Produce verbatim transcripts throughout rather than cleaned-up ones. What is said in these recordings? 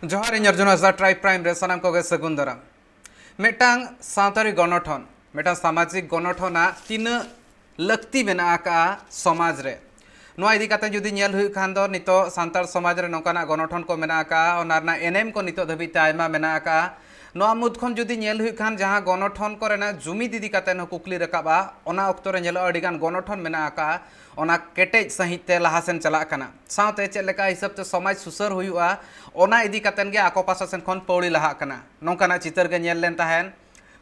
ᱡᱚᱦᱟᱨ, ᱤᱧ ᱚᱨᱡᱩᱱ ᱦᱟᱸᱥᱫᱟ, tribe prime ᱨᱮ ᱥᱟᱱᱟᱢ ᱠᱚᱜᱮ ᱥᱟᱹᱜᱩᱱ ᱫᱟᱨᱟᱢ᱾ ᱢᱤᱫᱴᱟᱝ ᱥᱟᱶᱛᱟᱨᱤ ᱜᱚᱱᱚᱴᱷᱚᱱ, ᱢᱤᱫᱴᱟᱝ ᱥᱟᱢᱟᱡᱤᱠ ᱜᱚᱱᱚᱴᱷᱚᱱᱟᱜ ᱛᱤᱱᱟᱹᱜ ᱞᱟᱹᱠᱛᱤ ᱢᱮᱱᱟᱜ ᱟᱠᱟᱜᱼᱟ ᱥᱚᱢᱟᱡᱽ ᱨᱮ, ᱱᱚᱣᱟ ᱤᱫᱤ ᱠᱟᱛᱮ ᱡᱩᱫᱤ ᱧᱮᱞ ᱦᱩᱭᱩᱜ ᱠᱷᱟᱱ ᱫᱚ, ᱱᱤᱛᱚᱜ ᱥᱟᱱᱛᱟᱲ ᱥᱚᱢᱟᱡᱽ ᱨᱮ ᱱᱚᱝᱠᱟᱱᱟᱜ ᱜᱚᱱᱚᱴᱷᱚᱱ ᱠᱚ ᱢᱮᱱᱟᱜ ᱟᱠᱟᱜᱼᱟ, ᱚᱱᱟ ᱨᱮᱱᱟᱜ ᱮᱱᱮᱢ ᱠᱚ ᱱᱤᱛᱚᱜ ᱫᱷᱟᱹᱵᱤᱡ ᱛᱮ ᱟᱭᱢᱟ ᱢᱮᱱᱟᱜ ᱟᱠᱟᱜᱼᱟ᱾ ᱱᱚᱣᱟ ᱢᱩᱫᱽ ᱠᱷᱚᱱ ᱡᱩᱫᱤ ᱧᱮᱞ ᱦᱩᱭᱩᱜ ᱠᱷᱟᱱ, ᱡᱟᱦᱟᱸ ᱜᱚᱱᱚᱴᱷᱚᱱ ᱠᱚᱨᱮᱱᱟᱜ ᱡᱩᱢᱤᱫ ᱤᱫᱤ ᱠᱟᱛᱮ ᱦᱚᱸ ᱠᱩᱠᱞᱤ ᱨᱟᱠᱟᱵᱼᱟ, ᱚᱱᱟ ᱚᱠᱛᱚ ᱨᱮ ᱧᱮᱞᱚᱜᱼᱟ ᱟᱹᱰᱤᱜᱟᱱ ᱜᱚᱱᱚᱴᱷᱚᱱ ᱢᱮᱱᱟᱜ ᱟᱠᱟᱜᱼᱟ, ᱚᱱᱟ ᱠᱮᱴᱮᱡ ᱥᱟᱺᱦᱤᱡ ᱛᱮ ᱞᱟᱦᱟ ᱥᱮᱱ ᱪᱟᱞᱟᱜ ᱠᱟᱱᱟ᱾ ᱥᱟᱶᱛᱮ ᱪᱮᱫ ᱞᱮᱠᱟ ᱦᱤᱥᱟᱹᱵ ᱛᱮ ᱥᱚᱢᱟᱡᱽ ᱥᱩᱥᱟᱹᱨ ᱦᱩᱭᱩᱜᱼᱟ, ᱚᱱᱟ ᱤᱫᱤ ᱠᱟᱛᱮᱱ ᱜᱮ ᱟᱠᱚ ᱯᱟᱥᱴᱟ ᱥᱮᱱ ᱠᱷᱚᱱ ᱯᱟᱹᱣᱲᱤ ᱞᱟᱦᱟᱜ ᱠᱟᱱᱟ᱾ ᱱᱚᱝᱠᱟᱱᱟᱜ ᱪᱤᱛᱟᱹᱨ ᱜᱮ ᱧᱮᱞ ᱞᱮᱱ ᱛᱟᱦᱮᱱ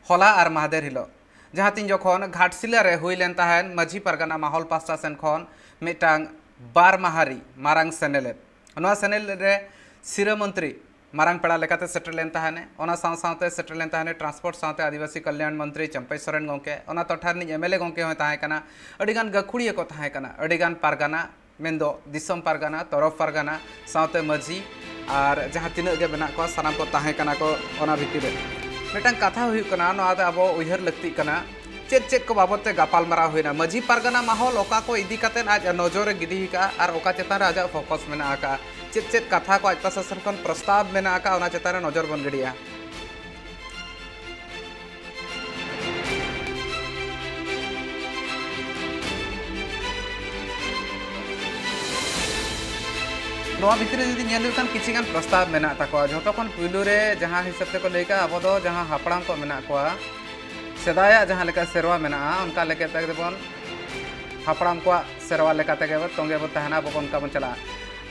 ᱦᱚᱞᱟ ᱟᱨ ᱢᱟᱦᱫᱮᱨ ᱦᱤᱞᱳᱜ, ᱡᱟᱦᱟᱸ ᱛᱤᱱ ᱡᱚᱠᱷᱚᱱ ᱜᱷᱟᱴᱥᱤᱞᱟᱹ ᱨᱮ ᱦᱩᱭ ᱞᱮᱱ ᱛᱟᱦᱮᱱ ᱢᱟᱹᱡᱷᱤ ᱯᱟᱨᱜᱟᱱᱟ ᱢᱟᱦᱚᱞ ᱯᱟᱥᱴᱟ ᱥᱮᱱ ᱠᱷᱚᱱ ᱢᱤᱫᱴᱟᱝ ᱵᱟᱨ ᱢᱟᱦᱟᱨᱤ ᱢᱟᱨᱟᱝ ᱥᱮᱱᱮᱞᱮᱫ᱾ ᱱᱚᱣᱟ ᱥᱮᱱᱮᱞᱮᱫ ᱨᱮ ᱥᱤᱨᱟᱹ ᱢᱚᱱᱛᱨᱤ ᱢᱟᱨᱟᱝ ᱯᱮᱲᱟ ᱞᱮᱠᱟᱛᱮ ᱥᱮᱴᱮᱨ ᱞᱮᱱ ᱛᱟᱦᱮᱱᱮ᱾ ᱚᱱᱟ ᱥᱟᱶ ᱥᱟᱶᱛᱮ ᱥᱮᱴᱮᱨ ᱞᱮᱱ ᱛᱟᱦᱮᱱᱮ ᱴᱨᱟᱱᱥᱯᱳᱨᱴ ᱥᱟᱶᱛᱮ ᱟᱹᱫᱤᱵᱟᱹᱥᱤ ᱠᱚᱞᱭᱟᱱ ᱢᱚᱱᱛᱨᱤ ᱪᱟᱢᱯᱟᱹᱭ ᱥᱚᱨᱮᱱ ᱜᱚᱢᱠᱮ, ᱚᱱᱟ ᱴᱚᱴᱷᱟ ᱨᱤᱱᱤᱡ ᱮᱢ ᱮᱞ ᱮ ᱜᱚᱢᱠᱮ ᱦᱚᱸᱭ ᱛᱟᱦᱮᱸ ᱠᱟᱱᱟ, ᱟᱹᱰᱤᱜᱟᱱ ᱜᱟᱹᱠᱷᱩᱲᱤᱭᱟᱹ ᱠᱚ ᱛᱟᱦᱮᱸ ᱠᱟᱱᱟ, ᱟᱹᱰᱤᱜᱟᱱ ᱯᱟᱨᱜᱟᱱᱟ, ᱢᱮᱱᱫᱚ ᱫᱤᱥᱚᱢ ᱯᱟᱨᱜᱟᱱᱟ, ᱛᱚᱨᱚᱯ ᱯᱟᱨᱜᱟᱱᱟ, ᱥᱟᱶᱛᱮ ᱢᱟᱹᱡᱷᱤ ᱟᱨ ᱡᱟᱦᱟᱸ ᱛᱤᱱᱟᱹᱜ ᱜᱮ ᱢᱮᱱᱟᱜ ᱠᱚᱣᱟ, ᱥᱟᱱᱟᱢ ᱠᱚ ᱛᱟᱦᱮᱸ ᱠᱟᱱᱟ ᱠᱚ ᱚᱱᱟ ᱵᱷᱤᱛᱤᱨ ᱨᱮ᱾ ᱢᱤᱫᱴᱟᱝ ᱠᱟᱛᱷᱟ ᱦᱩᱭᱩᱜ ᱠᱟᱱᱟ, ᱱᱚᱣᱟ ᱫᱚ ᱟᱵᱚ ᱩᱭᱦᱟᱹᱨ ᱞᱟᱹᱠᱛᱤᱜ ᱠᱟᱱᱟ, ᱪᱮᱫ ᱪᱮᱫ ᱠᱚ ᱵᱟᱵᱚᱛ ᱛᱮ ᱜᱟᱯᱟᱞᱢᱟᱨᱟᱣ ᱦᱩᱭᱱᱟ, ᱢᱟᱹᱡᱷᱤ ᱯᱟᱨᱜᱟᱱᱟ ᱢᱟᱦᱚᱞ ᱚᱠᱟ ᱠᱚ ᱤᱫᱤ ᱠᱟᱛᱮᱫ ᱟᱡ ᱱᱚᱡᱚᱨ ᱮ ᱜᱤᱰᱤ ᱟᱠᱟᱫᱼᱟ ᱟᱨ ᱚᱠᱟ ᱪᱮᱛᱟᱱ ᱨᱮ ᱟᱡᱟᱜ ᱯᱷᱳᱠᱟᱥ ᱢᱮᱱᱟᱜ ᱟᱠᱟᱫᱼᱟ, ᱪᱮᱫ ᱪᱮᱫ ᱠᱟᱛᱷᱟ ᱠᱚ ᱟᱡ ᱯᱟᱥᱴᱟ ᱥᱮᱱ ᱠᱷᱚᱱ ᱯᱨᱚᱥᱛᱟᱵ ᱢᱮᱱᱟᱜ ᱟᱠᱟᱫᱼᱟ, ᱚᱱᱟ ᱪᱮᱛᱟᱱ ᱨᱮ ᱱᱚᱡᱚᱨ ᱵᱚᱱ ᱜᱤᱰᱤᱭᱟ᱾ ᱱᱚᱣᱟ ᱵᱷᱤᱛᱨᱤ ᱨᱮ ᱡᱩᱫᱤ ᱧᱮᱞ ᱦᱩᱭᱩᱜ ᱠᱷᱟᱱ, ᱠᱤᱪᱷᱤ ᱜᱟᱱ ᱯᱨᱚᱥᱛᱟᱵ ᱢᱮᱱᱟᱜ ᱛᱟᱠᱚᱣᱟ᱾ ᱡᱷᱚᱛᱚ ᱠᱷᱚᱱ ᱯᱩᱭᱞᱩ ᱨᱮ ᱡᱟᱦᱟᱸ ᱦᱤᱥᱟᱹᱵ ᱛᱮᱠᱚ ᱞᱟᱹᱭ ᱠᱟᱜᱼᱟ, ᱟᱵᱚ ᱫᱚ ᱡᱟᱦᱟᱸ ᱦᱟᱯᱲᱟᱢ ᱠᱚ ᱢᱮᱱᱟᱜ ᱠᱚᱣᱟ, ᱥᱮᱫᱟᱭᱟᱜ ᱡᱟᱦᱟᱸ ᱞᱮᱠᱟ ᱥᱮᱨᱣᱟ ᱢᱮᱱᱟᱜᱼᱟ, ᱚᱱᱠᱟ ᱞᱮᱠᱟ ᱛᱮᱜᱮ ᱵᱚᱱ, ᱦᱟᱯᱲᱟᱢ ᱠᱚᱣᱟᱜ ᱥᱮᱨᱣᱟ ᱞᱮᱠᱟ ᱛᱮᱜᱮ ᱵᱚ ᱛᱚᱸᱜᱮ ᱵᱚ ᱛᱟᱦᱮᱱᱟ, ᱟᱵᱚ ᱵᱚᱱ ᱚᱱᱠᱟ ᱵᱚᱱ ᱪᱟᱞᱟᱜᱼᱟ᱾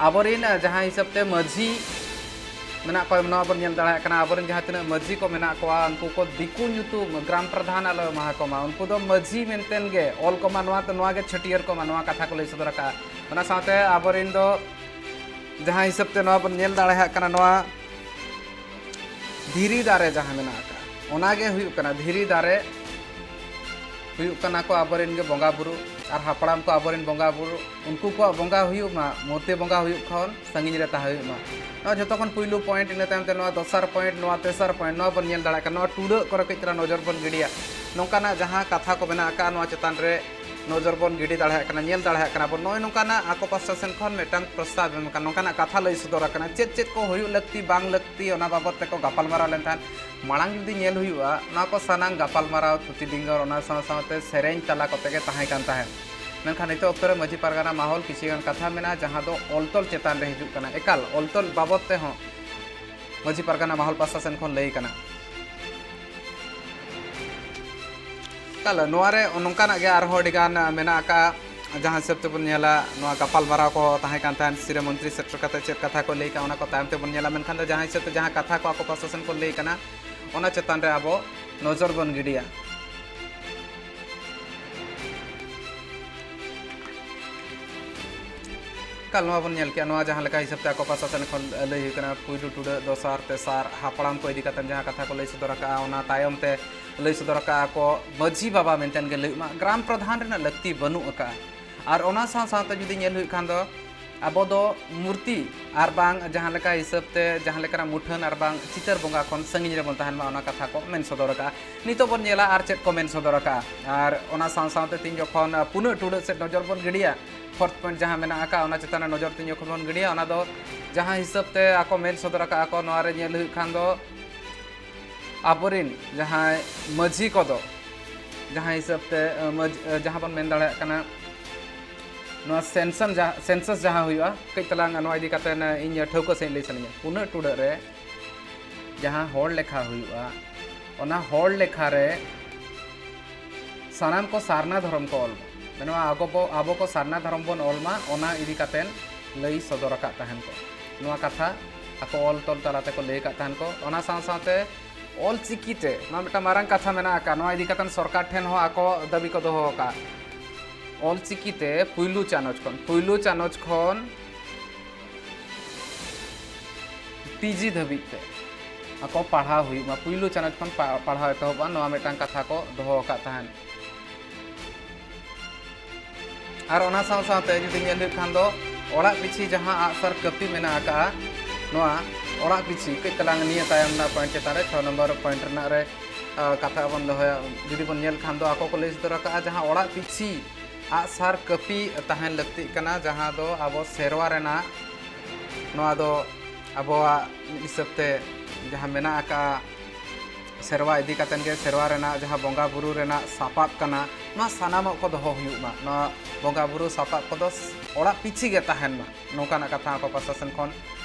ᱟᱵᱚᱨᱮᱱ, ᱟᱸ, ᱡᱟᱦᱟᱸ ᱦᱤᱥᱟᱹᱵ ᱛᱮ ᱢᱟᱹᱡᱷᱤ ᱢᱮᱱᱟᱜ ᱠᱚᱣᱟ, ᱱᱚᱣᱟ ᱵᱚᱱ ᱧᱮᱞ ᱫᱟᱲᱮᱭᱟᱜ ᱠᱟᱱᱟ, ᱟᱵᱚᱨᱮᱱ ᱡᱟᱦᱟᱸ ᱛᱤᱱᱟᱹᱜ ᱢᱟᱹᱡᱷᱤ ᱠᱚ ᱢᱮᱱᱟᱜ ᱠᱚᱣᱟ, ᱩᱱᱠᱩ ᱠᱚ ᱫᱤᱠᱩ ᱧᱩᱛᱩᱢ, ᱜᱨᱟᱢ ᱯᱨᱟᱫᱷᱟᱱ ᱟᱞᱚ ᱮᱢᱟ ᱠᱚᱢᱟ, ᱩᱱᱠᱩ ᱫᱚ ᱢᱟᱹᱡᱷᱤ ᱢᱮᱱᱛᱮᱱ ᱜᱮ ᱚᱞ ᱠᱚᱢᱟ, ᱱᱚᱣᱟ ᱛᱮ, ᱱᱚᱣᱟ ᱜᱮ ᱪᱷᱟᱹᱴᱭᱟᱹᱨ ᱠᱚᱢᱟ, ᱱᱚᱣᱟ ᱠᱟᱛᱷᱟ ᱠᱚ ᱞᱟᱹᱭ ᱥᱚᱫᱚᱨ ᱟᱠᱟᱫᱼᱟ᱾ ᱚᱱᱟ ᱥᱟᱶᱛᱮ ᱟᱵᱚᱨᱮᱱ ᱫᱚ ᱡᱟᱦᱟᱸ ᱦᱤᱥᱟᱹᱵ ᱛᱮ ᱱᱚᱣᱟ ᱵᱚᱱ ᱧᱮᱞ ᱫᱟᱲᱮᱭᱟᱜ ᱠᱟᱱᱟ, ᱱᱚᱣᱟ ᱫᱷᱤᱨᱤ ᱫᱟᱨᱮ ᱡᱟᱦᱟᱸ ᱢᱮᱱᱟᱜ ᱟᱠᱟᱫ, ᱚᱱᱟ ᱜᱮ ᱦᱩᱭᱩᱜ ᱠᱟᱱᱟ ᱫᱷᱤᱨᱤ ᱫᱟᱨᱮ, ᱦᱩᱭᱩᱜ ᱠᱟᱱᱟ ᱠᱚ ᱟᱵᱚᱨᱮᱱ ᱜᱮ ᱵᱚᱸᱜᱟ ᱵᱩᱨᱩ, ᱟᱨ ᱦᱟᱯᱲᱟᱢ ᱠᱚ ᱟᱵᱚᱨᱮᱱ ᱵᱚᱸᱜᱟ ᱵᱩᱨᱩ, ᱩᱱᱠᱩ ᱠᱚᱣᱟᱜ ᱵᱚᱸᱜᱟ ᱦᱩᱭᱩᱜ ᱢᱟ, ᱢᱩᱨᱛᱤ ᱵᱚᱸᱜᱟ ᱦᱩᱭᱩᱜ ᱠᱷᱚᱱ ᱥᱟᱺᱜᱤᱧ ᱨᱮ ᱛᱟᱦᱮᱸ ᱦᱩᱭᱩᱜ ᱢᱟ᱾ ᱱᱚᱣᱟ ᱡᱷᱚᱛᱚ ᱠᱷᱚᱱ ᱯᱩᱭᱞᱩ ᱯᱚᱭᱮᱱᱴ, ᱤᱱᱟᱹ ᱛᱟᱭᱚᱢ ᱛᱮ ᱱᱚᱣᱟ ᱫᱚᱥᱟᱨ ᱯᱚᱭᱮᱱᱴ, ᱱᱚᱣᱟ ᱛᱮᱥᱟᱨ ᱯᱚᱭᱮᱱᱴ, ᱱᱚᱣᱟ ᱵᱚᱱ ᱧᱮᱞ ᱫᱟᱲᱮᱭᱟᱜ ᱠᱟᱱᱟ᱾ ᱱᱚᱣᱟ ᱴᱩᱰᱟᱹᱜ ᱠᱚᱨᱮ ᱠᱟᱹᱡ ᱪᱮᱞᱟᱝ ᱱᱚᱡᱚᱨ ᱵᱚᱱ ᱜᱤᱰᱤᱭᱟ᱾ ᱱᱚᱝᱠᱟᱱᱟᱜ ᱡᱟᱦᱟᱸ ᱠᱟᱛᱷᱟ ᱠᱚ ᱢᱮᱱᱟᱜ ᱟᱠᱟᱫ, ᱱᱚᱣᱟ ᱪᱮᱛᱟᱱ ᱨᱮ ᱱᱚᱡᱚᱨ ᱵᱚᱱ ᱜᱤᱰᱤ ᱫᱟᱲᱮᱭᱟᱜ ᱠᱟᱱᱟ, ᱧᱮᱞ ᱫᱟᱲᱮᱭᱟᱜ ᱠᱟᱱᱟ ᱵᱚᱱ᱾ ᱱᱚᱜᱼᱚᱭ ᱱᱚᱝᱠᱟᱱᱟᱜ ᱟᱠᱚ ᱯᱟᱥᱴᱟ ᱥᱮᱱ ᱠᱷᱚᱱ ᱢᱤᱫᱴᱟᱝ ᱯᱨᱚᱥᱛᱟᱵ ᱮᱢ ᱟᱠᱟᱱᱟ, ᱱᱚᱝᱠᱟᱱᱟᱜ ᱠᱟᱛᱷᱟ ᱞᱟᱹᱭ ᱥᱚᱫᱚᱨ ᱟᱠᱟᱱᱟ, ᱪᱮᱫ ᱪᱮᱫ ᱠᱚ ᱦᱩᱭᱩᱜ ᱞᱟᱹᱠᱛᱤ ᱵᱟᱝ ᱞᱟᱹᱠᱛᱤ ᱚᱱᱟ ᱵᱟᱵᱚᱫ ᱛᱮᱠᱚ ᱜᱟᱯᱟᱞᱢᱟᱨᱟᱣ ᱞᱮᱱ ᱛᱟᱦᱮᱸᱫ᱾ ᱢᱟᱲᱟᱝ ᱡᱩᱫᱤ ᱧᱮᱞ ᱦᱩᱭᱩᱜᱼᱟ, ᱱᱚᱣᱟ ᱠᱚ ᱥᱟᱱᱟᱢ ᱜᱟᱯᱟᱞᱢᱟᱨᱟᱣ, ᱛᱷᱩᱛᱤ ᱰᱤᱸᱜᱚᱨ, ᱚᱱᱟ ᱥᱟᱶ ᱥᱟᱶᱛᱮ ᱥᱮᱨᱮᱧ ᱛᱟᱞᱟ ᱠᱚᱛᱮ ᱜᱮ ᱛᱟᱦᱮᱸ ᱠᱟᱱ ᱛᱟᱦᱮᱸᱫ᱾ ᱢᱮᱱᱠᱷᱟᱱ ᱱᱤᱛᱚᱜ ᱚᱠᱛᱚ ᱨᱮ ᱢᱟᱹᱡᱷᱤ ᱯᱟᱨᱜᱟᱱᱟ ᱢᱟᱦᱚᱞ ᱠᱤᱪᱷᱩ ᱜᱟᱱ ᱠᱟᱛᱷᱟ ᱢᱮᱱᱟᱜᱼᱟ, ᱡᱟᱦᱟᱸ ᱫᱚ ᱚᱞ ᱛᱚᱞ ᱪᱮᱛᱟᱱ ᱨᱮ ᱦᱤᱡᱩᱜ ᱠᱟᱱᱟ, ᱮᱠᱟᱞ ᱚᱞ ᱛᱚᱞ ᱵᱟᱵᱚᱫ ᱛᱮᱦᱚᱸ ᱢᱟᱹᱡᱷᱤ ᱯᱟᱨᱜᱟᱱᱟ ᱢᱟᱦᱚᱞ ᱯᱟᱥᱴᱟ ᱥᱮᱱ ᱠᱷᱚᱱ ᱞᱟᱹᱭ ᱠᱟᱱᱟ᱾ ᱛᱟᱦᱞᱮ ᱱᱚᱣᱟ ᱨᱮ ᱱᱚᱝᱠᱟᱱᱟᱜ ᱜᱮ ᱟᱨᱦᱚᱸ ᱟᱹᱰᱤ ᱜᱟᱱ ᱢᱮᱱᱟᱜ ᱟᱠᱟᱫ, ᱡᱟᱦᱟᱸ ᱦᱤᱥᱟᱹᱵ ᱛᱮᱵᱚᱱ ᱧᱮᱞᱟ, ᱱᱚᱣᱟ ᱜᱟᱯᱟᱞᱢᱟᱨᱟᱣ ᱠᱚ ᱛᱟᱦᱮᱸ ᱠᱟᱱ ᱛᱟᱦᱮᱸᱫ, ᱥᱤᱨᱟᱹ ᱢᱚᱱᱛᱨᱤ ᱥᱮᱴᱮᱨ ᱠᱟᱛᱮ ᱪᱮᱫ ᱠᱟᱛᱷᱟ ᱠᱚ ᱞᱟᱹᱭ ᱠᱟᱜᱼᱟ, ᱚᱱᱟ ᱠᱚ ᱛᱟᱭᱚᱢ ᱛᱮᱵᱚᱱ ᱧᱮᱞᱟ᱾ ᱢᱮᱱᱠᱷᱟᱱ ᱫᱚ ᱡᱟᱦᱟᱸ ᱦᱤᱥᱟᱹᱵ ᱛᱮ ᱡᱟᱦᱟᱸ ᱠᱟᱛᱷᱟ ᱠᱚ ᱟᱠᱚ ᱯᱟᱥᱴᱟ ᱥᱮᱱ ᱠᱷᱚᱱ ᱞᱟᱹᱭ ᱠᱟᱱᱟ, ᱚᱱᱟ ᱪᱮᱛᱟᱱ ᱨᱮ ᱟᱵᱚ ᱱᱚᱡᱚᱨ ᱵᱚᱱ ᱜᱤᱰᱤᱭᱟ᱾ ᱮᱠᱟᱞ ᱱᱚᱣᱟ ᱵᱚᱱ ᱧᱮᱞ ᱠᱮᱜᱼᱟ, ᱱᱚᱣᱟ ᱡᱟᱦᱟᱸ ᱞᱮᱠᱟ ᱦᱤᱥᱟᱹᱵ ᱛᱮ ᱟᱠᱚ ᱯᱟᱥᱴᱟ ᱥᱮᱱ ᱠᱷᱚᱱ ᱞᱟᱹᱭ ᱦᱩᱭ ᱠᱟᱱᱟ, ᱯᱩᱭᱞᱩ ᱴᱩᱰᱟᱹᱜ, ᱫᱚᱥᱟᱨ, ᱛᱮᱥᱟᱨ ᱦᱟᱯᱲᱟᱢ ᱠᱚ ᱤᱫᱤ ᱠᱟᱛᱮ ᱡᱟᱦᱟᱸ ᱠᱟᱛᱷᱟ ᱠᱚ ᱞᱟᱹᱭ ᱥᱚᱫᱚᱨ ᱟᱠᱟᱫᱼᱟ, ᱚᱱᱟ ᱛᱟᱭᱚᱢ ᱛᱮ ᱞᱟᱹᱭ ᱥᱚᱫᱚᱨ ᱟᱠᱟᱫᱼᱟ ᱠᱚ ᱢᱟᱹᱡᱷᱤ ᱵᱟᱵᱟ ᱢᱮᱱᱛᱮ ᱜᱮ ᱞᱟᱹᱭ ᱢᱟ, ᱜᱨᱟᱢ ᱯᱨᱚᱫᱷᱟᱱ ᱨᱮᱱᱟᱜ ᱞᱟᱹᱠᱛᱤ ᱵᱟᱹᱱᱩᱜ ᱟᱠᱟᱫᱼᱟ᱾ ᱟᱨ ᱚᱱᱟ ᱥᱟᱶ ᱥᱟᱶᱛᱮ ᱡᱩᱫᱤ ᱧᱮᱞ ᱦᱩᱭᱩᱜ ᱠᱷᱟᱱ ᱫᱚ ᱟᱵᱚ ᱫᱚ ᱢᱩᱨᱛᱤ ᱟᱨ ᱵᱟᱝ ᱡᱟᱦᱟᱸ ᱞᱮᱠᱟ ᱦᱤᱥᱟᱹᱵ ᱛᱮ ᱡᱟᱦᱟᱸ ᱞᱮᱠᱟᱱᱟᱜ ᱢᱩᱴᱷᱟᱹᱱ ᱟᱨ ᱵᱟᱝ ᱪᱤᱛᱟᱹᱨ ᱵᱚᱸᱜᱟ ᱠᱷᱚᱱ ᱥᱟᱺᱜᱤᱧ ᱨᱮᱵᱚᱱ ᱛᱟᱦᱮᱱ ᱢᱟ, ᱚᱱᱟ ᱠᱟᱛᱷᱟ ᱠᱚ ᱢᱮᱱ ᱥᱚᱫᱚᱨ ᱟᱠᱟᱫᱼᱟ᱾ ᱱᱤᱛᱚᱜ ᱵᱚᱱ ᱧᱮᱞᱟ ᱟᱨ ᱪᱮᱫ ᱠᱚ ᱢᱮᱱ ᱥᱚᱫᱚᱨ ᱟᱠᱟᱫᱼᱟ᱾ ᱟᱨ ᱚᱱᱟ ᱥᱟᱶ ᱥᱟᱶᱛᱮ ᱛᱤᱧ ᱡᱚᱠᱷᱚᱱ ᱯᱩᱱᱟᱹᱜ ᱴᱩᱰᱟᱹᱜ ᱥᱮᱫ ᱱᱚᱡᱚᱨ ᱵᱚᱱ ᱜᱤᱰᱤᱭᱟ, ᱯᱷᱳᱨᱛᱷ ᱯᱚᱭᱮᱱᱴ ᱡᱟᱦᱟᱸ ᱢᱮᱱᱟᱜ ᱟᱠᱟᱫ, ᱚᱱᱟ ᱪᱮᱛᱟᱱ ᱨᱮ ᱱᱚᱡᱚᱨ ᱛᱤᱧ ᱡᱚᱠᱷᱚᱱ ᱵᱚᱱ ᱜᱤᱰᱤᱭᱟ, ᱚᱱᱟ ᱫᱚ ᱡᱟᱦᱟᱸ ᱦᱤᱥᱟᱹᱵ ᱛᱮ ᱟᱠᱚ ᱢᱮᱱ ᱥᱚᱫᱚᱨ ᱟᱠᱟᱫ ᱟᱠᱚ, ᱱᱚᱣᱟ ᱨᱮ ᱧᱮᱞ ᱦᱩᱭᱩᱜ ᱠᱷᱟᱱ ᱫᱚ ᱟᱵᱚᱨᱮᱱ ᱡᱟᱦᱟᱸᱭ ᱢᱟᱹᱡᱷᱤ ᱠᱚᱫᱚ ᱡᱟᱦᱟᱸ ᱦᱤᱥᱟᱹᱵ ᱛᱮ, ᱟᱹ, ᱢᱟᱹᱡᱷ-, ᱟᱹ, ᱡᱟᱦᱟᱸ ᱵᱚᱱ ᱢᱮᱱ ᱫᱟᱲᱮᱭᱟᱜ ᱠᱟᱱᱟ, ᱱᱚᱣᱟ ᱥᱮᱱᱥᱚᱱ ᱡᱟᱦᱟᱸ, ᱥᱮᱱᱥᱟᱥ ᱡᱟᱦᱟᱸ ᱦᱩᱭᱩᱜᱼᱟ, ᱠᱟᱹᱡ ᱛᱟᱞᱟᱝ ᱱᱚᱣᱟ ᱤᱫᱤ ᱠᱟᱛᱮ ᱤᱧ ᱴᱷᱟᱹᱣᱠᱟᱹ ᱥᱟᱺᱦᱤᱡ ᱞᱟᱹᱭ ᱥᱟᱱᱟᱧᱟ᱾ ᱯᱩᱱᱟᱹᱜ ᱴᱩᱰᱟᱹᱜ ᱨᱮ ᱡᱟᱦᱟᱸ ᱦᱚᱲ ᱞᱮᱠᱷᱟ ᱦᱩᱭᱩᱜᱼᱟ, ᱚᱱᱟ ᱦᱚᱲ ᱞᱮᱠᱷᱟ ᱨᱮ ᱥᱟᱱᱟᱢ ᱠᱚ ᱥᱟᱨᱱᱟ ᱫᱷᱚᱨᱚᱢ ᱠᱚ ᱚᱞ ᱢᱟ᱾ ᱢᱟᱱᱮ ᱟᱵᱚ ᱵᱚ, ᱟᱵᱚ ᱠᱚ ᱥᱟᱨᱱᱟ ᱫᱷᱚᱨᱚᱢ ᱵᱚᱱ ᱚᱞ ᱢᱟ, ᱚᱱᱟ ᱤᱫᱤ ᱠᱟᱛᱮ ᱞᱟᱹᱭ ᱥᱚᱫᱚᱨ ᱟᱠᱟᱫ ᱛᱟᱦᱮᱱ ᱠᱚ᱾ ᱱᱚᱣᱟ ᱠᱟᱛᱷᱟ ᱟᱠᱚ ᱚᱞ ᱛᱚᱞ ᱛᱟᱞᱟ ᱛᱮᱠᱚ ᱞᱟᱹᱭ ᱟᱠᱟᱫ ᱛᱟᱦᱮᱱ ᱠᱚ᱾ ᱚᱱᱟ ᱥᱟᱶ ᱥᱟᱶᱛᱮ ᱚᱞ ᱪᱤᱠᱤ ᱛᱮ ᱱᱚᱣᱟ ᱢᱤᱫᱴᱟᱝ ᱢᱟᱨᱟᱝ ᱠᱟᱛᱷᱟ ᱢᱮᱱᱟᱜ ᱟᱠᱟᱫ, ᱱᱚᱣᱟ ᱤᱫᱤ ᱠᱟᱛᱮ ᱥᱚᱨᱠᱟᱨ ᱴᱷᱮᱱ ᱦᱚᱸ ᱟᱠᱚ ᱫᱟᱹᱵᱤ ᱠᱚ ᱫᱚᱦᱚ ᱟᱠᱟᱫ᱾ ᱚᱞ ᱪᱤᱠᱤ ᱛᱮ ᱯᱩᱭᱞᱩ ᱪᱟᱱᱚᱪ ᱠᱷᱚᱱ, ᱯᱩᱭᱞᱩ ᱪᱟᱱᱚᱪ ᱠᱷᱚᱱ ᱯᱤ ᱡᱤ ᱫᱷᱟᱹᱵᱤᱡ ᱛᱮ ᱟᱠᱚ ᱯᱟᱲᱦᱟᱣ ᱦᱩᱭᱩᱜ ᱢᱟ, ᱯᱩᱭᱞᱩ ᱪᱟᱱᱚᱪ ᱠᱷᱚᱱ ᱯᱟ-, ᱯᱟᱲᱦᱟᱣ ᱮᱛᱚᱦᱚᱵ ᱢᱟ, ᱱᱚᱣᱟ ᱢᱤᱫᱴᱟᱝ ᱠᱟᱛᱷᱟ ᱠᱚ ᱫᱚᱦᱚ ᱟᱠᱟᱫ ᱛᱟᱦᱮᱸᱫ᱾ ᱟᱨ ᱚᱱᱟ ᱥᱟᱶ ᱥᱟᱶᱛᱮ ᱡᱩᱫᱤ ᱧᱮᱞ ᱦᱩᱭᱩᱜ ᱠᱷᱟᱱ ᱫᱚ, ᱚᱲᱟᱜ ᱯᱤᱪᱷᱤ ᱡᱟᱦᱟᱸ ᱟᱜᱼᱥᱟᱨ ᱠᱟᱹᱯᱤ ᱢᱮᱱᱟᱜ ᱟᱠᱟᱫᱼᱟ, ᱱᱚᱣᱟ ᱚᱲᱟᱜ ᱯᱤᱪᱷᱤ ᱠᱟᱹᱡ ᱛᱟᱞᱟᱝ ᱱᱤᱭᱟᱹ ᱛᱟᱭᱚᱢ ᱨᱮᱱᱟᱜ ᱯᱚᱭᱮᱱᱴ ᱪᱮᱛᱟᱱ ᱨᱮ, ᱪᱷᱚ ᱱᱚᱢᱵᱚᱨ ᱯᱚᱭᱮᱱᱴ ᱨᱮᱱᱟᱜ ᱨᱮ ᱠᱟᱛᱷᱟ ᱵᱚᱱ ᱫᱚᱦᱚᱭᱟ, ᱡᱩᱫᱤ ᱵᱚᱱ ᱧᱮᱞ ᱠᱷᱟᱱ ᱫᱚ ᱟᱠᱚ ᱠᱚ ᱞᱟᱹᱭ ᱥᱚᱫᱚᱨ ᱟᱠᱟᱫᱼᱟ, ᱡᱟᱦᱟᱸ ᱚᱲᱟᱜ ᱯᱤᱪᱷᱤ ᱟᱜᱼᱥᱟᱨ ᱠᱟᱹᱯᱤ ᱛᱟᱦᱮᱱ ᱞᱟᱹᱠᱛᱤᱜ ᱠᱟᱱᱟ, ᱡᱟᱦᱟᱸ ᱫᱚ ᱟᱵᱚ ᱥᱮᱨᱣᱟ ᱨᱮᱱᱟᱜ, ᱱᱚᱣᱟ ᱫᱚ ᱟᱵᱚᱣᱟᱜ ᱢᱤᱫ ᱦᱤᱥᱟᱹᱵ ᱛᱮ ᱡᱟᱦᱟᱸ ᱢᱮᱱᱟᱜ ᱟᱠᱟᱫᱼᱟ, ᱥᱮᱨᱣᱟ ᱤᱫᱤ ᱠᱟᱛᱮᱫ ᱜᱮ, ᱥᱮᱨᱣᱟ ᱨᱮᱱᱟᱜ ᱡᱟᱦᱟᱸ ᱵᱚᱸᱜᱟ ᱵᱩᱨᱩ ᱨᱮᱱᱟᱜ ᱥᱟᱯᱟᱵ ᱠᱟᱱᱟ, ᱱᱚᱣᱟ ᱥᱟᱱᱟᱢᱟᱜ ᱠᱚ ᱫᱚᱦᱚ ᱦᱩᱭᱩᱜ ᱢᱟ, ᱱᱚᱣᱟ ᱵᱚᱸᱜᱟ ᱵᱩᱨᱩ ᱥᱟᱯᱟᱵ ᱠᱚᱫᱚ ᱚᱲᱟᱜ ᱯᱤᱪᱷᱤ ᱜᱮ ᱛᱟᱦᱮᱱ ᱢᱟ, ᱱᱚᱝᱠᱟᱱᱟᱜ ᱠᱟᱛᱷᱟ ᱟᱠᱚ ᱯᱟᱥᱴᱟ ᱥᱮᱱ ᱠᱷᱚᱱ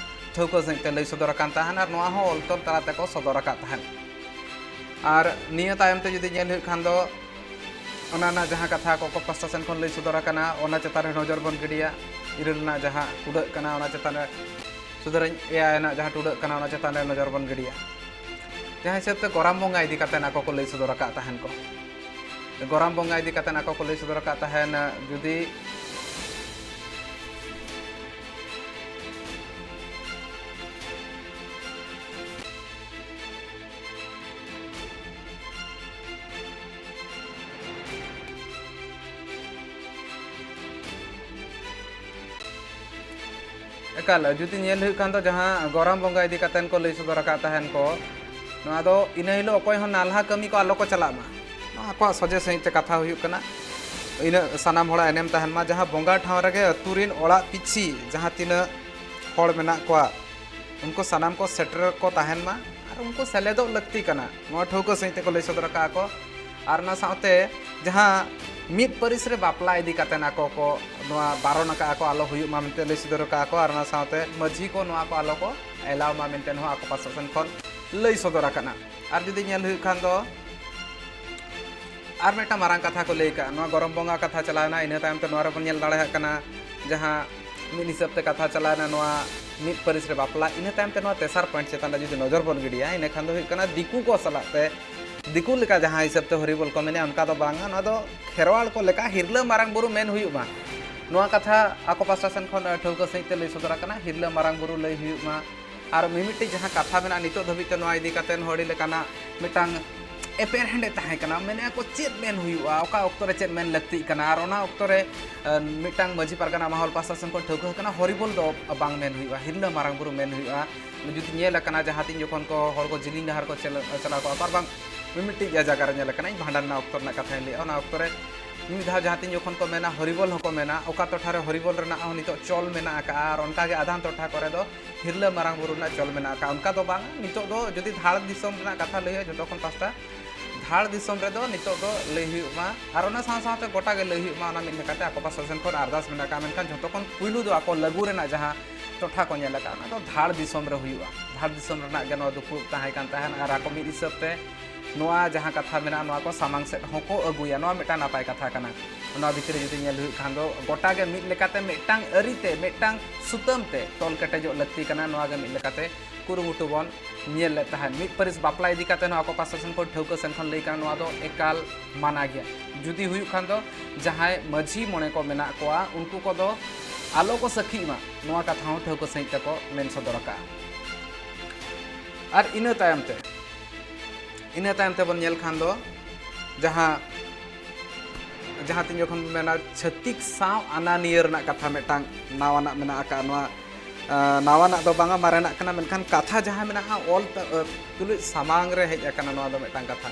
ᱴᱷᱟᱹᱣᱠᱟᱹ ᱥᱟᱺᱦᱤᱡ ᱛᱮ ᱞᱟᱹᱭ ᱥᱚᱫᱚᱨ ᱟᱠᱟᱱ ᱛᱟᱦᱮᱱ ᱟᱨ ᱱᱚᱣᱟ ᱦᱚᱸ ᱚᱞ ᱛᱚᱞ ᱛᱟᱞᱟ ᱛᱮᱠᱚ ᱥᱚᱫᱚᱨ ᱟᱠᱟᱫ ᱛᱟᱦᱮᱱ᱾ ᱟᱨ ᱱᱤᱭᱟᱹ ᱛᱟᱭᱚᱢ ᱛᱮ ᱡᱩᱫᱤ ᱧᱮᱞ ᱦᱩᱭᱩᱜ ᱠᱷᱟᱱ ᱫᱚ, ᱚᱱᱟ ᱨᱮᱱᱟᱜ ᱡᱟᱦᱟᱸ ᱠᱟᱛᱷᱟ ᱟᱠᱚ ᱠᱚ ᱯᱟᱥᱴᱟ ᱥᱮᱱ ᱠᱷᱚᱱ ᱞᱟᱹᱭ ᱥᱚᱫᱚᱨ ᱟᱠᱟᱱᱟ, ᱚᱱᱟ ᱪᱮᱛᱟᱱ ᱨᱮ ᱱᱚᱡᱚᱨ ᱵᱚᱱ ᱜᱤᱰᱤᱭᱟ᱾ ᱤᱨᱟᱹᱞ ᱨᱮᱱᱟᱜ ᱡᱟᱦᱟᱸ ᱴᱩᱰᱟᱹᱜ ᱠᱟᱱᱟ, ᱚᱱᱟ ᱪᱮᱛᱟᱱ ᱨᱮ ᱥᱩᱫᱷᱟᱹᱨᱟᱹᱧ, ᱮᱭᱟᱭ ᱨᱮᱱᱟᱜ ᱡᱟᱦᱟᱸ ᱴᱩᱰᱟᱹᱜ ᱠᱟᱱᱟ, ᱚᱱᱟ ᱪᱮᱛᱟᱱ ᱨᱮ ᱱᱚᱡᱚᱨ ᱵᱚᱱ ᱜᱤᱰᱤᱭᱟ᱾ ᱡᱟᱦᱟᱸ ᱦᱤᱥᱟᱹᱵ ᱛᱮ ᱜᱚᱨᱟᱢ ᱵᱚᱸᱜᱟ ᱤᱫᱤ ᱠᱟᱛᱮ ᱟᱠᱚ ᱠᱚ ᱞᱟᱹᱭ ᱥᱚᱫᱚᱨ ᱟᱠᱟᱫ ᱛᱟᱦᱮᱱ ᱠᱚ, ᱜᱚᱨᱟᱢ ᱵᱚᱸᱜᱟ ᱤᱫᱤ ᱠᱟᱛᱮ ᱟᱠᱚ ᱠᱚ ᱞᱟᱹᱭ ᱥᱚᱫᱚᱨ ᱟᱠᱟᱫ ᱛᱟᱦᱮᱱ, ᱡᱩᱫᱤ ᱮᱠᱟᱞ, ᱡᱩᱫᱤ ᱧᱮᱞ ᱦᱩᱭᱩᱜ ᱠᱷᱟᱱ ᱫᱚ, ᱡᱟᱦᱟᱸ ᱜᱚᱨᱟᱢ ᱵᱚᱸᱜᱟ ᱤᱫᱤ ᱠᱟᱛᱮᱱ ᱠᱚ ᱞᱟᱹᱭ ᱥᱚᱫᱚᱨ ᱟᱠᱟᱫ ᱛᱟᱦᱮᱱ ᱠᱚ, ᱱᱚᱣᱟ ᱫᱚ ᱤᱱᱟᱹ ᱦᱤᱞᱳᱜ ᱚᱠᱚᱭ ᱦᱚᱸ ᱱᱟᱞᱦᱟ ᱠᱟᱹᱢᱤ ᱠᱚ ᱟᱞᱚ ᱠᱚ ᱪᱟᱞᱟᱜ ᱢᱟ, ᱱᱚᱣᱟ ᱟᱠᱚᱣᱟᱜ ᱥᱚᱡᱷᱮ ᱥᱟᱺᱦᱤᱡ ᱛᱮ ᱠᱟᱛᱷᱟ ᱦᱩᱭᱩᱜ ᱠᱟᱱᱟ᱾ ᱤᱱᱟᱹ ᱥᱟᱱᱟᱢ ᱦᱚᱲᱟᱜ ᱮᱱᱮᱢ ᱛᱟᱦᱮᱱ ᱢᱟ, ᱡᱟᱦᱟᱸ ᱵᱚᱸᱜᱟ ᱴᱷᱟᱶ ᱨᱮᱜᱮ ᱟᱹᱛᱩ ᱨᱤᱱ ᱚᱲᱟᱜ ᱯᱤᱪᱷᱤ ᱡᱟᱦᱟᱸ ᱛᱤᱱᱟᱹᱜ ᱦᱚᱲ ᱢᱮᱱᱟᱜ ᱠᱚᱣᱟ, ᱩᱱᱠᱩ ᱥᱟᱱᱟᱢ ᱠᱚ ᱥᱮᱴᱮᱨ ᱠᱚ ᱛᱟᱦᱮᱱ ᱢᱟ ᱟᱨ ᱩᱱᱠᱩ ᱥᱮᱞᱮᱫᱚᱜ ᱞᱟᱹᱠᱛᱤ ᱠᱟᱱᱟ, ᱱᱚᱣᱟ ᱴᱷᱟᱹᱣᱠᱟᱹ ᱥᱟᱺᱦᱤᱡ ᱛᱮᱠᱚ ᱞᱟᱹᱭ ᱥᱚᱫᱚᱨ ᱟᱠᱟᱫᱼᱟ ᱠᱚ᱾ ᱟᱨ ᱚᱱᱟ ᱥᱟᱶᱛᱮ ᱡᱟᱦᱟᱸ ᱢᱤᱫ ᱯᱟᱹᱨᱤᱥ ᱨᱮ ᱵᱟᱯᱞᱟ ᱤᱫᱤ ᱠᱟᱛᱮ ᱟᱠᱚ ᱠᱚ ᱱᱚᱣᱟ ᱵᱟᱨᱚᱱ ᱟᱠᱟᱫᱼᱟ ᱠᱚ, ᱟᱞᱚ ᱦᱩᱭᱩᱜ ᱢᱟ ᱢᱮᱱᱛᱮ ᱞᱟᱹᱭ ᱥᱚᱫᱚᱨ ᱟᱠᱟᱫᱼᱟ ᱠᱚ᱾ ᱟᱨ ᱚᱱᱟ ᱥᱟᱶᱛᱮ ᱢᱟᱹᱡᱷᱤ ᱠᱚ ᱱᱚᱣᱟ ᱠᱚ ᱟᱞᱚ ᱠᱚ ᱮᱞᱟᱣ ᱢᱟ ᱢᱮᱱᱛᱮ ᱦᱚᱸ ᱟᱠᱚ ᱯᱟᱥᱴᱟ ᱥᱮᱱ ᱠᱷᱚᱱ ᱞᱟᱹᱭ ᱥᱚᱫᱚᱨ ᱟᱠᱟᱱᱟ᱾ ᱟᱨ ᱡᱩᱫᱤ ᱧᱮᱞ ᱦᱩᱭᱩᱜ ᱠᱷᱟᱱ ᱫᱚ, ᱟᱨ ᱢᱤᱫᱴᱟᱝ ᱢᱟᱨᱟᱝ ᱠᱟᱛᱷᱟ ᱠᱚ ᱞᱟᱹᱭ ᱠᱟᱜᱼᱟ, ᱱᱚᱣᱟ ᱜᱚᱨᱚᱢ ᱵᱚᱸᱜᱟ ᱠᱟᱛᱷᱟ ᱪᱟᱞᱟᱣᱮᱱᱟ, ᱤᱱᱟᱹ ᱛᱟᱭᱚᱢ ᱛᱮ ᱱᱚᱣᱟ ᱨᱮᱵᱚᱱ ᱧᱮᱞ ᱫᱟᱲᱮᱭᱟᱜ ᱠᱟᱱᱟ, ᱡᱟᱦᱟᱸ ᱢᱤᱫ ᱦᱤᱥᱟᱹᱵ ᱛᱮ ᱠᱟᱛᱷᱟ ᱪᱟᱞᱟᱣᱮᱱᱟ ᱱᱚᱣᱟ ᱢᱤᱫ ᱯᱟᱹᱨᱤᱥ ᱨᱮ ᱵᱟᱯᱞᱟ, ᱤᱱᱟᱹ ᱛᱟᱭᱚᱢ ᱛᱮ ᱱᱚᱣᱟ ᱛᱮᱥᱟᱨ ᱯᱚᱭᱮᱱᱴ ᱪᱮᱛᱟᱱ ᱨᱮ ᱡᱩᱫᱤ ᱱᱚᱡᱚᱨ ᱵᱚᱱ ᱜᱤᱰᱤᱭᱟ, ᱤᱱᱟᱹ ᱠᱷᱟᱱ ᱫᱚ ᱦᱩᱭᱩᱜ ᱠᱟᱱᱟ ᱫᱤᱠᱩ ᱠᱚ ᱥᱟᱞᱟᱜ ᱛᱮ, ᱫᱤᱠᱩ ᱞᱮᱠᱟ ᱡᱟᱦᱟᱸ ᱦᱤᱥᱟᱹᱵ ᱛᱮ ᱦᱚᱨᱤᱵᱚᱞ ᱠᱚ ᱢᱮᱱᱮᱜᱼᱟ, ᱚᱱᱠᱟ ᱫᱚ ᱵᱟᱝᱟ᱾ ᱱᱚᱣᱟ ᱫᱚ ᱠᱷᱮᱨᱣᱟᱲ ᱠᱚ ᱞᱮᱠᱟ ᱦᱤᱨᱞᱟᱹ ᱢᱟᱨᱟᱝ ᱵᱩᱨᱩ ᱢᱮᱱ ᱦᱩᱭᱩᱜ ᱢᱟ, ᱱᱚᱣᱟ ᱠᱟᱛᱷᱟ ᱟᱠᱚ ᱯᱟᱥᱴᱟ ᱥᱮᱱ ᱠᱷᱚᱱ ᱴᱷᱟᱹᱣᱠᱟᱹ ᱥᱟᱺᱦᱤᱡ ᱛᱮ ᱞᱟᱹᱭ ᱥᱚᱫᱚᱨ ᱟᱠᱟᱱᱟ, ᱦᱤᱨᱞᱟᱹ ᱢᱟᱨᱟᱝ ᱵᱩᱨᱩ ᱞᱟᱹᱭ ᱦᱩᱭᱩᱜ ᱢᱟ᱾ ᱟᱨ ᱢᱤᱢᱤᱫᱴᱤᱡ ᱡᱟᱦᱟᱸ ᱠᱟᱛᱷᱟ ᱢᱮᱱᱟᱜᱼᱟ, ᱱᱤᱛᱚᱜ ᱫᱷᱟᱹᱵᱤᱡ ᱛᱮ ᱱᱚᱣᱟ ᱤᱫᱤ ᱠᱟᱛᱮ ᱦᱚᱸ ᱟᱹᱰᱤ ᱞᱮᱠᱟᱱᱟᱜ ᱢᱤᱫᱴᱟᱝ ᱮᱯᱮᱨᱦᱮᱸᱰᱮ ᱛᱟᱦᱮᱸ ᱠᱟᱱᱟ, ᱢᱮᱱᱮᱜᱼᱟ ᱠᱚ ᱪᱮᱫ ᱢᱮᱱ ᱦᱩᱭᱩᱜᱼᱟ, ᱚᱠᱟ ᱚᱠᱛᱚ ᱨᱮ ᱪᱮᱫ ᱢᱮᱱ ᱞᱟᱹᱠᱛᱤᱜ ᱠᱟᱱᱟ, ᱟᱨ ᱚᱱᱟ ᱚᱠᱛᱚ ᱨᱮ, ᱮ, ᱢᱤᱫᱴᱟᱝ ᱢᱟᱹᱡᱷᱤ ᱯᱟᱨᱜᱟᱱᱟ ᱢᱟᱦᱚᱞ ᱯᱟᱥᱴᱟ ᱥᱮᱱ ᱠᱷᱚᱱ ᱴᱷᱟᱹᱣᱠᱟᱹ ᱟᱠᱟᱱᱟ, ᱦᱚᱨᱤᱵᱚᱞ ᱫᱚ ᱵᱟᱝ ᱢᱮᱱ ᱦᱩᱭᱩᱜᱼᱟ, ᱦᱤᱨᱞᱟᱹ ᱢᱟᱨᱟᱝ ᱵᱩᱨᱩ ᱢᱮᱱ ᱦᱩᱭᱩᱜᱼᱟ᱾ ᱡᱩᱫᱤ ᱧᱮᱞ ᱟᱠᱟᱱᱟ, ᱡᱟᱦᱟᱸ ᱛᱤᱱ ᱡᱚᱠᱷᱚᱱ ᱠᱚ ᱦᱚᱲ ᱠᱚ ᱡᱤᱞᱤᱧ ᱰᱟᱦᱟᱨ ᱠᱚ ᱪᱟᱞᱟᱣ, ᱪᱟᱞᱟᱣ ᱠᱚᱜᱼᱟ ᱠᱚ, ᱟᱨ ᱵᱟᱝ ᱢᱤᱢᱤᱫᱴᱤᱡ ᱡᱟᱭᱜᱟ ᱨᱮ ᱧᱮᱞ ᱟᱠᱟᱱᱟ, ᱤᱧ ᱵᱷᱟᱸᱰᱟᱱ ᱨᱮᱱᱟᱜ ᱚᱠᱛᱚ ᱨᱮᱱᱟᱜ ᱠᱟᱛᱷᱟᱧ ᱞᱟᱹᱭᱮᱫᱼᱟ, ᱚᱱᱟ ᱚᱠᱛᱚ ᱨᱮ ᱢᱤᱫ ᱫᱷᱟᱣ ᱡᱟᱦᱟᱸ ᱛᱤᱱ ᱡᱚᱠᱷᱚᱱ ᱠᱚ ᱢᱮᱱᱟ ᱦᱚᱨᱤᱵᱚᱞ ᱦᱚᱸᱠᱚ ᱢᱮᱱᱟ, ᱚᱠᱟ ᱴᱚᱴᱷᱟ ᱨᱮ ᱦᱚᱨᱤᱵᱚᱞ ᱨᱮᱱᱟᱜ ᱦᱚᱸ ᱱᱤᱛᱚᱜ ᱪᱚᱞ ᱢᱮᱱᱟᱜ ᱟᱠᱟᱫᱼᱟ, ᱟᱨ ᱚᱱᱠᱟᱜᱮ ᱟᱫᱷᱟᱱ ᱴᱚᱴᱷᱟ ᱠᱚᱨᱮ ᱫᱚ ᱦᱤᱨᱞᱟᱹ ᱢᱟᱨᱟᱝ ᱵᱩᱨᱩ ᱨᱮᱱᱟᱜ ᱪᱚᱞ ᱢᱮᱱᱟᱜ ᱟᱠᱟᱫᱼᱟ᱾ ᱚᱱᱠᱟ ᱫᱚ ᱵᱟᱝ, ᱱᱤᱛᱚᱜ ᱫᱚ ᱡᱩᱫᱤ ᱫᱷᱟᱲ ᱫᱤᱥᱚᱢ ᱨᱮᱱᱟᱜ ᱠᱟᱛᱷᱟ ᱞᱟᱹᱭ ᱦᱩᱭᱩᱜᱼᱟ, ᱡᱷᱚᱛᱚ ᱠᱷᱚᱱ ᱯᱟᱥᱴᱟ ᱫᱷᱟᱲ ᱫᱤᱥᱚᱢ ᱨᱮᱫᱚ ᱱᱤᱛᱚᱜ ᱫᱚ ᱞᱟᱹᱭ ᱦᱩᱭᱩᱜ ᱢᱟ, ᱟᱨ ᱚᱱᱟ ᱥᱟᱶ ᱥᱟᱶᱛᱮ ᱜᱚᱴᱟ ᱜᱮ ᱞᱟᱹᱭ ᱦᱩᱭᱩᱜ ᱢᱟ, ᱚᱱᱟ ᱢᱤᱫ ᱞᱮᱠᱟᱛᱮ ᱟᱠᱚ ᱯᱟᱥᱴᱟ ᱥᱮᱱ ᱠᱷᱚᱱ ᱟᱨᱫᱟᱥ ᱢᱮᱱᱟᱜ ᱟᱠᱟᱫᱼᱟ᱾ ᱢᱮᱱᱠᱷᱟᱱ ᱡᱷᱚᱛᱚ ᱠᱷᱚᱱ ᱯᱩᱭᱞᱩ ᱫᱚ ᱟᱠᱚ ᱞᱟᱹᱜᱩ ᱨᱮᱱᱟᱜ ᱡᱟᱦᱟᱸ ᱴᱚᱴᱷᱟ ᱠᱚ ᱧᱮᱞ ᱟᱠᱟᱫᱼᱟ, ᱚᱱᱟ ᱫᱚ ᱫᱷᱟᱲ ᱫᱤᱥᱚᱢ ᱨᱮ ᱦᱩᱭᱩᱜᱼᱟ᱾ ᱫᱷᱟᱲ ᱫᱤᱥᱚᱢ ᱨᱮᱱᱟᱜ ᱜᱮ ᱱᱚᱣᱟ ᱫᱩᱯᱲᱩᱵ ᱛᱟᱦᱮᱸ ᱠᱟᱱ ᱛᱟᱦᱮᱸᱫ, ᱟᱨ ᱟᱠᱚ ᱢᱤᱫ ᱦᱤᱥᱟᱹᱵ ᱛᱮ ᱱᱚᱣᱟ ᱡᱟᱦᱟᱸ ᱠᱟᱛᱷᱟ ᱢᱮᱱᱟᱜᱼᱟ, ᱱᱚᱣᱟ ᱠᱚ ᱥᱟᱢᱟᱝ ᱥᱮᱫ ᱦᱚᱸᱠᱚ ᱟᱹᱜᱩᱭᱟ᱾ ᱱᱚᱣᱟ ᱢᱤᱫᱴᱟᱝ ᱱᱟᱯᱟᱭ ᱠᱟᱛᱷᱟ ᱠᱟᱱᱟ᱾ ᱱᱚᱣᱟ ᱵᱷᱤᱛᱨᱤ ᱨᱮ ᱡᱩᱫᱤ ᱧᱮᱞ ᱦᱩᱭᱩᱜ ᱠᱷᱟᱱ ᱫᱚ, ᱜᱚᱴᱟ ᱜᱮ ᱢᱤᱫ ᱞᱮᱠᱟᱛᱮ ᱢᱤᱫᱴᱟᱝ ᱟᱹᱨᱤ ᱛᱮ, ᱢᱤᱫᱴᱟᱝ ᱥᱩᱛᱟᱹᱢ ᱛᱮ ᱛᱚᱞ ᱠᱮᱴᱮᱡᱚᱜ ᱞᱟᱹᱠᱛᱤ ᱠᱟᱱᱟ᱾ ᱱᱚᱣᱟ ᱜᱮ ᱢᱤᱫ ᱞᱮᱠᱟᱛᱮ ᱠᱩᱨᱩᱢᱩᱴᱩ ᱵᱚᱱ ᱧᱮᱞ ᱞᱮᱫ ᱛᱟᱦᱮᱸᱫ᱾ ᱢᱤᱫ ᱯᱟᱹᱨᱤᱥ ᱵᱟᱯᱞᱟ ᱤᱫᱤ ᱠᱟᱛᱮ ᱦᱚᱸ ᱟᱠᱚ ᱯᱟᱥᱴᱟ ᱥᱮᱱ ᱠᱷᱚᱱ ᱴᱷᱟᱹᱣᱠᱟᱹ ᱥᱮᱱ ᱠᱷᱚᱱ ᱞᱟᱹᱭ ᱠᱟᱱᱟ, ᱱᱚᱣᱟ ᱫᱚ ᱮᱠᱟᱞ ᱢᱟᱱᱟ ᱜᱮᱭᱟ᱾ ᱡᱩᱫᱤ ᱦᱩᱭᱩᱜ ᱠᱷᱟᱱ ᱫᱚ, ᱡᱟᱦᱟᱸᱭ ᱢᱟᱹᱡᱷᱤ ᱢᱚᱬᱮ ᱠᱚ ᱢᱮᱱᱟᱜ ᱠᱚᱣᱟ, ᱩᱱᱠᱩ ᱠᱚᱫᱚ ᱟᱞᱚ ᱠᱚ ᱥᱟᱹᱠᱷᱤᱜ ᱢᱟ, ᱱᱚᱣᱟ ᱠᱟᱛᱷᱟ ᱦᱚᱸ ᱴᱷᱟᱹᱣᱠᱟᱹ ᱥᱟᱺᱦᱤᱡ ᱛᱮᱠᱚ ᱢᱮᱱ ᱥᱚᱫᱚᱨ ᱟᱠᱟᱫᱼᱟ᱾ ᱟᱨ ᱤᱱᱟᱹ ᱛᱟᱭᱚᱢ ᱛᱮ, ᱤᱱᱟᱹ ᱛᱟᱭᱚᱢ ᱛᱮᱵᱚᱱ ᱧᱮᱞ ᱠᱷᱟᱱ ᱫᱚ, ᱡᱟᱦᱟᱸ, ᱡᱟᱦᱟᱸ ᱛᱤᱱ ᱡᱚᱠᱷᱚᱱ ᱵᱚᱱ ᱢᱮᱱᱟ ᱪᱷᱟᱹᱛᱤᱠ ᱥᱟᱶ ᱟᱱᱟ ᱱᱤᱭᱟᱹ ᱨᱮᱱᱟᱜ ᱠᱟᱛᱷᱟ ᱢᱤᱫᱴᱟᱝ ᱱᱟᱣᱟᱱᱟᱜ ᱢᱮᱱᱟᱜ ᱟᱠᱟᱫᱼᱟ᱾ ᱱᱚᱣᱟ, ᱟᱸ, ᱱᱟᱣᱟᱱᱟᱜ ᱫᱚ ᱵᱟᱝᱟ, ᱢᱟᱨᱮᱱᱟᱜ ᱠᱟᱱᱟ, ᱢᱮᱱᱠᱷᱟᱱ ᱠᱟᱛᱷᱟ ᱡᱟᱦᱟᱸ ᱢᱮᱱᱟᱜᱼᱟ, ᱚᱞ ᱛᱟ-, ᱟᱸ, ᱛᱩᱞᱩᱡ ᱥᱟᱢᱟᱝ ᱨᱮ ᱦᱮᱡ ᱟᱠᱟᱱᱟ ᱱᱚᱣᱟ ᱫᱚ ᱢᱤᱫᱴᱟᱝ ᱠᱟᱛᱷᱟ᱾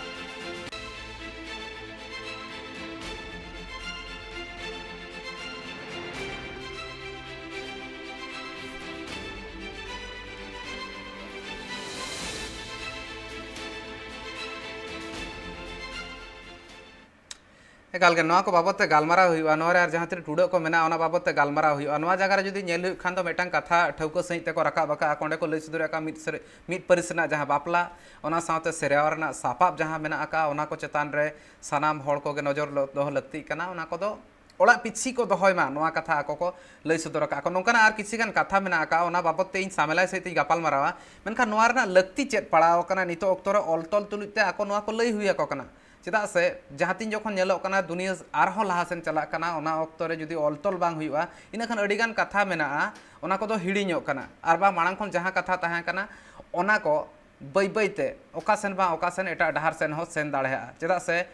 ᱮᱠᱟᱞ ᱜᱮ, ᱱᱚᱣᱟ ᱠᱚ ᱵᱟᱵᱚᱫ ᱛᱮ ᱜᱟᱞᱢᱟᱨᱟᱣ ᱦᱩᱭᱩᱜᱼᱟ᱾ ᱱᱚᱣᱟ ᱨᱮ ᱟᱨ ᱡᱟᱦᱟᱸ ᱛᱤᱱᱟᱹᱜ ᱴᱩᱰᱟᱹᱜ ᱠᱚ ᱢᱮᱱᱟᱜᱼᱟ, ᱚᱱᱟ ᱵᱟᱵᱚᱫ ᱛᱮ ᱜᱟᱞᱢᱟᱨᱟᱣ ᱦᱩᱭᱩᱜᱼᱟ᱾ ᱱᱚᱣᱟ ᱡᱟᱭᱜᱟ ᱨᱮ ᱡᱩᱫᱤ ᱧᱮᱞ ᱦᱩᱭᱩᱜ ᱠᱷᱟᱱ ᱫᱚ, ᱢᱤᱫᱴᱟᱝ ᱠᱟᱛᱷᱟ ᱴᱷᱟᱹᱣᱠᱟᱹ ᱥᱟᱺᱦᱤᱡ ᱛᱮᱠᱚ ᱨᱟᱠᱟᱵ ᱟᱠᱟᱫᱼᱟ᱾ ᱚᱸᱰᱮ ᱠᱚ ᱞᱟᱹᱭ ᱥᱚᱫᱚᱨ ᱟᱠᱟᱫᱼᱟ ᱢᱤᱫ ᱥᱮᱨᱮ-, ᱢᱤᱫ ᱯᱟᱹᱨᱤᱥ ᱨᱮᱱᱟᱜ ᱡᱟᱦᱟᱸ ᱵᱟᱯᱞᱟ, ᱚᱱᱟ ᱥᱟᱶᱛᱮ ᱥᱮᱨᱣᱟ ᱨᱮᱱᱟᱜ ᱥᱟᱯᱟᱵ ᱡᱟᱦᱟᱸ ᱢᱮᱱᱟᱜ ᱟᱠᱟᱫᱼᱟ, ᱚᱱᱟ ᱠᱚ ᱪᱮᱛᱟᱱ ᱨᱮ ᱥᱟᱱᱟᱢ ᱦᱚᱲ ᱠᱚᱜᱮ ᱱᱚᱡᱚᱨ ᱞᱚ-, ᱫᱚᱦᱚ ᱞᱟᱹᱠᱛᱤᱜ ᱠᱟᱱᱟ᱾ ᱚᱱᱟ ᱠᱚᱫᱚ ᱚᱲᱟᱜ ᱯᱤᱪᱷᱤ ᱠᱚ ᱫᱚᱦᱚᱭ ᱢᱟ, ᱱᱚᱣᱟ ᱠᱟᱛᱷᱟ ᱟᱠᱚ ᱠᱚ ᱞᱟᱹᱭ ᱥᱚᱫᱚᱨ ᱟᱠᱟᱫᱼᱟ ᱠᱚ᱾ ᱱᱚᱝᱠᱟᱱᱟᱜ ᱟᱨ ᱠᱤᱪᱷᱤ ᱜᱟᱱ ᱠᱟᱛᱷᱟ ᱢᱮᱱᱟᱜ ᱟᱠᱟᱫᱼᱟ, ᱚᱱᱟ ᱵᱟᱵᱚᱫ ᱛᱮ ᱤᱧ ᱥᱟᱢᱮᱞᱟᱭ ᱥᱟᱹᱦᱤᱡ ᱛᱤᱧ ᱜᱟᱯᱟᱞ ᱢᱟᱨᱟᱣᱟ᱾ ᱢᱮᱱᱠᱷᱟᱱ ᱱᱚᱣᱟ ᱨᱮᱱᱟᱜ ᱞᱟᱹᱠᱛᱤ ᱪᱮᱫ ᱯᱟᱲᱟᱣ ᱟᱠᱟᱱᱟ ᱱᱤᱛᱚᱜ ᱚᱠᱛᱚ ᱨᱮ ᱚᱞ ᱛᱚᱞ ᱛᱩᱞᱩᱡ ᱛᱮ ᱟᱠᱚ ᱱᱚᱣᱟ ᱠᱚ ᱞᱟᱹᱭ ᱦᱩᱭ ᱟᱠᱚ ᱠᱟᱱᱟ? ᱪᱮᱫᱟᱜ ᱥᱮ ᱡᱟᱦᱟᱸ ᱛᱤᱱ ᱡᱚᱠᱷᱚᱱ ᱧᱮᱞᱚᱜ ᱠᱟᱱᱟ ᱫᱩᱱᱤᱭᱟᱹ ᱟᱨᱦᱚᱸ ᱞᱟᱦᱟ ᱥᱮᱱ ᱪᱟᱞᱟᱜ ᱠᱟᱱᱟ, ᱚᱱᱟ ᱚᱠᱛᱚ ᱨᱮ ᱡᱩᱫᱤ ᱚᱞ ᱛᱚᱞ ᱵᱟᱝ ᱦᱩᱭᱩᱜᱼᱟ, ᱤᱱᱟᱹ ᱠᱷᱟᱱ ᱟᱹᱰᱤ ᱜᱟᱱ ᱠᱟᱛᱷᱟ ᱢᱮᱱᱟᱜᱼᱟ, ᱚᱱᱟ ᱠᱚᱫᱚ ᱦᱤᱲᱤᱧᱚᱜ ᱠᱟᱱᱟ᱾ ᱟᱨ ᱵᱟᱝ ᱢᱟᱲᱟᱝ ᱠᱷᱚᱱ ᱡᱟᱦᱟᱸ ᱠᱟᱛᱷᱟ ᱛᱟᱦᱮᱸ ᱠᱟᱱᱟ, ᱚᱱᱟ ᱠᱚ ᱵᱟᱹᱭ ᱵᱟᱹᱭ ᱛᱮ ᱚᱠᱟ ᱥᱮᱱ ᱵᱟᱝ ᱚᱠᱟ ᱥᱮᱱ ᱮᱴᱟᱜ ᱰᱟᱦᱟᱨ ᱥᱮᱱ ᱦᱚᱸ ᱥᱮᱱ ᱫᱟᱲᱮᱭᱟᱜᱼᱟ᱾ ᱪᱮᱫᱟᱜ ᱥᱮ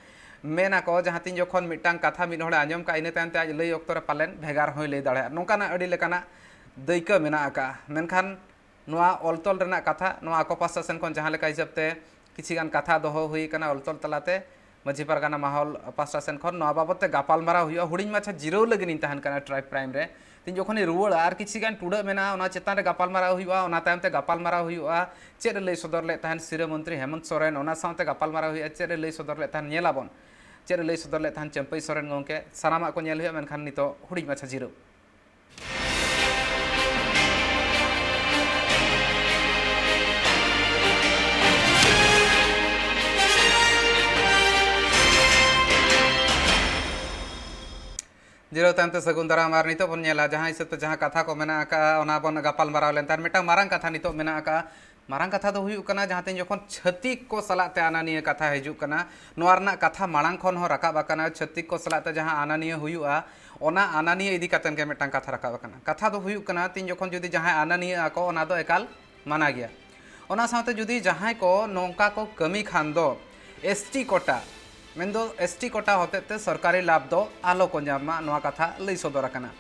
ᱢᱮᱱ ᱟᱠᱚ, ᱡᱟᱦᱟᱸ ᱛᱤᱱ ᱡᱚᱠᱷᱚᱱ ᱢᱤᱫᱴᱟᱝ ᱠᱟᱛᱷᱟ ᱢᱤᱫ ᱦᱚᱲᱮ ᱟᱸᱡᱚᱢ ᱠᱟᱜᱼᱟ, ᱤᱱᱟᱹ ᱛᱟᱭᱚᱢ ᱛᱮ ᱟᱡ ᱞᱟᱹᱭ ᱚᱠᱛᱚ ᱨᱮ ᱯᱟᱞᱮᱱ ᱵᱷᱮᱜᱟᱨ ᱦᱚᱸᱭ ᱞᱟᱹᱭ ᱫᱟᱲᱮᱭᱟᱜᱼᱟ᱾ ᱱᱚᱝᱠᱟᱱᱟᱜ ᱟᱹᱰᱤ ᱞᱮᱠᱟᱱᱟᱜ ᱫᱟᱹᱭᱠᱟᱹ ᱢᱮᱱᱟᱜ ᱟᱠᱟᱫᱼᱟ᱾ ᱢᱮᱱᱠᱷᱟᱱ ᱱᱚᱣᱟ ᱚᱞ ᱛᱚᱞ ᱨᱮᱱᱟᱜ ᱠᱟᱛᱷᱟ, ᱱᱚᱣᱟ ᱟᱠᱚ ᱯᱟᱥᱴᱟ ᱥᱮᱱ ᱠᱷᱚᱱ ᱡᱟᱦᱟᱸ ᱞᱮᱠᱟ ᱦᱤᱥᱟᱹᱵ ᱛᱮ ᱠᱤᱪᱷᱤ ᱜᱟᱱ ᱠᱟᱛᱷᱟ ᱫᱚᱦᱚ ᱦᱩᱭ ᱟᱠᱟᱱᱟ ᱚᱞ ᱛᱚᱞ ᱛᱟᱞᱟᱛᱮ ᱢᱟᱹᱡᱷᱤ ᱯᱟᱨᱜᱟᱱᱟ ᱢᱟᱦᱚᱞ ᱯᱟᱥᱴᱟ ᱥᱮᱱ ᱠᱷᱚᱱ᱾ ᱱᱚᱣᱟ ᱵᱟᱵᱚᱫ ᱛᱮ ᱜᱟᱯᱟᱞ ᱢᱟᱨᱟᱣ ᱦᱩᱭᱩᱜᱼᱟ᱾ ᱦᱩᱰᱤᱧ ᱢᱟᱪᱷᱟ ᱡᱤᱨᱟᱹᱣ ᱞᱟᱹᱜᱤᱫ ᱤᱧ ᱛᱟᱦᱮᱱ ᱠᱟᱱᱟ ᱴᱨᱟᱭᱤᱵᱽ ᱯᱨᱟᱭᱤᱢ ᱨᱮ᱾ ᱛᱤᱧ ᱡᱚᱠᱷᱚᱱᱤᱧ ᱨᱩᱣᱟᱹᱲᱟ, ᱟᱨ ᱠᱤᱪᱷᱤ ᱜᱟᱱ ᱴᱩᱰᱟᱹᱜ ᱢᱮᱱᱟᱜᱼᱟ, ᱚᱱᱟ ᱪᱮᱛᱟᱱ ᱨᱮ ᱜᱟᱯᱟᱞ ᱢᱟᱨᱟᱣ ᱦᱩᱭᱩᱜᱼᱟ᱾ ᱚᱱᱟ ᱛᱟᱭᱚᱢ ᱛᱮ ᱜᱟᱯᱟᱞ ᱢᱟᱨᱟᱣ ᱦᱩᱭᱩᱜᱼᱟ ᱪᱮᱫ ᱮ ᱞᱟᱹᱭ ᱥᱚᱫᱚᱨ ᱞᱮᱫ ᱛᱟᱦᱮᱱ ᱥᱤᱨᱟᱹ ᱢᱚᱱᱛᱨᱤ ᱦᱮᱢᱚᱱᱛ ᱥᱚᱨᱮᱱ, ᱚᱱᱟ ᱥᱟᱶᱛᱮ ᱜᱟᱯᱟᱞ ᱢᱟᱨᱟᱣ ᱦᱩᱭᱩᱜᱼᱟ ᱪᱮᱫ ᱮ ᱞᱟᱹᱭ ᱥᱚᱫᱚᱨ ᱞᱮᱫ ᱛᱟᱦᱮᱱ, ᱧᱮᱞᱟᱵᱚᱱ ᱪᱮᱫ ᱮ ᱞᱟᱹᱭ ᱥᱚᱫᱚᱨ ᱞᱮᱫ ᱛᱟᱦᱮᱱ ᱪᱟᱹᱢᱯᱟᱹᱭ ᱥᱚᱨᱮᱱ ᱜᱚᱢᱠᱮ᱾ ᱥᱟᱱᱟᱢᱟᱜ ᱠᱚ ᱧᱮᱞ ᱦᱩᱭᱩᱜᱼᱟ, ᱢᱮᱱᱠᱷᱟᱱ ᱱᱤᱛᱚᱜ ᱦᱩᱰᱤᱧ ᱢᱟᱪᱷᱟ ᱡᱤᱨᱟᱹᱣ᱾ ᱡᱤᱨᱟᱹᱣ ᱛᱟᱭᱚᱢ ᱛᱮ ᱥᱟᱹᱜᱩᱱ ᱫᱟᱨᱟᱢ᱾ ᱟᱨ ᱱᱤᱛᱚᱜ ᱵᱚᱱ ᱧᱮᱞᱟ, ᱡᱟᱦᱟᱸ ᱦᱤᱥᱟᱹᱵ ᱛᱮ ᱡᱟᱦᱟᱸ ᱠᱟᱛᱷᱟ ᱠᱚ ᱢᱮᱱᱟᱜ ᱟᱠᱟᱫᱼᱟ, ᱚᱱᱟ ᱵᱚᱱ ᱜᱟᱯᱟᱞ ᱢᱟᱨᱟᱣ ᱞᱮᱱ ᱛᱟᱦᱮᱸᱫ᱾ ᱢᱤᱫᱴᱟᱝ ᱢᱟᱨᱟᱝ ᱠᱟᱛᱷᱟ ᱱᱤᱛᱚᱜ ᱢᱮᱱᱟᱜ ᱟᱠᱟᱫᱼᱟ᱾ ᱢᱟᱨᱟᱝ ᱠᱟᱛᱷᱟ ᱫᱚ ᱦᱩᱭᱩᱜ ᱠᱟᱱᱟ, ᱡᱟᱦᱟᱸ ᱛᱤᱱ ᱡᱚᱠᱷᱚᱱ ᱪᱷᱟᱹᱛᱤᱠ ᱠᱚ ᱥᱟᱞᱟᱜ ᱛᱮ ᱟᱱᱟ ᱱᱤᱭᱟᱹ ᱠᱟᱛᱷᱟ ᱦᱤᱡᱩᱜ ᱠᱟᱱᱟ, ᱱᱚᱣᱟ ᱨᱮᱱᱟᱜ ᱠᱟᱛᱷᱟ ᱢᱟᱲᱟᱝ ᱠᱷᱚᱱ ᱦᱚᱸ ᱨᱟᱠᱟᱵ ᱟᱠᱟᱱᱟ᱾ ᱪᱷᱟᱹᱛᱤᱠ ᱠᱚ ᱥᱟᱞᱟᱜ ᱛᱮ ᱡᱟᱦᱟᱸ ᱟᱱᱟ ᱱᱤᱭᱟᱹ ᱦᱩᱭᱩᱜᱼᱟ, ᱚᱱᱟ ᱟᱱᱟ ᱱᱤᱭᱟᱹ ᱤᱫᱤ ᱠᱟᱛᱮᱫ ᱜᱮ ᱢᱤᱫᱴᱟᱝ ᱠᱟᱛᱷᱟ ᱨᱟᱠᱟᱵ ᱟᱠᱟᱱᱟ᱾ ᱠᱟᱛᱷᱟ ᱫᱚ ᱦᱩᱭᱩᱜ ᱠᱟᱱᱟ, ᱛᱤᱱ ᱡᱚᱠᱷᱚᱱ ᱡᱩᱫᱤ ᱡᱟᱦᱟᱸᱭ ᱟᱱᱟ ᱱᱤᱭᱟᱹ ᱟᱠᱚ, ᱚᱱᱟ ᱫᱚ ᱮᱠᱟᱞ ᱢᱟᱱᱟ ᱜᱮᱭᱟ᱾ ᱚᱱᱟ ᱥᱟᱶᱛᱮ ᱡᱩᱫᱤ ᱡᱟᱦᱟᱸᱭ ᱠᱚ ᱱᱚᱝᱠᱟ ᱠᱚ ᱠᱟᱹᱢᱤ ᱠᱷᱟᱱ ᱫᱚ, ᱮᱥ ᱴᱤ ᱠᱳᱴᱟ, ᱢᱮᱱᱫᱚ ᱮᱥ ᱴᱤ ᱠᱳᱴᱟ ᱦᱚᱛᱮᱡ ᱛᱮ ᱥᱚᱨᱠᱟᱨᱤ ᱞᱟᱵᱷ ᱫᱚ ᱟᱞᱚ ᱠᱚ ᱧᱟᱢ ᱢᱟ, ᱱᱚᱣᱟ ᱠᱟᱛᱷᱟ ᱞᱟᱹᱭ ᱥᱚᱫᱚᱨ ᱟᱠᱟᱱᱟ᱾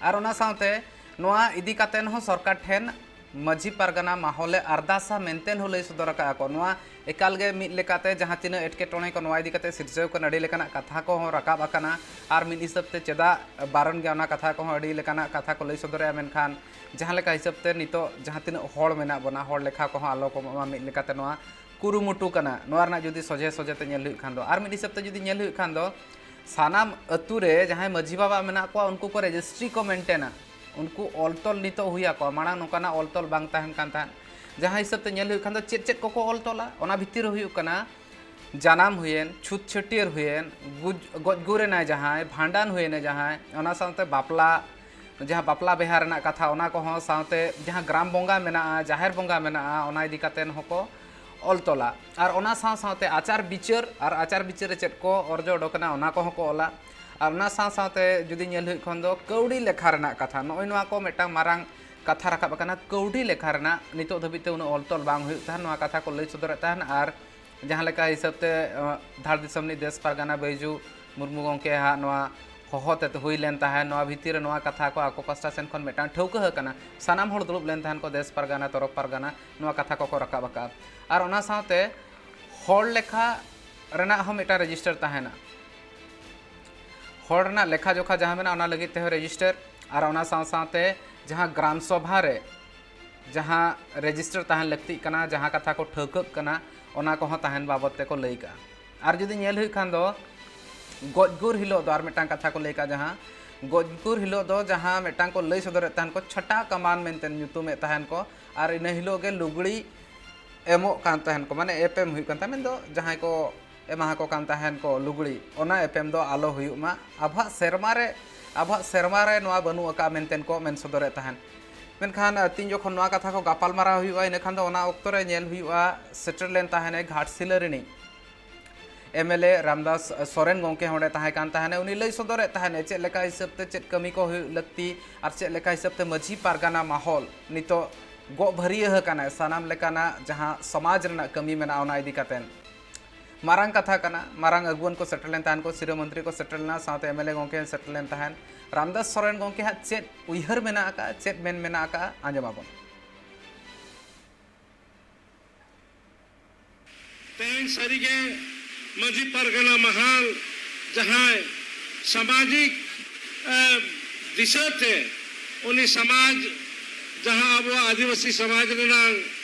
ᱟᱨ ᱚᱱᱟ ᱥᱟᱶᱛᱮ ᱱᱚᱣᱟ ᱤᱫᱤ ᱠᱟᱛᱮ ᱦᱚᱸ ᱥᱚᱨᱠᱟᱨ ᱴᱷᱮᱱ ᱢᱟᱹᱡᱷᱤ ᱯᱟᱨᱜᱟᱱᱟ ᱢᱟᱦᱚᱞᱮ ᱟᱨᱫᱟᱥᱟ ᱢᱮᱱᱛᱮ ᱦᱚᱸ ᱞᱟᱹᱭ ᱥᱚᱫᱚᱨ ᱟᱠᱟᱫᱼᱟ ᱠᱚ᱾ ᱱᱚᱣᱟ ᱮᱠᱟᱞ ᱜᱮ ᱢᱤᱫ ᱞᱮᱠᱟᱛᱮ ᱡᱟᱦᱟᱸ ᱛᱤᱱᱟᱹᱜ ᱮᱴᱠᱮᱴᱚᱬᱮ ᱠᱚ ᱱᱚᱣᱟ ᱤᱫᱤ ᱠᱟᱛᱮ ᱥᱤᱨᱡᱟᱹᱣ ᱠᱟᱱᱟ, ᱟᱹᱰᱤ ᱞᱮᱠᱟᱱᱟᱜ ᱠᱟᱛᱷᱟ ᱠᱚᱦᱚᱸ ᱨᱟᱠᱟᱵ ᱟᱠᱟᱱᱟ᱾ ᱟᱨ ᱢᱤᱫ ᱦᱤᱥᱟᱹᱵ ᱛᱮ ᱪᱮᱫᱟᱜ ᱵᱟᱨᱚᱱ ᱜᱮᱭᱟ, ᱚᱱᱟ ᱠᱟᱛᱷᱟ ᱠᱚᱦᱚᱸ ᱟᱹᱰᱤ ᱞᱮᱠᱟᱱᱟᱜ ᱠᱟᱛᱷᱟ ᱠᱚ ᱞᱟᱹᱭ ᱥᱚᱫᱚᱨᱮᱜᱼᱟ᱾ ᱢᱮᱱᱠᱷᱟᱱ ᱡᱟᱦᱟᱸ ᱞᱮᱠᱟ ᱦᱤᱥᱟᱹᱵ ᱛᱮ ᱱᱤᱛᱚᱜ ᱡᱟᱦᱟᱸ ᱛᱤᱱᱟᱹᱜ ᱦᱚᱲ ᱢᱮᱱᱟᱜ ᱵᱚᱱᱟ, ᱦᱚᱲ ᱞᱮᱠᱷᱟ ᱠᱚᱦᱚᱸ ᱟᱞᱚ ᱠᱚᱢᱚᱜ ᱢᱟ, ᱢᱤᱫ ᱞᱮᱠᱟᱛᱮ ᱱᱚᱣᱟ ᱠᱩᱨᱩᱢᱩᱴᱩ ᱠᱟᱱᱟ᱾ ᱱᱚᱣᱟ ᱨᱮᱱᱟᱜ ᱡᱩᱫᱤ ᱥᱚᱡᱷᱮ ᱥᱚᱡᱷᱮ ᱛᱮ ᱧᱮᱞ ᱦᱩᱭᱩᱜ ᱠᱷᱟᱱ ᱫᱚ, ᱟᱨ ᱢᱤᱫ ᱦᱤᱥᱟᱹᱵ ᱛᱮ ᱡᱩᱫᱤ ᱧᱮᱞ ᱦᱩᱭᱩᱜ ᱠᱷᱟᱱ ᱫᱚ, ᱥᱟᱱᱟᱢ ᱟᱹᱛᱩ ᱨᱮ ᱡᱟᱦᱟᱸᱭ ᱢᱟᱹᱡᱷᱤ ᱵᱟᱵᱟ ᱢᱮᱱᱟᱜ ᱠᱚᱣᱟ, ᱩᱱᱠᱩ ᱠᱚ ᱨᱮᱡᱤᱥᱴᱨᱤ ᱠᱚ ᱢᱮᱱᱴᱮᱱᱟ, ᱩᱱᱠᱩ ᱚᱞ ᱛᱚᱞ ᱱᱤᱛᱚᱜ ᱦᱩᱭ ᱟᱠᱚᱣᱟ᱾ ᱢᱟᱲᱟᱝ ᱱᱚᱝᱠᱟᱱᱟᱜ ᱚᱞ ᱛᱚᱞ ᱵᱟᱝ ᱛᱟᱦᱮᱱ ᱠᱟᱱ ᱛᱟᱦᱮᱸᱫ᱾ ᱡᱟᱦᱟᱸ ᱦᱤᱥᱟᱹᱵ ᱛᱮ ᱧᱮᱞ ᱦᱩᱭᱩᱜ ᱠᱷᱟᱱ ᱫᱚ, ᱪᱮᱫ ᱪᱮᱫ ᱠᱚᱠᱚ ᱚᱞ ᱛᱚᱞᱟ, ᱚᱱᱟ ᱵᱷᱤᱛᱤᱨ ᱨᱮ ᱦᱩᱭᱩᱜ ᱠᱟᱱᱟ ᱡᱟᱱᱟᱢ ᱦᱩᱭᱮᱱ, ᱪᱷᱩᱛ ᱪᱷᱟᱹᱴᱭᱟᱹᱨ ᱦᱩᱭᱮᱱ, ᱜᱩᱡ-, ᱜᱚᱡ ᱜᱩᱨ ᱮᱱᱟᱭ ᱡᱟᱦᱟᱸᱭ, ᱵᱷᱟᱸᱰᱟᱱ ᱦᱩᱭᱮᱱᱟ ᱡᱟᱦᱟᱸᱭ, ᱚᱱᱟ ᱥᱟᱶᱛᱮ ᱵᱟᱯᱞᱟ, ᱡᱟᱦᱟᱸ ᱵᱟᱯᱞᱟ ᱵᱤᱦᱟ ᱨᱮᱱᱟᱜ ᱠᱟᱛᱷᱟ, ᱚᱱᱟ ᱠᱚᱦᱚᱸ, ᱥᱟᱶᱛᱮ ᱡᱟᱦᱟᱸ ᱜᱨᱟᱢ ᱵᱚᱸᱜᱟ ᱢᱮᱱᱟᱜᱼᱟ, ᱡᱟᱦᱮᱨ ᱵᱚᱸᱜᱟ ᱢᱮᱱᱟᱜᱼᱟ, ᱚᱱᱟ ᱤᱫᱤ ᱠᱟᱛᱮᱫ ᱦᱚᱸᱠᱚ ᱚᱞ ᱛᱚᱞᱟ᱾ ᱟᱨ ᱚᱱᱟ ᱥᱟᱶ ᱥᱟᱶᱛᱮ ᱟᱪᱟᱨ ᱵᱤᱪᱟᱹᱨ, ᱟᱨ ᱟᱪᱟᱨ ᱵᱤᱪᱟᱹᱨ ᱨᱮ ᱪᱮᱫ ᱠᱚ ᱚᱨᱡᱚ ᱚᱰᱚᱠ ᱮᱱᱟ, ᱚᱱᱟ ᱠᱚᱦᱚᱸ ᱠᱚ ᱚᱞᱟ᱾ ᱟᱨ ᱚᱱᱟ ᱥᱟᱶ ᱥᱟᱶᱛᱮ ᱡᱩᱫᱤ ᱧᱮᱞ ᱦᱩᱭᱩᱜ ᱠᱷᱟᱱ ᱫᱚ, ᱠᱟᱹᱣᱰᱤ ᱞᱮᱠᱷᱟ ᱨᱮᱱᱟᱜ ᱠᱟᱛᱷᱟ, ᱱᱚᱜᱼᱚᱭ ᱱᱚᱣᱟ ᱠᱚ ᱢᱤᱫᱴᱟᱝ ᱢᱟᱨᱟᱝ ᱠᱟᱛᱷᱟ ᱨᱟᱠᱟᱵ ᱟᱠᱟᱱᱟ᱾ ᱠᱟᱹᱣᱰᱤ ᱞᱮᱠᱷᱟ ᱨᱮᱱᱟᱜ ᱱᱤᱛᱚᱜ ᱫᱷᱟᱹᱵᱤᱡ ᱛᱮ ᱩᱱᱟᱹᱜ ᱚᱞ ᱛᱚᱞ ᱵᱟᱝ ᱦᱩᱭᱩᱜ ᱛᱟᱦᱮᱸᱫ, ᱱᱚᱣᱟ ᱠᱟᱛᱷᱟ ᱠᱚ ᱞᱟᱹᱭ ᱥᱚᱫᱚᱨᱮᱫ ᱛᱟᱦᱮᱸᱫ᱾ ᱟᱨ ᱡᱟᱦᱟᱸ ᱞᱮᱠᱟ ᱦᱤᱥᱟᱹᱵ ᱛᱮ, ᱟᱸ, ᱫᱷᱟᱲ ᱫᱤᱥᱚᱢ ᱨᱤᱱᱤᱡ ᱫᱮᱥ ᱯᱟᱨᱜᱟᱱᱟ ᱵᱟᱹᱭᱡᱩ ᱢᱩᱨᱢᱩ ᱜᱚᱢᱠᱮ ᱦᱟᱸᱜ ᱱᱚᱣᱟ ᱦᱚᱦᱚ ᱛᱮ ᱦᱩᱭ ᱞᱮᱱ ᱛᱟᱦᱮᱸᱫ, ᱱᱚᱣᱟ ᱵᱷᱤᱛᱤᱨ ᱨᱮ ᱱᱚᱣᱟ ᱠᱟᱛᱷᱟ ᱠᱚ ᱟᱠᱚ ᱯᱟᱥᱴᱟ ᱥᱮᱱ ᱠᱷᱚᱱ ᱢᱤᱫᱴᱟᱝ ᱴᱷᱟᱹᱣᱠᱟᱹ ᱟᱠᱟᱱᱟ᱾ ᱥᱟᱱᱟᱢ ᱦᱚᱲ ᱫᱩᱲᱩᱵ ᱞᱮᱱ ᱛᱟᱦᱮᱸᱫ ᱠᱚ, ᱫᱮᱥ ᱯᱟᱨᱜᱟᱱᱟ, ᱛᱚᱨᱚᱯ ᱯᱟᱨᱜᱟᱱᱟ, ᱱᱚᱣᱟ ᱠᱟᱛᱷᱟ ᱠᱚᱠᱚ ᱨᱟᱠᱟᱵ ᱟᱠᱟᱫᱼᱟ᱾ ᱟᱨ ᱚᱱᱟ ᱥᱟᱶᱛᱮ ᱦᱚᱲ ᱞᱮᱠᱷᱟ ᱨᱮᱱᱟᱜ ᱦᱚᱸ ᱢᱤᱫᱴᱟᱝ ᱨᱮᱡᱤᱥᱴᱟᱨ ᱛᱟᱦᱮᱱᱟ᱾ ᱦᱚᱲ ᱨᱮᱱᱟᱜ ᱞᱮᱠᱷᱟ ᱡᱚᱠᱷᱟ ᱡᱟᱦᱟᱸ ᱢᱮᱱᱟᱜᱼᱟ, ᱚᱱᱟ ᱞᱟᱹᱜᱤᱫ ᱛᱮᱦᱚᱸ ᱨᱮᱡᱤᱥᱴᱟᱨ, ᱟᱨ ᱚᱱᱟ ᱥᱟᱶ ᱥᱟᱶᱛᱮ ᱡᱟᱦᱟᱸ ᱜᱨᱟᱢ ᱥᱚᱵᱷᱟ ᱨᱮ ᱡᱟᱦᱟᱸ ᱨᱮᱡᱤᱥᱴᱟᱨ ᱛᱟᱦᱮᱱ ᱞᱟᱹᱠᱛᱤᱜ ᱠᱟᱱᱟ, ᱡᱟᱦᱟᱸ ᱠᱟᱛᱷᱟ ᱠᱚ ᱴᱷᱟᱹᱣᱠᱟᱹᱜ ᱠᱟᱱᱟ, ᱚᱱᱟ ᱠᱚᱦᱚᱸ ᱛᱟᱦᱮᱱ ᱵᱟᱵᱚᱫ ᱛᱮᱠᱚ ᱞᱟᱹᱭ ᱠᱟᱜᱼᱟ᱾ ᱟᱨ ᱡᱩᱫᱤ ᱧᱮᱞ ᱦᱩᱭᱩᱜ ᱠᱷᱟᱱ ᱫᱚ, ᱜᱚᱡ ᱜᱩᱨ ᱦᱤᱞᱳᱜ ᱫᱚ ᱟᱨ ᱢᱤᱫᱴᱟᱝ ᱠᱟᱛᱷᱟ ᱠᱚ ᱞᱟᱹᱭ ᱠᱟᱜᱼᱟ, ᱡᱟᱦᱟᱸ ᱜᱚᱡ ᱜᱩᱨ ᱦᱤᱞᱳᱜ ᱫᱚ ᱡᱟᱦᱟᱸ ᱢᱤᱫᱴᱟᱝ ᱠᱚ ᱞᱟᱹᱭ ᱥᱚᱫᱚᱨᱮᱫ ᱛᱟᱦᱮᱱ ᱠᱚ, ᱪᱷᱟᱴᱟ ᱠᱟᱢᱟᱱ ᱢᱮᱱᱛᱮ ᱧᱩᱛᱩᱢᱮᱫ ᱛᱟᱦᱮᱱ ᱠᱚ, ᱟᱨ ᱤᱱᱟᱹ ᱦᱤᱞᱳᱜ ᱜᱮ ᱞᱩᱜᱽᱲᱤ ᱮᱢᱚᱜ ᱠᱟᱱ ᱛᱟᱦᱮᱱ ᱠᱚ, ᱢᱟᱱᱮ ᱮᱯᱮᱢ ᱦᱩᱭᱩᱜ ᱠᱟᱱ ᱛᱟᱦᱮᱸᱫ, ᱢᱮᱱᱫᱚ ᱡᱟᱦᱟᱸᱭ ᱠᱚ ᱮᱢᱟ ᱠᱚ ᱠᱟᱱ ᱛᱟᱦᱮᱱ ᱠᱚ ᱞᱩᱜᱽᱲᱤ, ᱚᱱᱟ ᱮᱯᱮᱢ ᱫᱚ ᱟᱞᱚ ᱦᱩᱭᱩᱜ ᱢᱟ, ᱟᱵᱚᱣᱟᱜ ᱥᱮᱨᱢᱟ ᱨᱮ, ᱟᱵᱚᱣᱟᱜ ᱥᱮᱨᱢᱟ ᱨᱮ ᱱᱚᱣᱟ ᱵᱟᱹᱱᱩᱜ ᱟᱠᱟᱫᱼᱟ ᱢᱮᱱᱛᱮ ᱠᱚ ᱢᱮᱱ ᱥᱚᱫᱚᱨᱮᱫ ᱛᱟᱦᱮᱸᱫ᱾ ᱢᱮᱱᱠᱷᱟᱱ ᱛᱤᱱ ᱡᱚᱠᱷᱚᱱ ᱱᱚᱣᱟ ᱠᱟᱛᱷᱟ ᱠᱚ ᱜᱟᱯᱟᱞ ᱢᱟᱨᱟᱣ ᱦᱩᱭᱩᱜᱼᱟ, ᱤᱱᱟᱹᱠᱷᱟᱱ ᱫᱚ ᱚᱱᱟ ᱚᱠᱛᱚ ᱨᱮ ᱧᱮᱞ ᱦᱩᱭᱩᱜᱼᱟ, ᱥᱮᱴᱮᱨ ᱞᱮᱱ ᱛᱟᱦᱮᱱᱟᱭ ᱜᱷᱟᱴᱥᱤᱞᱟᱹ ᱨᱤᱱᱤᱡ M L A Ramdas Soren ᱜᱚᱢᱠᱮ ᱦᱚᱸ ᱚᱸᱰᱮ ᱛᱟᱦᱮᱸ ᱠᱟᱱ ᱛᱟᱦᱮᱱᱟ᱾ ᱩᱱᱤ ᱞᱟᱹᱭ ᱥᱚᱫᱚᱨᱮᱫ ᱛᱟᱦᱮᱱᱟ ᱪᱮᱫ ᱞᱮᱠᱟ ᱦᱤᱥᱟᱹᱵ ᱛᱮ ᱪᱮᱫ ᱠᱟᱹᱢᱤ ᱠᱚ ᱦᱩᱭᱩᱜ ᱞᱟᱹᱠᱛᱤ, ᱟᱨ ᱪᱮᱫ ᱞᱮᱠᱟ ᱦᱤᱥᱟᱹᱵ ᱛᱮ ᱢᱟᱹᱡᱷᱤ ᱯᱟᱨᱜᱟᱱᱟ ᱢᱟᱦᱚᱞ ᱱᱤᱛᱚᱜ ᱜᱚᱜ ᱵᱷᱟᱹᱨᱭᱟᱹ ᱟᱠᱟᱱᱟᱭ, ᱥᱟᱱᱟᱢ ᱞᱮᱠᱟᱱᱟᱜ ᱡᱟᱦᱟᱸ ᱥᱚᱢᱟᱡᱽ ᱨᱮᱱᱟᱜ ᱠᱟᱹᱢᱤ ᱢᱮᱱᱟᱜᱼᱟ, ᱚᱱᱟ ᱤᱫᱤ ᱠᱟᱛᱮ ᱢᱟᱨᱟᱝ ᱠᱟᱛᱷᱟ ᱠᱟᱱᱟ᱾ ᱢᱟᱨᱟᱝ ᱟᱹᱜᱩᱣᱟᱹᱱ ᱠᱚ ᱥᱮᱴᱮᱨ ᱞᱮᱱ ᱛᱟᱦᱮᱱ ᱠᱚ, ᱥᱤᱨᱟᱹ ᱢᱚᱱᱛᱨᱤ ᱠᱚ ᱥᱮᱴᱮᱨ ᱞᱮᱱᱟ, ᱥᱟᱶᱛᱮ ᱮᱢ ᱮᱞ ᱮ ᱜᱚᱢᱠᱮ ᱥᱮᱴᱮᱨ ᱞᱮᱱ ᱛᱟᱦᱮᱱ᱾ ᱨᱟᱢᱫᱟᱥ ᱥᱚᱨᱮᱱ ᱜᱚᱢᱠᱮ ᱦᱟᱸᱜ ᱪᱮᱫ ᱩᱭᱦᱟᱹᱨ ᱢᱮᱱᱟᱜ ᱟᱠᱟᱫᱼᱟ, ᱪᱮᱫ ᱢᱮᱱ ᱢᱮᱱᱟᱜ ᱟᱠᱟᱫᱼᱟ, ᱟᱸᱡᱚᱢ ᱟᱵᱚᱱ᱾ ᱛᱮᱦᱮᱧ ᱥᱟᱹᱨᱤᱜᱮ ᱢᱟᱹᱡᱷᱤ ᱯᱟᱨᱜᱟᱱᱟ ᱢᱟᱦᱟᱞ ᱡᱟᱦᱟᱸᱭ ᱥᱟᱢᱟᱡᱤᱠ, ᱮ, ᱫᱤᱥᱟᱹᱛᱮ ᱩᱱᱤ ᱥᱚᱢᱟᱡᱽ, ᱡᱟᱦᱟᱸ ᱟᱵᱚᱣᱟᱜ ᱟᱹᱫᱤᱵᱟᱹᱥᱤ ᱥᱚᱢᱟᱡᱽ ᱨᱮᱱᱟᱝ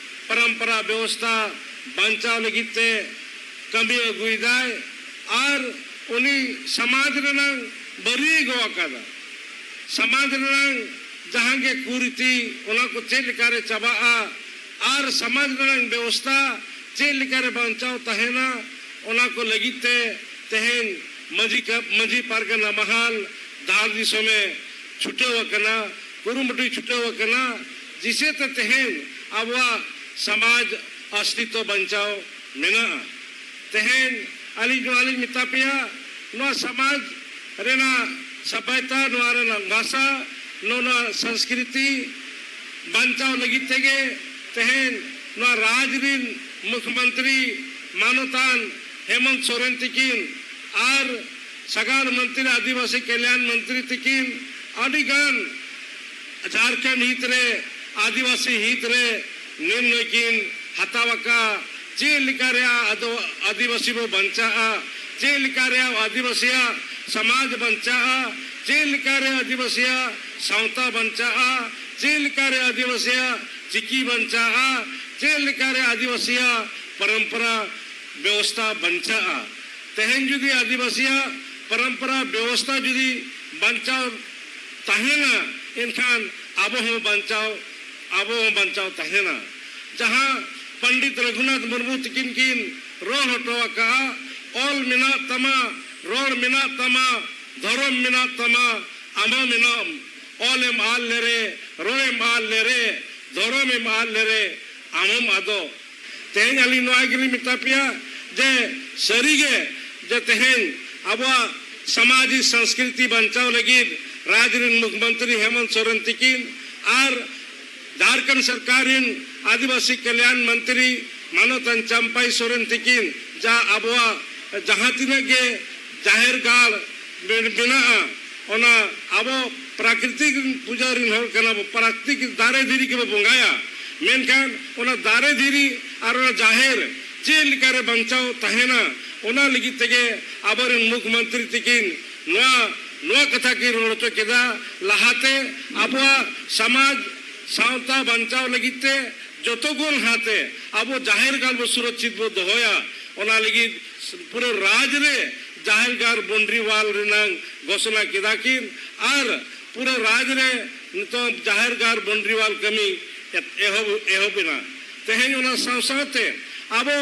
ᱯᱚᱨᱚᱢᱯᱚᱨᱟ ᱵᱮᱵᱚᱥᱛᱷᱟ ᱵᱟᱧᱪᱟᱣ ᱞᱟᱹᱜᱤᱫ ᱛᱮ ᱠᱟᱹᱢᱤ ᱟᱹᱜᱩᱭᱮᱫᱟᱭ, ᱟᱨ ᱩᱱᱤ ᱥᱚᱢᱟᱡᱽ ᱨᱮᱱᱟᱝ ᱵᱟᱹᱨᱤᱭ ᱜᱚᱜ ᱟᱠᱟᱫᱟ᱾ ᱥᱚᱢᱟᱡᱽ ᱨᱮᱱᱟᱝ ᱡᱟᱦᱟᱸ ᱜᱮ ᱠᱩᱨᱤᱛᱤ, ᱚᱱᱟ ᱠᱚ ᱪᱮᱫ ᱞᱮᱠᱟᱨᱮ ᱪᱟᱵᱟᱜᱼᱟ ᱟᱨ ᱥᱚᱢᱟᱡᱽ ᱨᱮᱱᱟᱝ ᱵᱮᱵᱚᱥᱛᱷᱟ ᱪᱮᱫ ᱞᱮᱠᱟᱨᱮ ᱵᱟᱧᱪᱟᱣ ᱛᱟᱦᱮᱱᱟ, ᱚᱱᱟ ᱠᱚ ᱞᱟᱹᱜᱤᱫ ᱛᱮ ᱛᱮᱦᱮᱧ ᱢᱟᱹᱡᱷᱤ ᱠᱟ-, ᱢᱟᱹᱡᱷᱤ ᱯᱟᱨᱜᱟᱱᱟ ᱢᱟᱦᱟᱞ ᱫᱷᱟᱲ ᱫᱤᱥᱚᱢᱮ ᱪᱷᱩᱴᱟᱹᱣ ᱟᱠᱟᱱᱟ, ᱠᱩᱨᱩᱢᱩᱴᱩᱭ ᱪᱷᱩᱴᱟᱹᱣ ᱟᱠᱟᱱᱟ, ᱡᱤᱥᱮ ᱛᱮ ᱛᱮᱦᱮᱧ ᱟᱵᱚᱣᱟᱜ ᱥᱚᱢᱟᱡᱽ ᱚᱥᱛᱤᱛᱣᱚ ᱵᱟᱧᱪᱟᱣ ᱢᱮᱱᱟᱜᱼᱟ᱾ ᱛᱮᱦᱮᱧ ᱟᱹᱞᱤᱧ ᱱᱚᱣᱟ ᱞᱤᱧ ᱢᱮᱛᱟ ᱯᱮᱭᱟ, ᱱᱚᱣᱟ ᱥᱚᱢᱟᱡᱽ ᱨᱮᱱᱟᱜ ᱥᱟᱵᱷᱭᱚᱛᱟ, ᱱᱚᱣᱟ ᱨᱮᱱᱟᱜ ᱵᱷᱟᱥᱟ, ᱱᱚᱣᱟ, ᱱᱚᱣᱟ ᱥᱚᱝᱥᱠᱨᱤᱛᱤ ᱵᱟᱧᱪᱟᱣ ᱞᱟᱹᱜᱤᱫ ᱛᱮᱜᱮ ᱛᱮᱦᱮᱧ ᱱᱚᱣᱟ ᱨᱟᱡᱽ ᱨᱤᱱ ᱢᱩᱠᱷᱭᱚᱢᱚᱱᱛᱨᱤ ᱢᱟᱱᱚᱛᱟᱱ ᱦᱮᱢᱚᱱᱛ ᱥᱚᱨᱮᱱ ᱛᱤᱠᱤᱱ ᱟᱨ ᱥᱟᱜᱟᱲ ᱢᱚᱱᱛᱨᱤ ᱟᱹᱫᱤᱵᱟᱹᱥᱤ ᱠᱚᱞᱭᱟᱱ ᱢᱚᱱᱛᱨᱤ ᱛᱤᱠᱤᱱ ᱟᱹᱰᱤ ᱜᱟᱱ ᱡᱷᱟᱲᱠᱷᱚᱸᱰ ᱦᱤᱛ ᱨᱮ, ᱟᱹᱫᱤᱵᱟᱹᱥᱤ ᱦᱤᱛ ᱨᱮ ᱱᱤᱨᱱᱚᱭ ᱠᱤᱱ ᱦᱟᱛᱟᱣ ᱟᱠᱟᱫ᱾ ᱪᱮᱫ ᱞᱮᱠᱟ ᱨᱮ ᱟᱫᱚ ᱟᱹᱫᱤᱵᱟᱹᱥᱤ ᱵᱚ ᱵᱟᱧᱪᱟᱜᱼᱟ, ᱪᱮᱫ ᱞᱮᱠᱟ ᱨᱮ ᱟᱹᱫᱤᱵᱟᱹᱥᱤᱭᱟᱜ ᱥᱚᱢᱟᱡᱽ ᱵᱟᱧᱪᱟᱜᱼᱟ, ᱪᱮᱫ ᱞᱮᱠᱟ ᱨᱮ ᱟᱹᱫᱤᱵᱟᱹᱥᱤᱭᱟᱜ ᱥᱟᱶᱛᱟ ᱵᱟᱧᱪᱟᱜᱼᱟ, ᱪᱮᱫ ᱞᱮᱠᱟ ᱨᱮ ᱟᱹᱫᱤᱵᱟᱹᱥᱤᱭᱟᱜ ᱪᱤᱠᱤ ᱵᱟᱧᱪᱟᱜᱼᱟ, ᱪᱮᱫ ᱞᱮᱠᱟ ᱨᱮ ᱟᱹᱫᱤᱵᱟᱹᱥᱤᱭᱟᱜ ᱯᱚᱨᱚᱢᱯᱚᱨᱟ ᱵᱮᱵᱚᱥᱛᱷᱟ ᱵᱟᱧᱪᱟᱜᱼᱟ᱾ ᱛᱮᱦᱮᱧ ᱡᱩᱫᱤ ᱟᱹᱫᱤᱵᱟᱹᱥᱤᱭᱟᱜ ᱯᱚᱨᱚᱢᱯᱚᱨᱟ ᱵᱮᱵᱚᱥᱛᱷᱟ ᱡᱩᱫᱤ ᱵᱟᱧᱪᱟᱣ ᱛᱟᱦᱮᱱᱟ, ᱮᱱᱠᱷᱟᱱ ᱟᱵᱚ ᱦᱚᱸ ᱵᱟᱧᱪᱟᱣ, ᱟᱵᱚ ᱦᱚᱸ ᱵᱟᱧᱪᱟᱣ ᱛᱟᱦᱮᱱᱟ᱾ ᱡᱟᱦᱟᱸ ᱯᱚᱱᱰᱤᱛ ᱨᱚᱜᱷᱩᱱᱟᱛᱷ ᱢᱩᱨᱢᱩ ᱛᱤᱠᱤᱱ ᱠᱤᱱ ᱨᱚᱲ ᱦᱚᱴᱚ ᱟᱠᱟᱫᱼᱟ, "ᱚᱞ ᱢᱮᱱᱟᱜ ᱛᱟᱢᱟ, ᱨᱚᱲ ᱢᱮᱱᱟᱜ ᱛᱟᱢᱟ, ᱫᱷᱚᱨᱚᱢ ᱢᱮᱱᱟᱜ ᱛᱟᱢᱟ, ᱟᱢ ᱦᱚᱸ ᱢᱮᱱᱟᱢ᱾ ᱚᱞ ᱮᱢ ᱟᱫ ᱞᱮᱨᱮ, ᱨᱚᱲ ᱮᱢ ᱟᱫ ᱞᱮᱨᱮ, ᱫᱷᱚᱨᱚᱢ ᱮᱢ ᱟᱫ ᱞᱮᱨᱮ, ᱟᱢ ᱦᱚᱸᱢ ᱟᱫᱚᱜ᱾" ᱛᱮᱦᱮᱧ ᱟᱹᱞᱤᱧ ᱱᱚᱣᱟ ᱜᱮᱞᱤᱧ ᱢᱮᱛᱟ ᱯᱮᱭᱟ ᱡᱮ ᱥᱟᱹᱨᱤᱜᱮ ᱡᱮ ᱛᱮᱦᱮᱧ ᱟᱵᱚᱣᱟᱜ ᱥᱚᱢᱟᱡᱽ ᱥᱚᱝᱥᱠᱨᱤᱛᱤ ᱵᱟᱧᱪᱟᱣ ᱞᱟᱹᱜᱤᱫ ᱨᱟᱡᱽ ᱨᱮᱱ ᱢᱩᱠᱷᱢᱚᱱᱛᱨᱤ ᱦᱮᱢᱚᱱᱛ ᱥᱚᱨᱮᱱ ᱛᱤᱠᱤᱱ ᱟᱨ ᱡᱷᱟᱲᱠᱷᱚᱸᱰ ᱥᱚᱨᱠᱟᱨ ᱨᱮᱱ ᱟᱹᱫᱤᱵᱟᱹᱥᱤ ᱠᱟᱞᱭᱟᱱ ᱢᱚᱱᱛᱨᱤ ᱢᱟᱱᱚᱛᱟᱱ ᱪᱟᱢᱯᱟᱭ ᱥᱚᱨᱮᱱ ᱛᱤᱠᱤᱱ ᱡᱟ ᱟᱵᱚᱣᱟᱜ ᱡᱟᱦᱟᱸ ᱛᱤᱱᱟᱹᱜ ᱜᱮ ᱡᱟᱦᱮᱨ ᱜᱟᱲ ᱢᱮᱱᱟᱜᱼᱟ, ᱚᱱᱟ ᱟᱵᱚ ᱯᱨᱟᱠᱨᱤᱛᱤᱠ ᱯᱩᱡᱟᱹ ᱨᱮᱱ ᱦᱚᱲ ᱠᱟᱱᱟ ᱵᱚ, ᱯᱨᱟᱠᱨᱤᱛᱤᱠ ᱫᱟᱨᱮ ᱫᱷᱤᱨᱤ ᱜᱮᱵᱚ ᱵᱚᱸᱜᱟᱭᱟ᱾ ᱢᱮᱱᱠᱷᱟᱱ ᱚᱱᱟ ᱫᱟᱨᱮ ᱫᱷᱤᱨᱤ ᱟᱨ ᱚᱱᱟ ᱡᱟᱦᱮᱨ ᱪᱮᱫ ᱞᱮᱠᱟᱨᱮ ᱵᱟᱧᱪᱟᱣ ᱛᱟᱦᱮᱱᱟ, ᱚᱱᱟ ᱞᱟᱹᱜᱤᱫ ᱛᱮᱜᱮ ᱟᱵᱚᱨᱮᱱ ᱢᱩᱠᱷᱢᱚᱱᱛᱨᱤ ᱛᱤᱠᱤᱱ ᱱᱚᱣᱟ, ᱱᱚᱣᱟ ᱠᱟᱛᱷᱟ ᱠᱤᱱ ᱨᱚᱲ ᱦᱚᱪᱚ ᱠᱮᱫᱟ᱾ ᱞᱟᱦᱟᱛᱮ ᱟᱵᱚᱣᱟᱜ ᱥᱚᱢᱟᱡᱽ ᱥᱟᱶᱛᱟ ᱵᱟᱧᱪᱟᱣ ᱞᱟᱹᱜᱤᱫ ᱛᱮ ᱡᱚᱛᱚ ᱠᱷᱚᱱ ᱞᱟᱦᱟᱛᱮ ᱟᱵᱚ ᱡᱟᱦᱮᱨ ᱜᱟᱲ ᱵᱚ ᱥᱩᱨᱚᱠᱪᱷᱤᱛ ᱵᱚ ᱫᱚᱦᱚᱭᱟ, ᱚᱱᱟ ᱞᱟᱹᱜᱤᱫ ᱯᱩᱨᱟᱹ ᱨᱟᱡᱽ ᱨᱮ ᱡᱟᱦᱮᱨ ᱜᱟᱲ ᱵᱚᱱᱰᱨᱤ ᱣᱟᱞ ᱨᱮᱱᱟᱝ ᱜᱷᱳᱥᱚᱱᱟ ᱠᱮᱫᱟ ᱠᱤᱱ᱾ ᱟᱨ ᱯᱩᱨᱟᱹ ᱨᱟᱡᱽ ᱨᱮ ᱱᱤᱛᱚᱝ ᱡᱟᱦᱮᱨ ᱜᱟᱲ ᱵᱚᱱᱰᱨᱤ ᱣᱟᱞ ᱠᱟᱹᱢᱤ ᱮᱛ-, ᱮᱦᱚᱵ, ᱮᱦᱚᱵ ᱮᱱᱟ᱾ ᱛᱮᱦᱮᱧ ᱚᱱᱟ ᱥᱟᱶ ᱥᱟᱶᱛᱮ ᱟᱵᱚ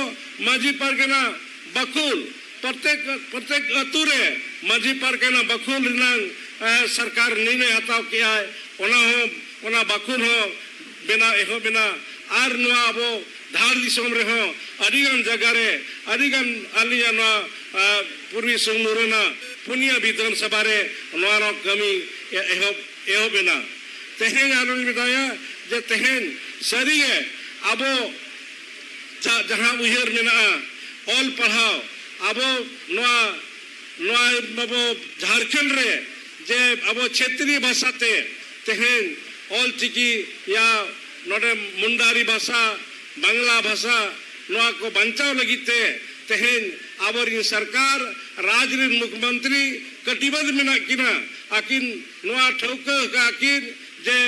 ᱢᱟᱹᱡᱷᱤ ᱯᱟᱨᱜᱟᱱᱟ ᱵᱟᱠᱷᱩᱞ ᱯᱨᱚᱛᱮᱠ, ᱯᱨᱚᱛᱮᱠ ᱟᱹᱛᱩ ᱨᱮ ᱢᱟᱹᱡᱷᱤ ᱯᱟᱨᱜᱟᱱᱟ ᱵᱟᱠᱷᱩᱞ ᱨᱮᱱᱟᱝ, ᱮ, ᱥᱚᱨᱠᱟᱨ ᱱᱤᱨᱬᱚᱭ ᱦᱟᱛᱟᱣ ᱠᱮᱜᱼᱟᱭ, ᱚᱱᱟ ᱦᱚᱸ, ᱚᱱᱟ ᱵᱟᱠᱷᱩᱞ ᱦᱚᱸ ᱵᱮᱱᱟᱣ ᱮᱦᱚᱵ ᱮᱱᱟ᱾ ᱟᱨ ᱱᱚᱣᱟ ᱟᱵᱚ ᱫᱷᱟᱲ ᱫᱤᱥᱚᱢ ᱨᱮᱦᱚᱸ ᱟᱹᱰᱤᱜᱟᱱ ᱡᱟᱭᱜᱟ ᱨᱮ, ᱟᱹᱰᱤᱜᱟᱱ ᱟᱹᱞᱤᱧᱟᱜ ᱱᱚᱣᱟ, ᱟ, ᱯᱩᱨᱵᱤ ᱥᱤᱝᱵᱷᱩᱢ ᱨᱮᱱᱟᱜ ᱯᱩᱱᱭᱟᱹ ᱵᱤᱫᱷᱟᱱ ᱥᱚᱵᱷᱟ ᱨᱮ ᱱᱚᱣᱟ ᱨᱮᱱᱟᱜ ᱠᱟᱹᱢᱤ ᱮ-, ᱮᱦᱚᱵ, ᱮᱦᱚᱵ ᱮᱱᱟ᱾ ᱛᱮᱦᱮᱧ ᱟᱨᱚᱧ ᱢᱮᱛᱟᱭᱟ ᱡᱮ ᱛᱮᱦᱮᱧ ᱥᱟᱹᱨᱤᱜᱮ ᱟᱵᱚ ᱡᱟ-, ᱡᱟᱦᱟᱸ ᱩᱭᱦᱟᱹᱨ ᱢᱮᱱᱟᱜᱼᱟ, ᱚᱞ ᱯᱟᱲᱦᱟᱣ, ᱟᱵᱚ ᱱᱚᱣᱟ, ᱱᱚᱣᱟ ᱟᱵᱚ ᱡᱷᱟᱲᱠᱷᱚᱸᱰ ᱨᱮ ᱡᱮ ᱟᱵᱚ ᱪᱷᱮᱛᱨᱤ ᱵᱷᱟᱥᱟ ᱛᱮ ᱛᱮᱦᱮᱧ ᱚᱞ ᱪᱤᱠᱤ ᱭᱟ ᱱᱚᱰᱮ ᱢᱩᱱᱰᱟᱨᱤ ᱵᱷᱟᱥᱟ, ᱵᱟᱝᱞᱟ ᱵᱷᱟᱥᱟ, ᱱᱚᱣᱟ ᱠᱚ ᱵᱟᱧᱪᱟᱣ ᱞᱟᱹᱜᱤᱫ ᱛᱮ ᱛᱮᱦᱮᱧ ᱟᱵᱚᱨᱤᱱ ᱥᱚᱨᱠᱟᱨ, ᱨᱟᱡᱽ ᱨᱤᱱ ᱢᱩᱠᱷᱢᱚᱱᱛᱨᱤ ᱠᱟᱹᱴᱤᱵᱟᱫᱷ ᱢᱮᱱᱟᱜ ᱠᱤᱱᱟ᱾ ᱟᱹᱠᱤᱱ ᱱᱚᱣᱟ ᱴᱷᱟᱹᱣᱠᱟᱹ ᱟᱠᱟᱫ ᱠᱤᱱ ᱡᱮ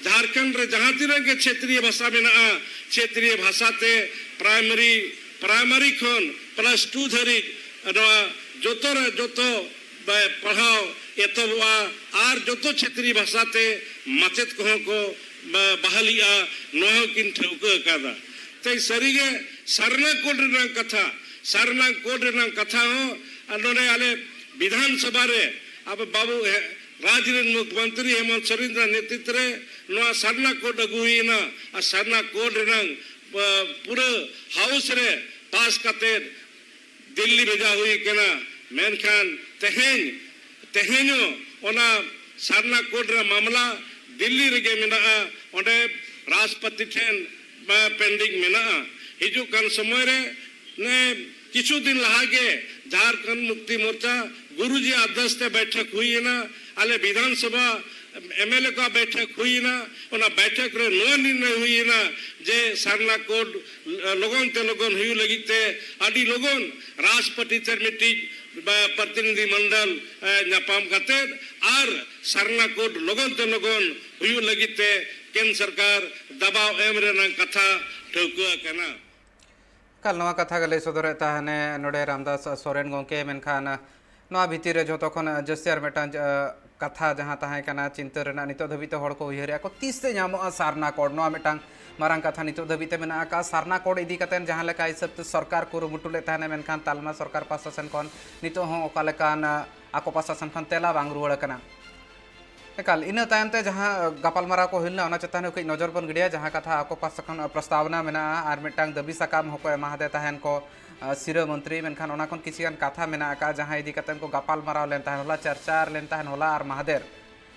ᱡᱷᱟᱲᱠᱷᱚᱸᱰ ᱨᱮ ᱡᱟᱦᱟᱸ ᱛᱤᱱᱟᱹᱜ ᱜᱮ ᱪᱷᱮᱛᱨᱤᱭᱚ ᱵᱷᱟᱥᱟ ᱢᱮᱱᱟᱜᱼᱟ, ᱪᱷᱮᱛᱨᱤᱭᱚ ᱵᱷᱟᱥᱟ ᱛᱮ ᱯᱨᱟᱭᱢᱟᱨᱤ, ᱯᱨᱟᱭᱢᱟᱨᱤ ᱠᱷᱚᱱ ᱯᱞᱟᱥ ᱴᱩ ᱫᱷᱟᱹᱨᱤᱡ ᱱᱚᱣᱟ ᱡᱚᱛᱚ ᱨᱮ ᱡᱚᱛᱚ ᱯᱟᱲᱦᱟᱣ ᱮᱛᱚᱦᱚᱵᱚᱜᱼᱟ ᱟᱨ ᱡᱚᱛᱚ ᱪᱷᱮᱛᱨᱤ ᱵᱷᱟᱥᱟ ᱛᱮ ᱢᱟᱪᱮᱫ ᱠᱚᱦᱚᱸ ᱠᱚ ᱵᱟᱦᱟᱞᱤᱜᱼᱟ, ᱱᱚᱣᱟ ᱦᱚᱸ ᱠᱤᱱ ᱴᱷᱟᱹᱣᱠᱟᱹ ᱟᱠᱟᱫᱟ᱾ ᱛᱮ ᱥᱟᱹᱨᱤᱜᱮ ᱥᱟᱨᱱᱟ ᱠᱳᱰ ᱨᱮᱱᱟᱜ ᱠᱟᱛᱷᱟ, ᱥᱟᱨᱱᱟ ᱠᱳᱰ ᱨᱮᱱᱟᱜ ᱠᱟᱛᱷᱟ ᱦᱚᱸ ᱟᱨ ᱱᱚᱰᱮ ᱟᱞᱮ ᱵᱤᱫᱷᱟᱱ ᱥᱚᱵᱷᱟ ᱨᱮ ᱟᱵᱚ ᱵᱟᱵᱩ ᱦᱮ-, ᱨᱟᱡᱽ ᱨᱮᱱ ᱢᱩᱠᱷᱢᱚᱱᱛᱨᱤ ᱦᱮᱢᱚᱱᱛ ᱥᱚᱨᱮᱱ ᱨᱮᱱᱟᱜ ᱱᱮᱛᱨᱤᱛᱵ ᱨᱮ ᱱᱚᱣᱟ ᱥᱟᱨᱱᱟ ᱠᱳᱰ ᱟᱹᱜᱩ ᱦᱩᱭᱮᱱᱟ ᱟᱨ ᱥᱟᱨᱱᱟ ᱠᱳᱰ ᱨᱮᱱᱟᱜ, ᱟ, ᱯᱩᱨᱟᱹ ᱦᱟᱣᱩᱥ ᱨᱮ ᱯᱟᱥ ᱠᱟᱛᱮ ᱫᱤᱞᱞᱤ ᱵᱷᱮᱡᱟ ᱦᱩᱭ ᱠᱟᱱᱟ᱾ ᱢᱮᱱᱠᱷᱟᱱ ᱛᱮᱦᱮᱧ, ᱛᱮᱦᱮᱧ ᱦᱚᱸ ᱚᱱᱟ ᱥᱟᱨᱱᱟ ᱠᱳᱰ ᱨᱮ ᱢᱟᱢᱞᱟ ᱫᱤᱞᱞᱤ ᱨᱮᱜᱮ ᱢᱮᱱᱟᱜᱼᱟ, ᱚᱸᱰᱮ ᱨᱟᱥᱴᱨᱚᱯᱚᱛᱤ ᱴᱷᱮᱱ, ᱟ, ᱯᱮᱱᱰᱤᱝ ᱢᱮᱱᱟᱜᱼᱟ᱾ ᱦᱤᱡᱩᱜ ᱠᱟᱱ ᱥᱚᱢᱚᱭ ᱨᱮ ᱱᱮ ᱠᱤᱪᱷᱩ ᱫᱤᱱ ᱞᱟᱦᱟ ᱜᱮ ᱡᱷᱟᱨᱠᱷᱚᱸᱰ ᱢᱩᱠᱛᱤ ᱢᱳᱨᱪᱟ ᱜᱩᱨᱩᱡᱤ ᱟᱫᱮᱥ ᱛᱮ ᱵᱮᱴᱷᱚᱠ ᱦᱩᱭ ᱮᱱᱟ᱾ ᱟᱞᱮ ᱵᱤᱫᱷᱟᱱ ᱥᱚᱵᱷᱟ ᱮᱢ ᱮᱞ ᱮ ᱠᱚᱣᱟᱜ ᱵᱮᱴᱷᱚᱠ ᱦᱩᱭ ᱮᱱᱟ᱾ ᱚᱱᱟ ᱵᱮᱴᱷᱚᱠ ᱨᱮ ᱱᱚᱣᱟ ᱱᱤᱨᱱᱚᱭ ᱦᱩᱭ ᱮᱱᱟ ᱡᱮ ᱥᱟᱨᱱᱟ ᱠᱳᱰ ᱞᱚᱜᱚᱱ ᱛᱮ ᱞᱚᱜᱚᱱ ᱦᱩᱭᱩᱜ ᱞᱟᱹᱜᱤᱫ ᱛᱮ ᱟᱹᱰᱤ ᱞᱚᱜᱚᱱ ᱨᱟᱥᱴᱨᱚᱯᱚᱛᱤ ᱴᱷᱮᱱ ᱢᱤᱫᱴᱤᱡ ᱵᱟ ᱯᱨᱚᱛᱤᱱᱤᱫᱷᱤ ᱢᱚᱱᱰᱚᱞ, ᱮ, ᱧᱟᱯᱟᱢ ᱠᱟᱛᱮ ᱟᱨ ᱥᱟᱨᱱᱟ ᱠᱳᱰ ᱞᱚᱜᱚᱱ ᱛᱮ ᱞᱚᱜᱚᱱ ᱦᱩᱭᱩᱜ ᱞᱟᱹᱜᱤᱫ ᱛᱮ ᱠᱮᱱᱫᱨᱚ ᱥᱚᱨᱠᱟᱨ ᱫᱟᱵᱟᱣ ᱮᱢ ᱨᱮᱱᱟᱜ ᱠᱟᱛᱷᱟ ᱴᱷᱟᱹᱣᱠᱟᱹ ᱟᱠᱟᱱᱟ᱾ ᱮᱠᱟᱞ, ᱱᱚᱣᱟ ᱠᱟᱛᱷᱟ ᱜᱮ ᱞᱟᱹᱭ ᱥᱚᱫᱚᱨᱮᱫ ᱛᱟᱦᱮᱱᱮ ᱱᱚᱰᱮ ᱨᱟᱢᱫᱟᱥ ᱥᱚᱨᱮᱱ ᱜᱚᱢᱠᱮ, ᱢᱮᱱᱠᱷᱟᱱ ᱱᱚᱣᱟ ᱵᱷᱤᱛᱤᱨ ᱨᱮ ᱡᱷᱚᱛᱚ ᱠᱷᱚᱱ ᱡᱟᱹᱥᱛᱤ ᱟᱨ ᱢᱤᱫᱴᱟᱝ, ᱟ, ᱠᱟᱛᱷᱟ ᱡᱟᱦᱟᱸ ᱛᱟᱦᱮᱸ ᱠᱟᱱᱟ ᱪᱤᱱᱛᱟᱹ ᱨᱮᱱᱟᱜ, ᱱᱤᱛᱚᱜ ᱫᱷᱟᱹᱵᱤᱡ ᱛᱮ ᱦᱚᱲ ᱠᱚ ᱩᱭᱦᱟᱹᱨᱮᱫᱼᱟ ᱠᱚ, ᱛᱤᱥ ᱛᱮ ᱧᱟᱢᱚᱜᱼᱟ ᱥᱟᱨᱱᱟ ᱠᱳᱰ? ᱱᱚᱣᱟ ᱢᱤᱫᱴᱟᱝ ᱢᱟᱨᱟᱝ ᱠᱟᱛᱷᱟ ᱱᱤᱛᱚᱜ ᱫᱷᱟᱹᱵᱤᱡ ᱛᱮ ᱢᱮᱱᱟᱜ ᱟᱠᱟᱫ᱾ ᱥᱟᱨᱱᱟ ᱠᱳᱰ ᱤᱫᱤ ᱠᱟᱛᱮ ᱡᱟᱦᱟᱸ ᱞᱮᱠᱟ ᱦᱤᱥᱟᱹᱵ ᱛᱮ ᱥᱚᱨᱠᱟᱨ ᱠᱩᱨᱩᱢᱩᱴᱩ ᱞᱮᱫ ᱛᱟᱦᱮᱱᱟ, ᱢᱮᱱᱠᱷᱟᱱ ᱛᱟᱞᱢᱟ ᱥᱚᱨᱠᱟᱨ ᱯᱟᱦᱴᱟ ᱥᱮᱱ ᱠᱷᱚᱱ ᱱᱤᱛᱚᱜ ᱦᱚᱸ ᱚᱠᱟ ᱞᱮᱠᱟᱱ, ᱟ, ᱟᱠᱚ ᱯᱟᱦᱴᱟ ᱥᱮᱱ ᱠᱷᱚᱱ ᱛᱮᱞᱟ ᱵᱟᱝ ᱨᱩᱣᱟᱹᱲ ᱟᱠᱟᱱᱟ᱾ ᱮᱠᱟᱞ, ᱤᱱᱟᱹ ᱛᱟᱭᱚᱢ ᱛᱮ ᱡᱟᱦᱟᱸ, ᱟ, ᱜᱟᱯᱟᱞᱢᱟᱨᱟᱣ ᱠᱚ ᱦᱩᱭ ᱞᱮᱱᱟ, ᱚᱱᱟ ᱪᱮᱛᱟᱱ ᱨᱮ ᱠᱟᱹᱡ ᱱᱚᱡᱚᱨ ᱵᱚᱱ ᱜᱤᱰᱤᱭᱟ, ᱡᱟᱦᱟᱸ ᱠᱟᱛᱷᱟ ᱟᱠᱚ ᱯᱟᱦᱴᱟ ᱠᱷᱚᱱ, ᱟ, ᱯᱨᱚᱥᱛᱟᱵᱚᱱᱟ ᱢᱮᱱᱟᱜᱼᱟ ᱟᱨ ᱢᱤᱫᱴᱟᱝ ᱫᱟᱹᱵᱤ ᱥᱟᱠᱟᱢ ᱦᱚᱸᱠᱚ ᱮᱢᱟᱦᱟᱫᱮ ᱛᱟᱦᱮᱱ ᱠᱚ, ᱟ, ᱥᱤᱨᱟᱹ ᱢᱚᱱᱛᱨᱤ, ᱢᱮᱱᱠᱷᱟᱱ ᱚᱱᱟ ᱠᱷᱚᱱ ᱠᱤᱪᱷᱤ ᱜᱟᱱ ᱠᱟᱛᱷᱟ ᱢᱮᱱᱟᱜ ᱟᱠᱟᱫᱼᱟ, ᱡᱟᱦᱟᱸ ᱤᱫᱤ ᱠᱟᱛᱮ ᱠᱚ ᱜᱟᱯᱟᱞᱢᱟᱨᱟᱣ ᱞᱮᱱ ᱛᱟᱦᱮᱸᱫ, ᱦᱚᱞᱟ ᱪᱟᱨᱪᱟ ᱞᱮᱱ ᱛᱟᱦᱮᱸᱫ, ᱦᱚᱞᱟ ᱟᱨ ᱢᱟᱦᱫᱮᱨ᱾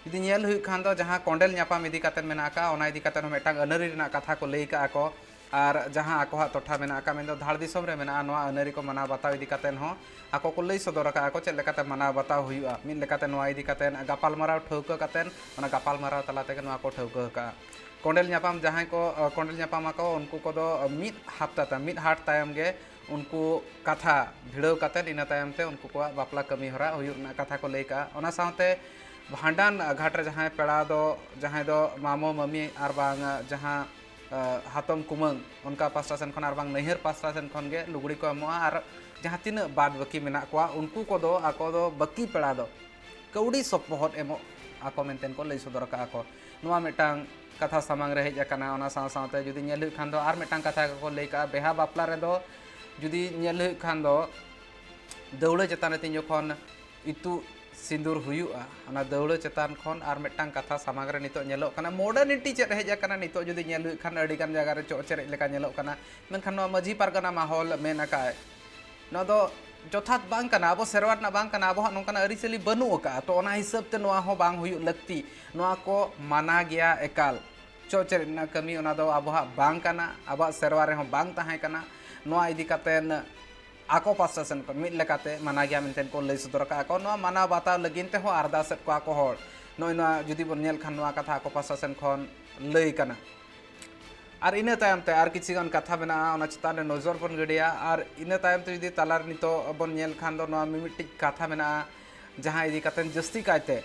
ᱡᱩᱫᱤ ᱧᱮᱞ ᱦᱩᱭᱩᱜ ᱠᱷᱟᱱ ᱫᱚ, ᱡᱟᱦᱟᱸ ᱠᱚᱸᱰᱮᱞ ᱧᱟᱯᱟᱢ ᱤᱫᱤ ᱠᱟᱛᱮ ᱢᱮᱱᱟᱜ ᱟᱠᱟᱫᱼᱟ, ᱚᱱᱟ ᱤᱫᱤ ᱠᱟᱛᱮ ᱦᱚᱸ ᱢᱤᱫᱴᱟᱝ ᱟᱹᱱᱟᱹᱨᱤ ᱨᱮᱱᱟᱜ ᱠᱟᱛᱷᱟ ᱠᱚ ᱞᱟᱹᱭ ᱟᱠᱟᱫᱼᱟ ᱠᱚ, ᱟᱨ ᱡᱟᱦᱟᱸ ᱟᱠᱚᱣᱟᱜ ᱴᱚᱴᱷᱟ ᱢᱮᱱᱟᱜ ᱟᱠᱟᱫ, ᱢᱮᱱᱫᱚ ᱫᱷᱟᱲ ᱫᱤᱥᱚᱢ ᱨᱮ ᱢᱮᱱᱟᱜᱼᱟ, ᱱᱚᱣᱟ ᱟᱹᱱᱟᱹᱨᱤ ᱠᱚ ᱢᱟᱱᱟᱣ ᱵᱟᱛᱟᱣ ᱤᱫᱤ ᱠᱟᱛᱮ ᱦᱚᱸ ᱟᱠᱚ ᱠᱚ ᱞᱟᱹᱭ ᱥᱚᱫᱚᱨ ᱟᱠᱟᱫᱼᱟ ᱠᱚ, ᱪᱮᱫ ᱞᱮᱠᱟᱛᱮ ᱢᱟᱱᱟᱣ ᱵᱟᱛᱟᱣ ᱦᱩᱭᱩᱜᱼᱟ᱾ ᱢᱤᱫ ᱞᱮᱠᱟᱛᱮ ᱱᱚᱣᱟ ᱤᱫᱤ ᱠᱟᱛᱮ ᱜᱟᱯᱟᱞᱢᱟᱨᱟᱣ ᱴᱷᱟᱹᱣᱠᱟᱹ ᱠᱟᱛᱮ, ᱚᱱᱟ ᱜᱟᱯᱟᱞᱢᱟᱨᱟᱣ ᱛᱟᱞᱟ ᱛᱮᱜᱮ ᱱᱚᱣᱟ ᱠᱚ ᱴᱷᱟᱹᱣᱠᱟᱹ ᱟᱠᱟᱫᱼᱟ᱾ ᱠᱚᱸᱰᱮᱞ ᱧᱟᱯᱟᱢ ᱡᱟᱦᱟᱸᱭ ᱠᱚ ᱠᱚᱸᱰᱮᱞ ᱧᱟᱯᱟᱢ ᱟᱠᱚ, ᱩᱱᱠᱩ ᱠᱚᱫᱚ ᱢᱤᱫ ᱦᱟᱯᱛᱟ ᱛᱟᱭᱚᱢ, ᱢᱤᱫ ᱦᱟᱴ ᱛᱟᱭᱚᱢ ᱜᱮ ᱩᱱᱠᱩ ᱠᱟᱛᱷᱟ ᱵᱷᱤᱲᱟᱹᱣ ᱠᱟᱛᱮᱫ, ᱤᱱᱟᱹ ᱛᱟᱭᱚᱢ ᱛᱮ ᱩᱱᱠᱩ ᱠᱚᱣᱟᱜ ᱵᱟᱯᱞᱟ ᱠᱟᱹᱢᱤ ᱦᱚᱨᱟ ᱦᱩᱭᱩᱜ ᱨᱮᱱᱟᱜ ᱠᱟᱛᱷᱟ ᱠᱚ ᱞᱟᱹᱭ ᱠᱟᱜᱼᱟ᱾ ᱚᱱᱟ ᱥᱟᱶᱛᱮ ᱵᱷᱟᱸᱰᱟᱱ ᱜᱷᱟᱴ ᱨᱮ ᱡᱟᱦᱟᱸᱭ ᱯᱮᱲᱟ ᱫᱚ, ᱡᱟᱦᱟᱸᱭ ᱫᱚ ᱢᱟᱢᱚ ᱢᱟᱹᱢᱤ ᱟᱨ ᱵᱟᱝ ᱡᱟᱦᱟᱸ ᱦᱟᱛᱚᱢ ᱠᱩᱢᱟᱹᱝ, ᱚᱱᱠᱟ ᱯᱟᱥᱴᱟ ᱥᱮᱱ ᱠᱷᱚᱱ ᱟᱨ ᱵᱟᱝ ᱱᱟᱹᱭᱦᱟᱹᱨ ᱯᱟᱥᱴᱟ ᱥᱮᱱ ᱠᱷᱚᱱ ᱜᱮ ᱞᱩᱜᱽᱲᱤ ᱠᱚ ᱮᱢᱚᱜᱼᱟ᱾ ᱟᱨ ᱡᱟᱦᱟᱸ ᱛᱤᱱᱟᱹᱜ ᱵᱟᱫ ᱵᱟᱹᱠᱤ ᱢᱮᱱᱟᱜ ᱠᱚᱣᱟ, ᱩᱱᱠᱩ ᱠᱚᱫᱚ ᱟᱠᱚ ᱫᱚ ᱵᱟᱹᱠᱤ ᱯᱮᱲᱟ ᱫᱚ ᱠᱟᱹᱣᱰᱤ ᱥᱚᱯᱚᱦᱚᱫ ᱮᱢᱚᱜ ᱟᱠᱚ ᱢᱮᱱᱛᱮ ᱠᱚ ᱞᱟᱹᱭ ᱥᱚᱫᱚᱨ ᱟᱠᱟᱫᱼᱟ ᱠᱚ᱾ ᱱᱚᱣᱟ ᱢᱤᱫᱴᱟᱝ ᱠᱟᱛᱷᱟ ᱥᱟᱢᱟᱝ ᱨᱮ ᱦᱮᱡ ᱟᱠᱟᱱᱟ᱾ ᱚᱱᱟ ᱥᱟᱶ ᱥᱟᱶᱛᱮ ᱡᱩᱫᱤ ᱧᱮᱞ ᱦᱩᱭᱩᱜ ᱠᱷᱟᱱ ᱫᱚ ᱟᱨ ᱢᱤᱫᱴᱟᱝ ᱠᱟᱛᱷᱟ ᱠᱚᱠᱚ ᱞᱟᱹᱭ ᱠᱟᱜᱼᱟ, ᱵᱮᱦᱟ ᱵᱟᱯᱞᱟ ᱨᱮᱫᱚ ᱡᱩᱫᱤ ᱧᱮᱞ ᱦᱩᱭᱩᱜ ᱠᱷᱟᱱ ᱫᱚ ᱫᱟᱹᱣᱲᱟᱹ ᱪᱮᱛᱟᱱ ᱨᱮ ᱛᱤᱧ ᱡᱚᱠᱷᱚᱱ ᱤᱛᱩᱫ ᱥᱤᱸᱫᱩᱨ ᱦᱩᱭᱩᱜᱼᱟ, ᱚᱱᱟ ᱫᱟᱹᱣᱲᱟᱹ ᱪᱮᱛᱟᱱ ᱠᱷᱚᱱ ᱟᱨ ᱢᱤᱫᱴᱟᱝ ᱠᱟᱛᱷᱟ ᱥᱟᱢᱟᱝ ᱨᱮ ᱱᱤᱛᱚᱜ ᱧᱮᱞᱚᱜ ᱠᱟᱱᱟ, ᱢᱚᱰᱟᱨᱱᱤᱴᱤ ᱪᱮᱫ ᱦᱮᱡ ᱟᱠᱟᱱᱟ᱾ ᱱᱤᱛᱚᱜ ᱡᱩᱫᱤ ᱧᱮᱞ ᱦᱩᱭᱩᱜ ᱠᱷᱟᱱ ᱟᱹᱰᱤᱜᱟᱱ ᱡᱟᱭᱜᱟ ᱨᱮ ᱪᱚᱜ ᱪᱮᱨᱮᱡ ᱞᱮᱠᱟ ᱧᱮᱞᱚᱜ ᱠᱟᱱᱟ, ᱢᱮᱱᱠᱷᱟᱱ ᱱᱚᱣᱟ ᱢᱟᱹᱡᱷᱤ ᱯᱟᱨᱜᱟᱱᱟ ᱢᱟᱦᱚᱞ ᱢᱮᱱ ᱟᱠᱟᱫ, ᱱᱚᱣᱟ ᱫᱚ ᱡᱚᱛᱷᱟᱛ ᱵᱟᱝ ᱠᱟᱱᱟ, ᱟᱵᱚ ᱥᱮᱨᱣᱟ ᱨᱮᱱᱟᱜ ᱵᱟᱝ ᱠᱟᱱᱟ, ᱟᱵᱚᱣᱟᱜ ᱱᱚᱝᱠᱟᱱᱟᱜ ᱟᱹᱨᱤᱪᱟᱹᱞᱤ ᱵᱟᱹᱱᱩᱜ ᱟᱠᱟᱫᱼᱟ᱾ ᱛᱚ ᱚᱱᱟ ᱦᱤᱥᱟᱹᱵ ᱛᱮ ᱱᱚᱣᱟ ᱦᱚᱸ ᱵᱟᱝ ᱦᱩᱭᱩᱜ ᱞᱟᱹᱠᱛᱤ, ᱱᱚᱣᱟ ᱠᱚ ᱢᱟᱱᱟ ᱜᱮᱭᱟ ᱮᱠᱟᱞ᱾ ᱪᱚᱜ ᱪᱮᱨᱮᱡ ᱨᱮᱱᱟᱜ ᱠᱟᱹᱢᱤ ᱚᱱᱟ ᱫᱚ ᱟᱵᱚᱣᱟᱜ ᱵᱟᱝ ᱠᱟᱱᱟ, ᱟᱵᱚᱣᱟᱜ ᱥᱮᱨᱣᱟ ᱨᱮᱦᱚᱸ ᱵᱟᱝ ᱛᱟᱦᱮᱸ ᱠᱟᱱᱟ᱾ ᱱᱚᱣᱟ ᱤᱫᱤ ᱠᱟᱛᱮᱫ ᱟᱠᱚ ᱯᱟᱥᱴᱟ ᱥᱮᱱ ᱠᱷᱚᱱ ᱢᱤᱫ ᱞᱮᱠᱟᱛᱮ ᱢᱟᱱᱟ ᱜᱮᱭᱟ ᱢᱮᱱᱛᱮ ᱠᱚ ᱞᱟᱹᱭ ᱥᱚᱫᱚᱨ ᱟᱠᱟᱫᱼᱟ ᱠᱚ᱾ ᱱᱚᱣᱟ ᱢᱟᱱᱟᱣ ᱵᱟᱛᱟᱣ ᱞᱟᱹᱜᱤᱫ ᱛᱮᱦᱚᱸ ᱟᱨᱫᱟᱥ ᱮᱫ ᱠᱚᱣᱟ ᱠᱚ ᱦᱚᱲ᱾ ᱱᱚᱜᱼᱚᱭ ᱱᱚᱣᱟ ᱡᱩᱫᱤ ᱵᱚᱱ ᱧᱮᱞ ᱠᱷᱟᱱ, ᱱᱚᱣᱟ ᱠᱟᱛᱷᱟ ᱟᱠᱚ ᱯᱟᱥᱴᱟ ᱥᱮᱱ ᱠᱷᱚᱱ ᱞᱟᱹᱭ ᱠᱟᱱᱟ᱾ ᱟᱨ ᱤᱱᱟᱹ ᱛᱟᱭᱚᱢ ᱛᱮ ᱟᱨ ᱠᱤᱪᱷᱩ ᱜᱟᱱ ᱠᱟᱛᱷᱟ ᱢᱮᱱᱟᱜᱼᱟ, ᱚᱱᱟ ᱪᱮᱛᱟᱱ ᱨᱮ ᱱᱚᱡᱚᱨ ᱵᱚᱱ ᱜᱤᱰᱤᱭᱟ᱾ ᱟᱨ ᱤᱱᱟᱹ ᱛᱟᱭᱚᱢ ᱛᱮ ᱡᱩᱫᱤ ᱛᱟᱞᱟᱨᱮ ᱱᱤᱛᱚᱜ ᱵᱚᱱ ᱧᱮᱞ ᱠᱷᱟᱱ ᱫᱚ, ᱱᱚᱣᱟ ᱢᱤᱢᱤᱫᱴᱤᱡ ᱠᱟᱛᱷᱟ ᱢᱮᱱᱟᱜᱼᱟ, ᱡᱟᱦᱟᱸ ᱤᱫᱤ ᱠᱟᱛᱮ ᱡᱟᱹᱥᱛᱤ ᱠᱟᱭᱛᱮ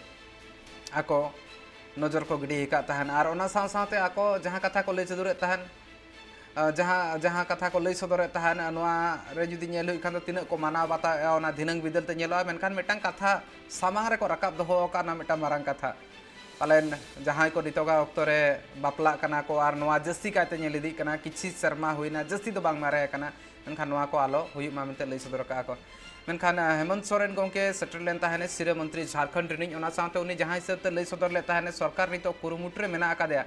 ᱟᱠᱚ ᱱᱚᱡᱚᱨ ᱠᱚ ᱜᱤᱰᱤ ᱟᱠᱟᱫ ᱛᱟᱦᱮᱱ᱾ ᱟᱨ ᱚᱱᱟ ᱥᱟᱶ ᱥᱟᱶᱛᱮ ᱟᱠᱚ ᱡᱟᱦᱟᱸ ᱠᱟᱛᱷᱟ ᱠᱚ ᱞᱟᱹᱭ ᱥᱚᱫᱚᱨᱮᱫ ᱛᱟᱦᱮᱱ, ᱟᱸ, ᱡᱟᱦᱟᱸ, ᱡᱟᱦᱟᱸ ᱠᱟᱛᱷᱟ ᱠᱚ ᱞᱟᱹᱭ ᱥᱚᱫᱚᱨᱮᱫ ᱛᱟᱦᱮᱱ, ᱱᱚᱣᱟ ᱨᱮ ᱡᱩᱫᱤ ᱧᱮᱞ ᱦᱩᱭᱩᱜ ᱠᱷᱟᱱ ᱫᱚ ᱛᱤᱱᱟᱹᱜ ᱠᱚ ᱢᱟᱱᱟᱣ ᱵᱟᱛᱟᱣᱮᱫᱼᱟ, ᱚᱱᱟ ᱫᱷᱤᱱᱟᱹᱝ ᱵᱤᱫᱟᱹᱞ ᱛᱮ ᱧᱮᱞᱚᱜᱼᱟ᱾ ᱢᱮᱱᱠᱷᱟᱱ ᱢᱤᱫᱴᱟᱝ ᱠᱟᱛᱷᱟ ᱥᱟᱢᱟᱝ ᱨᱮᱠᱚ ᱨᱟᱠᱟᱵ ᱫᱚᱦᱚ ᱟᱠᱟᱫ, ᱚᱱᱟ ᱢᱤᱫᱴᱟᱝ ᱢᱟᱨᱟᱝ ᱠᱟᱛᱷᱟ᱾ ᱯᱟᱞᱮᱱ ᱡᱟᱦᱟᱸᱭ ᱠᱚ ᱱᱤᱛᱚᱜᱟᱜ ᱚᱠᱛᱚ ᱨᱮ ᱵᱟᱯᱞᱟᱜ ᱠᱟᱱᱟ ᱠᱚ ᱟᱨ ᱱᱚᱣᱟ ᱡᱟᱹᱥᱛᱤ ᱠᱟᱭᱛᱮ ᱧᱮᱞ ᱤᱫᱤᱜ ᱠᱟᱱᱟ, ᱠᱤᱪᱷᱤ ᱥᱮᱨᱢᱟ ᱦᱩᱭᱱᱟ, ᱡᱟᱹᱥᱛᱤ ᱫᱚ ᱵᱟᱝ ᱢᱟᱨᱮ ᱟᱠᱟᱱᱟ, ᱢᱮᱱᱠᱷᱟᱱ ᱱᱚᱣᱟ ᱠᱚ ᱟᱞᱚ ᱦᱩᱭᱩᱜ ᱢᱟ ᱢᱮᱱᱛᱮ ᱞᱟᱹᱭ ᱥᱚᱫᱚᱨ ᱟᱠᱟᱫᱼᱟ ᱠᱚ᱾ ᱢᱮᱱᱠᱷᱟᱱ, ᱟᱸ, ᱦᱮᱢᱚᱱᱛ ᱥᱚᱨᱮᱱ ᱜᱚᱢᱠᱮ ᱥᱮᱴᱮᱨ ᱞᱮᱱ ᱛᱟᱦᱮᱱᱮ ᱥᱤᱨᱟᱹ ᱢᱚᱱᱛᱨᱤ ᱡᱷᱟᱲᱠᱷᱚᱸᱰ ᱨᱤᱱᱤᱡ, ᱚᱱᱟ ᱥᱟᱶᱛᱮ ᱩᱱᱤ ᱡᱟᱦᱟᱸ ᱦᱤᱥᱟᱹᱵ ᱛᱮ ᱞᱟᱹᱭ ᱥᱚᱫᱚᱨ ᱞᱮᱫ ᱛᱟᱦᱮᱱᱮ ᱥᱚᱨᱠᱟᱨ ᱱᱤᱛᱚᱜ ᱠᱩᱨᱩᱢᱩᱴᱩ ᱨᱮ ᱢᱮᱱᱟᱜ ᱟᱠᱟᱫᱮᱭᱟ,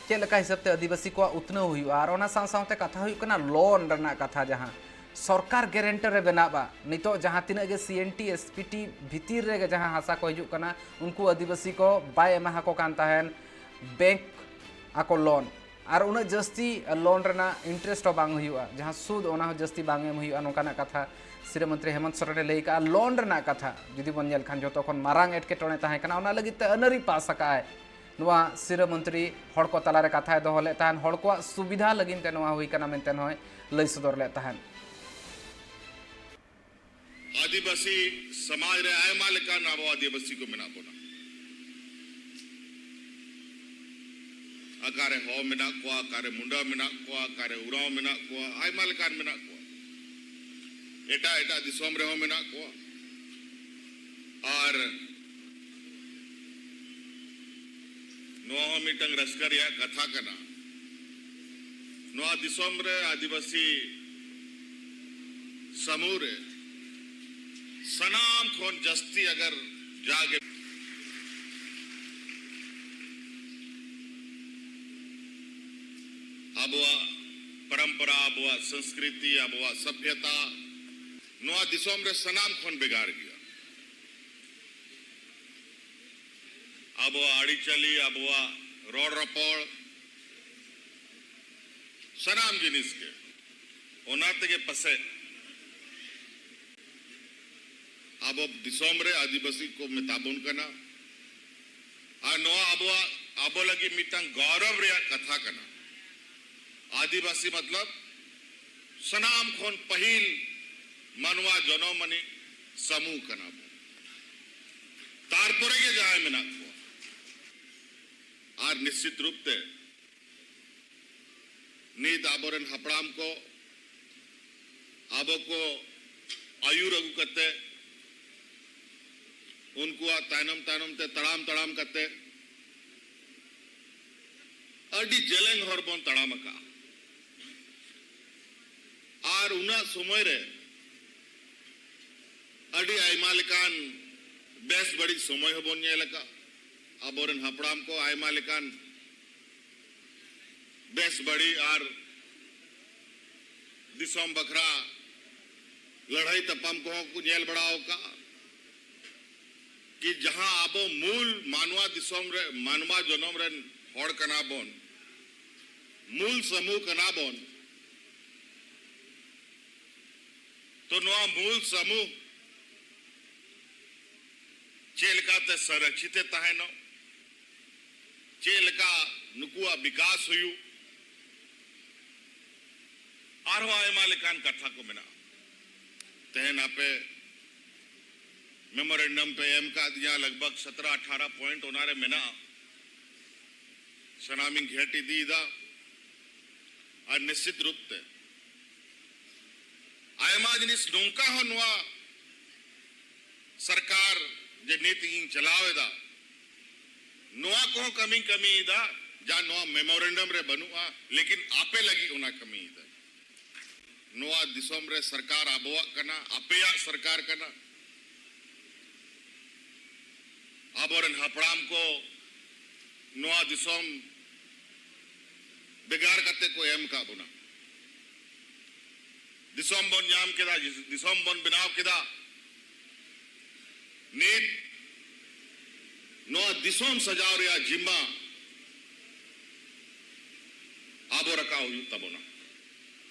ᱪᱮᱫ ᱞᱮᱠᱟ ᱦᱤᱥᱟᱹᱵ ᱛᱮ ᱟᱹᱫᱤᱵᱟᱹᱥᱤ ᱠᱚᱣᱟᱜ ᱩᱛᱱᱟᱹᱣ ᱦᱩᱭᱩᱜᱼᱟ᱾ ᱟᱨ ᱚᱱᱟ ᱥᱟᱶ ᱥᱟᱶᱛᱮ ᱠᱟᱛᱷᱟ ᱦᱩᱭᱩᱜ ᱠᱟᱱᱟ ᱞᱳᱱ ᱨᱮᱱᱟᱜ ᱠᱟᱛᱷᱟ, ᱡᱟᱦᱟᱸ ᱥᱚᱨᱠᱟᱨ ᱜᱮᱨᱮᱱᱴᱚᱨ ᱮ ᱵᱮᱱᱟᱣᱟ᱾ ᱱᱤᱛᱚᱜ ᱡᱟᱦᱟᱸ ᱛᱤᱱᱟᱹᱜ ᱜᱮ ᱥᱤ N T, S P T ᱵᱷᱤᱛᱤᱨ ᱨᱮᱜᱮ ᱡᱟᱦᱟᱸ ᱦᱟᱥᱟ ᱠᱚ ᱦᱤᱡᱩᱜ ᱠᱟᱱᱟ, ᱩᱱᱠᱩ ᱟᱹᱫᱤᱵᱟᱹᱥᱤ ᱠᱚ ᱵᱟᱭ ᱮᱢᱟ ᱟᱠᱚ ᱠᱟᱱ ᱛᱟᱦᱮᱱ ᱵᱮᱝᱠ ᱟᱠᱚ ᱞᱳᱱ, ᱟᱨ ᱩᱱᱟᱹᱜ ᱡᱟᱹᱥᱛᱤ ᱞᱳᱱ ᱨᱮᱱᱟᱜ ᱤᱱᱴᱟᱨᱮᱥᱴ ᱦᱚᱸ ᱵᱟᱝ ᱦᱩᱭᱩᱜᱼᱟ, ᱡᱟᱦᱟᱸ ᱥᱩᱫᱽ ᱚᱱᱟ ᱦᱚᱸ ᱡᱟᱹᱥᱛᱤ ᱵᱟᱝ ᱮᱢ ᱦᱩᱭᱩᱜᱼᱟ, ᱱᱚᱝᱠᱟᱱᱟᱜ ᱠᱟᱛᱷᱟ ᱥᱤᱨᱟᱹ ᱢᱚᱱᱛᱨᱤ ᱦᱮᱢᱚᱱᱛ ᱥᱚᱨᱮᱱᱮ ᱞᱟᱹᱭ ᱠᱟᱜᱼᱟ᱾ ᱞᱳᱱ ᱨᱮᱱᱟᱜ ᱠᱟᱛᱷᱟ ᱡᱩᱫᱤ ᱵᱚᱱ ᱧᱮᱞ ᱠᱷᱟᱱ, ᱡᱚᱛᱚ ᱠᱷᱚᱱ ᱢᱟᱨᱟᱝ ᱮᱴᱠᱮᱴᱚᱬᱮ ᱛᱟᱦᱮᱸ ᱠᱟᱱᱟ, ᱚᱱᱟ ᱞᱟᱹᱜᱤᱫ ᱛᱮ ᱟᱹᱱ ᱟᱹᱨᱤ ᱯᱟᱥ ᱟᱠᱟᱫᱼᱟᱭ᱾ ᱱᱚᱣᱟ ᱥᱤᱨᱟᱹ ᱢᱚᱱᱛᱨᱤ ᱦᱚᱲ ᱠᱚ ᱛᱟᱞᱟᱨᱮ ᱠᱟᱛᱷᱟᱭ ᱫᱚᱦᱚ ᱞᱮᱫ ᱛᱟᱦᱮᱸᱱ, ᱦᱚᱲ ᱠᱚᱣᱟᱜ ᱥᱩᱵᱤᱫᱷᱟ ᱞᱟᱹᱜᱤᱫ ᱛᱮ ᱱᱚᱣᱟ ᱦᱩᱭ ᱠᱟᱱᱟ ᱢᱮᱱᱛᱮ ᱦᱚᱸᱭ ᱞᱟᱹᱭ ᱥᱚᱫᱚᱨ ᱞᱮᱫ ᱛᱟᱦᱮᱸᱱ᱾ ᱟᱹᱫᱤᱵᱟᱹᱥᱤ ᱥᱚᱢᱟᱡᱽ ᱨᱮ ᱟᱭᱢᱟ ᱞᱮᱠᱟᱱ ᱟᱵᱚ ᱟᱹᱫᱤᱵᱟᱹᱥᱤ ᱠᱚ ᱢᱮᱱᱟᱜ ᱵᱚᱱᱟ᱾ ᱚᱠᱟᱨᱮ ᱦᱚᱲ ᱢᱮᱱᱟᱜ ᱠᱚᱣᱟ, ᱚᱠᱟᱨᱮ ᱢᱩᱱᱰᱟ ᱢᱮᱱᱟᱜ ᱠᱚᱣᱟ, ᱚᱠᱟᱨᱮ ᱩᱨᱟᱣ ᱢᱮᱱᱟᱜ ᱠᱚᱣᱟ, ᱟᱭᱢᱟ ᱞᱮᱠᱟᱱ ᱢᱮᱱᱟᱜ ᱠᱚᱣᱟ᱾ ᱮᱴᱟᱜ ᱮᱴᱟᱜ ᱫᱤᱥᱚᱢ ᱨᱮᱦᱚᱸ ᱢᱮᱱᱟᱜ ᱠᱚᱣᱟ᱾ ᱟᱨ ᱱᱚᱣᱟ ᱦᱚᱸ ᱢᱤᱫᱴᱟᱝ ᱨᱟᱹᱥᱠᱟᱹ ᱨᱮᱭᱟᱜ ᱠᱟᱛᱷᱟ ᱠᱟᱱᱟ᱾ ᱱᱚᱣᱟ ᱫᱤᱥᱚᱢ ᱨᱮ ᱟᱹᱫᱤᱵᱟᱹᱥᱤ ᱥᱟᱢᱩ ᱨᱮ ᱥᱟᱱᱟᱢ ᱠᱷᱚᱱ ᱡᱟᱹᱥᱛᱤ ᱟᱜᱟᱨ ᱡᱟᱜᱮ ᱟᱵᱚᱣᱟᱜ ᱯᱚᱨᱚᱢᱯᱚᱨᱟ, ᱟᱵᱚᱣᱟᱜ ᱥᱚᱝᱥᱠᱨᱤᱛᱤ, ᱟᱵᱚᱣᱟᱜ ᱥᱚᱵᱷᱭᱚᱛᱟ ᱱᱚᱣᱟ ᱫᱤᱥᱚᱢ ᱨᱮ ᱥᱟᱱᱟᱢ ᱠᱷᱚᱱ ᱵᱷᱮᱜᱟᱨ ᱜᱮᱭᱟ᱾ ᱟᱵᱚᱣᱟᱜ ᱟᱹᱨᱤᱪᱟᱹᱞᱤ, ᱟᱵᱚᱣᱟᱜ ᱨᱚᱲ ᱨᱚᱯᱚᱲ, ᱥᱟᱱᱟᱢ ᱡᱤᱱᱤᱥ ᱜᱮ᱾ ᱚᱱᱟ ᱛᱮᱜᱮ ᱯᱟᱥᱮᱡ ᱟᱵᱚ ᱫᱤᱥᱚᱢ ᱨᱮ ᱟᱹᱫᱤᱵᱟᱹᱥᱤ ᱠᱚ ᱢᱮᱛᱟ ᱵᱚᱱ ᱠᱟᱱᱟ᱾ ᱟᱨ ᱱᱚᱣᱟ ᱟᱵᱚᱣᱟᱜ, ᱟᱵᱚ ᱞᱟᱹᱜᱤᱫ ᱢᱤᱫᱴᱟᱝ ᱜᱚᱨᱚᱵᱽ ᱨᱮᱭᱟᱜ ᱠᱟᱛᱷᱟ ᱠᱟᱱᱟ᱾ ᱟᱹᱫᱤᱵᱟᱹᱥᱤ ᱢᱚᱛᱞᱚᱵ ᱥᱟᱱᱟᱢ ᱠᱷᱚᱱ ᱯᱟᱹᱦᱤᱞ ᱢᱟᱱᱣᱟ ᱡᱚᱱᱚᱢ ᱟᱹᱱᱤᱡ ᱥᱟᱢᱩ ᱠᱟᱱᱟ ᱵᱚᱱ᱾ ᱛᱟᱨᱯᱚᱨᱮ ᱜᱮ ᱡᱟᱦᱟᱸᱭ ᱢᱮᱱᱟᱜ ᱠᱚᱣᱟ᱾ ᱟᱨ ᱱᱤᱥᱪᱤᱛ ᱨᱩᱯ ᱛᱮ ᱱᱤᱛ ᱟᱵᱚᱨᱮᱱ ᱦᱟᱯᱲᱟᱢ ᱠᱚ ᱟᱵᱚ ᱠᱚ ᱟᱹᱭᱩᱨ ᱟᱹᱜᱩ ᱠᱟᱛᱮ, ᱩᱱᱠᱩᱣᱟᱜ ᱛᱟᱭᱱᱚᱢ ᱛᱟᱭᱱᱚᱢ ᱛᱮ ᱛᱟᱲᱟᱢ ᱛᱟᱲᱟᱢ ᱠᱟᱛᱮ ᱟᱹᱰᱤ ᱡᱮᱞᱮᱧ ᱦᱚᱨ ᱵᱚᱱ ᱛᱟᱲᱟᱢ ᱟᱠᱟᱫᱼᱟ᱾ ᱟᱨ ᱩᱱᱟᱹᱜ ᱥᱚᱢᱚᱭ ᱨᱮ ᱟᱹᱰᱤ ᱟᱭᱢᱟ ᱞᱮᱠᱟᱱ ᱵᱮᱥ ᱵᱟᱹᱲᱤᱡ ᱥᱚᱢᱚᱭ ᱦᱚᱸᱵᱚᱱ ᱧᱮᱞ ᱟᱠᱟᱫᱼᱟ᱾ ᱟᱵᱚᱨᱮᱱ ᱦᱟᱯᱲᱟᱢ ᱠᱚ ᱟᱭᱢᱟ ᱞᱮᱠᱟᱱ ᱵᱮᱥ ᱵᱟᱹᱲᱤᱡ ᱟᱨ ᱫᱤᱥᱚᱢ ᱵᱟᱠᱷᱨᱟ ᱞᱟᱹᱲᱦᱟᱹᱭ ᱛᱟᱯᱟᱢ ᱠᱚᱦᱚᱸ ᱠᱚ ᱧᱮᱞ ᱵᱟᱲᱟ ᱟᱠᱟᱫᱼᱟ᱾ ᱠᱤ ᱡᱟᱦᱟᱸ ᱟᱵᱚ ᱢᱩᱞ ᱢᱟᱱᱣᱟ ᱫᱤᱥᱚᱢ ᱨᱮ ᱢᱟᱱᱣᱟ ᱡᱚᱱᱚᱢ ᱨᱮᱱ ᱦᱚᱲ ᱠᱟᱱᱟ ᱵᱚᱱ, ᱢᱩᱞ ᱥᱟᱢᱩ ᱠᱟᱱᱟ ᱵᱚᱱ, ᱛᱚ ᱱᱚᱣᱟ ᱢᱩᱞ ᱥᱟᱢᱩ ᱪᱮᱫ ᱞᱮᱠᱟᱛᱮ ᱥᱚᱨᱚᱠᱷᱤᱛ ᱮ ᱛᱟᱦᱮᱱᱚᱜ, ᱪᱮᱫ ᱞᱮᱠᱟ ᱱᱩᱠᱩᱣᱟᱜ ᱵᱤᱠᱟᱥ ᱦᱩᱭᱩᱜ, ᱟᱨᱦᱚᱸ ᱟᱭᱢᱟ ᱞᱮᱠᱟᱱ ᱠᱟᱛᱷᱟ ᱠᱚ ᱢᱮᱱᱟᱜᱼᱟ᱾ ᱛᱮᱦᱮᱧ ᱟᱯᱮ memorandum ᱯᱮ ᱮᱢ ᱠᱟᱫᱤᱧᱟ, ᱞᱟᱜᱽ ᱵᱷᱟᱜᱽ ᱥᱚᱛᱨᱚ ᱟᱴᱷᱟᱨᱚ point ᱚᱱᱟᱨᱮ ᱢᱮᱱᱟᱜᱼᱟ, ᱥᱟᱱᱟᱢᱤᱧ ᱜᱷᱮᱴ ᱤᱫᱤᱭᱮᱫᱟ᱾ ᱟᱨ ᱱᱤᱥᱪᱤᱛ ᱨᱩᱯ ᱛᱮ ᱟᱭᱢᱟ ᱡᱤᱱᱤᱥ ᱱᱚᱝᱠᱟ ᱦᱚᱸ ᱱᱚᱣᱟ ᱥᱚᱨᱠᱟᱨ ᱡᱮ ᱱᱤᱛ ᱤᱧ ᱪᱟᱞᱟᱣ ᱮᱫᱟ, ᱱᱚᱣᱟ ᱠᱚᱦᱚᱸ ᱠᱟᱹᱢᱤᱧ ᱠᱟᱹᱢᱤᱭᱮᱫᱟ, ᱡᱟ ᱱᱚᱣᱟ memorandum ᱨᱮ ᱵᱟᱹᱱᱩᱜᱼᱟ, ᱞᱮᱠᱤᱱ ᱟᱯᱮ ᱞᱟᱹᱜᱤᱫ ᱚᱱᱟ ᱠᱟᱹᱢᱤᱭᱮᱫᱟ᱾ ᱱᱚᱣᱟ ᱫᱤᱥᱚᱢ ᱨᱮ ᱥᱚᱨᱠᱟᱨ ᱟᱵᱚᱣᱟᱜ ᱠᱟᱱᱟ, ᱟᱯᱮᱭᱟᱜ ᱥᱚᱨᱠᱟᱨ ᱠᱟᱱᱟ᱾ ᱟᱵᱚᱨᱮᱱ ᱦᱟᱯᱲᱟᱢ ᱠᱚ ᱱᱚᱣᱟ ᱫᱤᱥᱚᱢ ᱵᱷᱮᱜᱟᱨ ᱠᱟᱛᱮ ᱠᱚ ᱮᱢ ᱟᱠᱟᱫ ᱵᱚᱱᱟ᱾ ᱫᱤᱥᱚᱢ ᱵᱚᱱ ᱧᱟᱢ ᱠᱮᱫᱟ, ᱫᱤᱥᱚᱢ ᱵᱚᱱ ᱵᱮᱱᱟᱣ ᱠᱮᱫᱟ᱾ ᱱᱤᱛ ᱱᱚᱣᱟ ᱫᱤᱥᱚᱢ ᱥᱟᱡᱟᱣ ᱨᱮᱭᱟᱜ ᱡᱤᱢᱢᱟ ᱟᱵᱚ ᱨᱟᱠᱟᱵ ᱦᱩᱭᱩᱜ ᱛᱟᱵᱚᱱᱟ᱾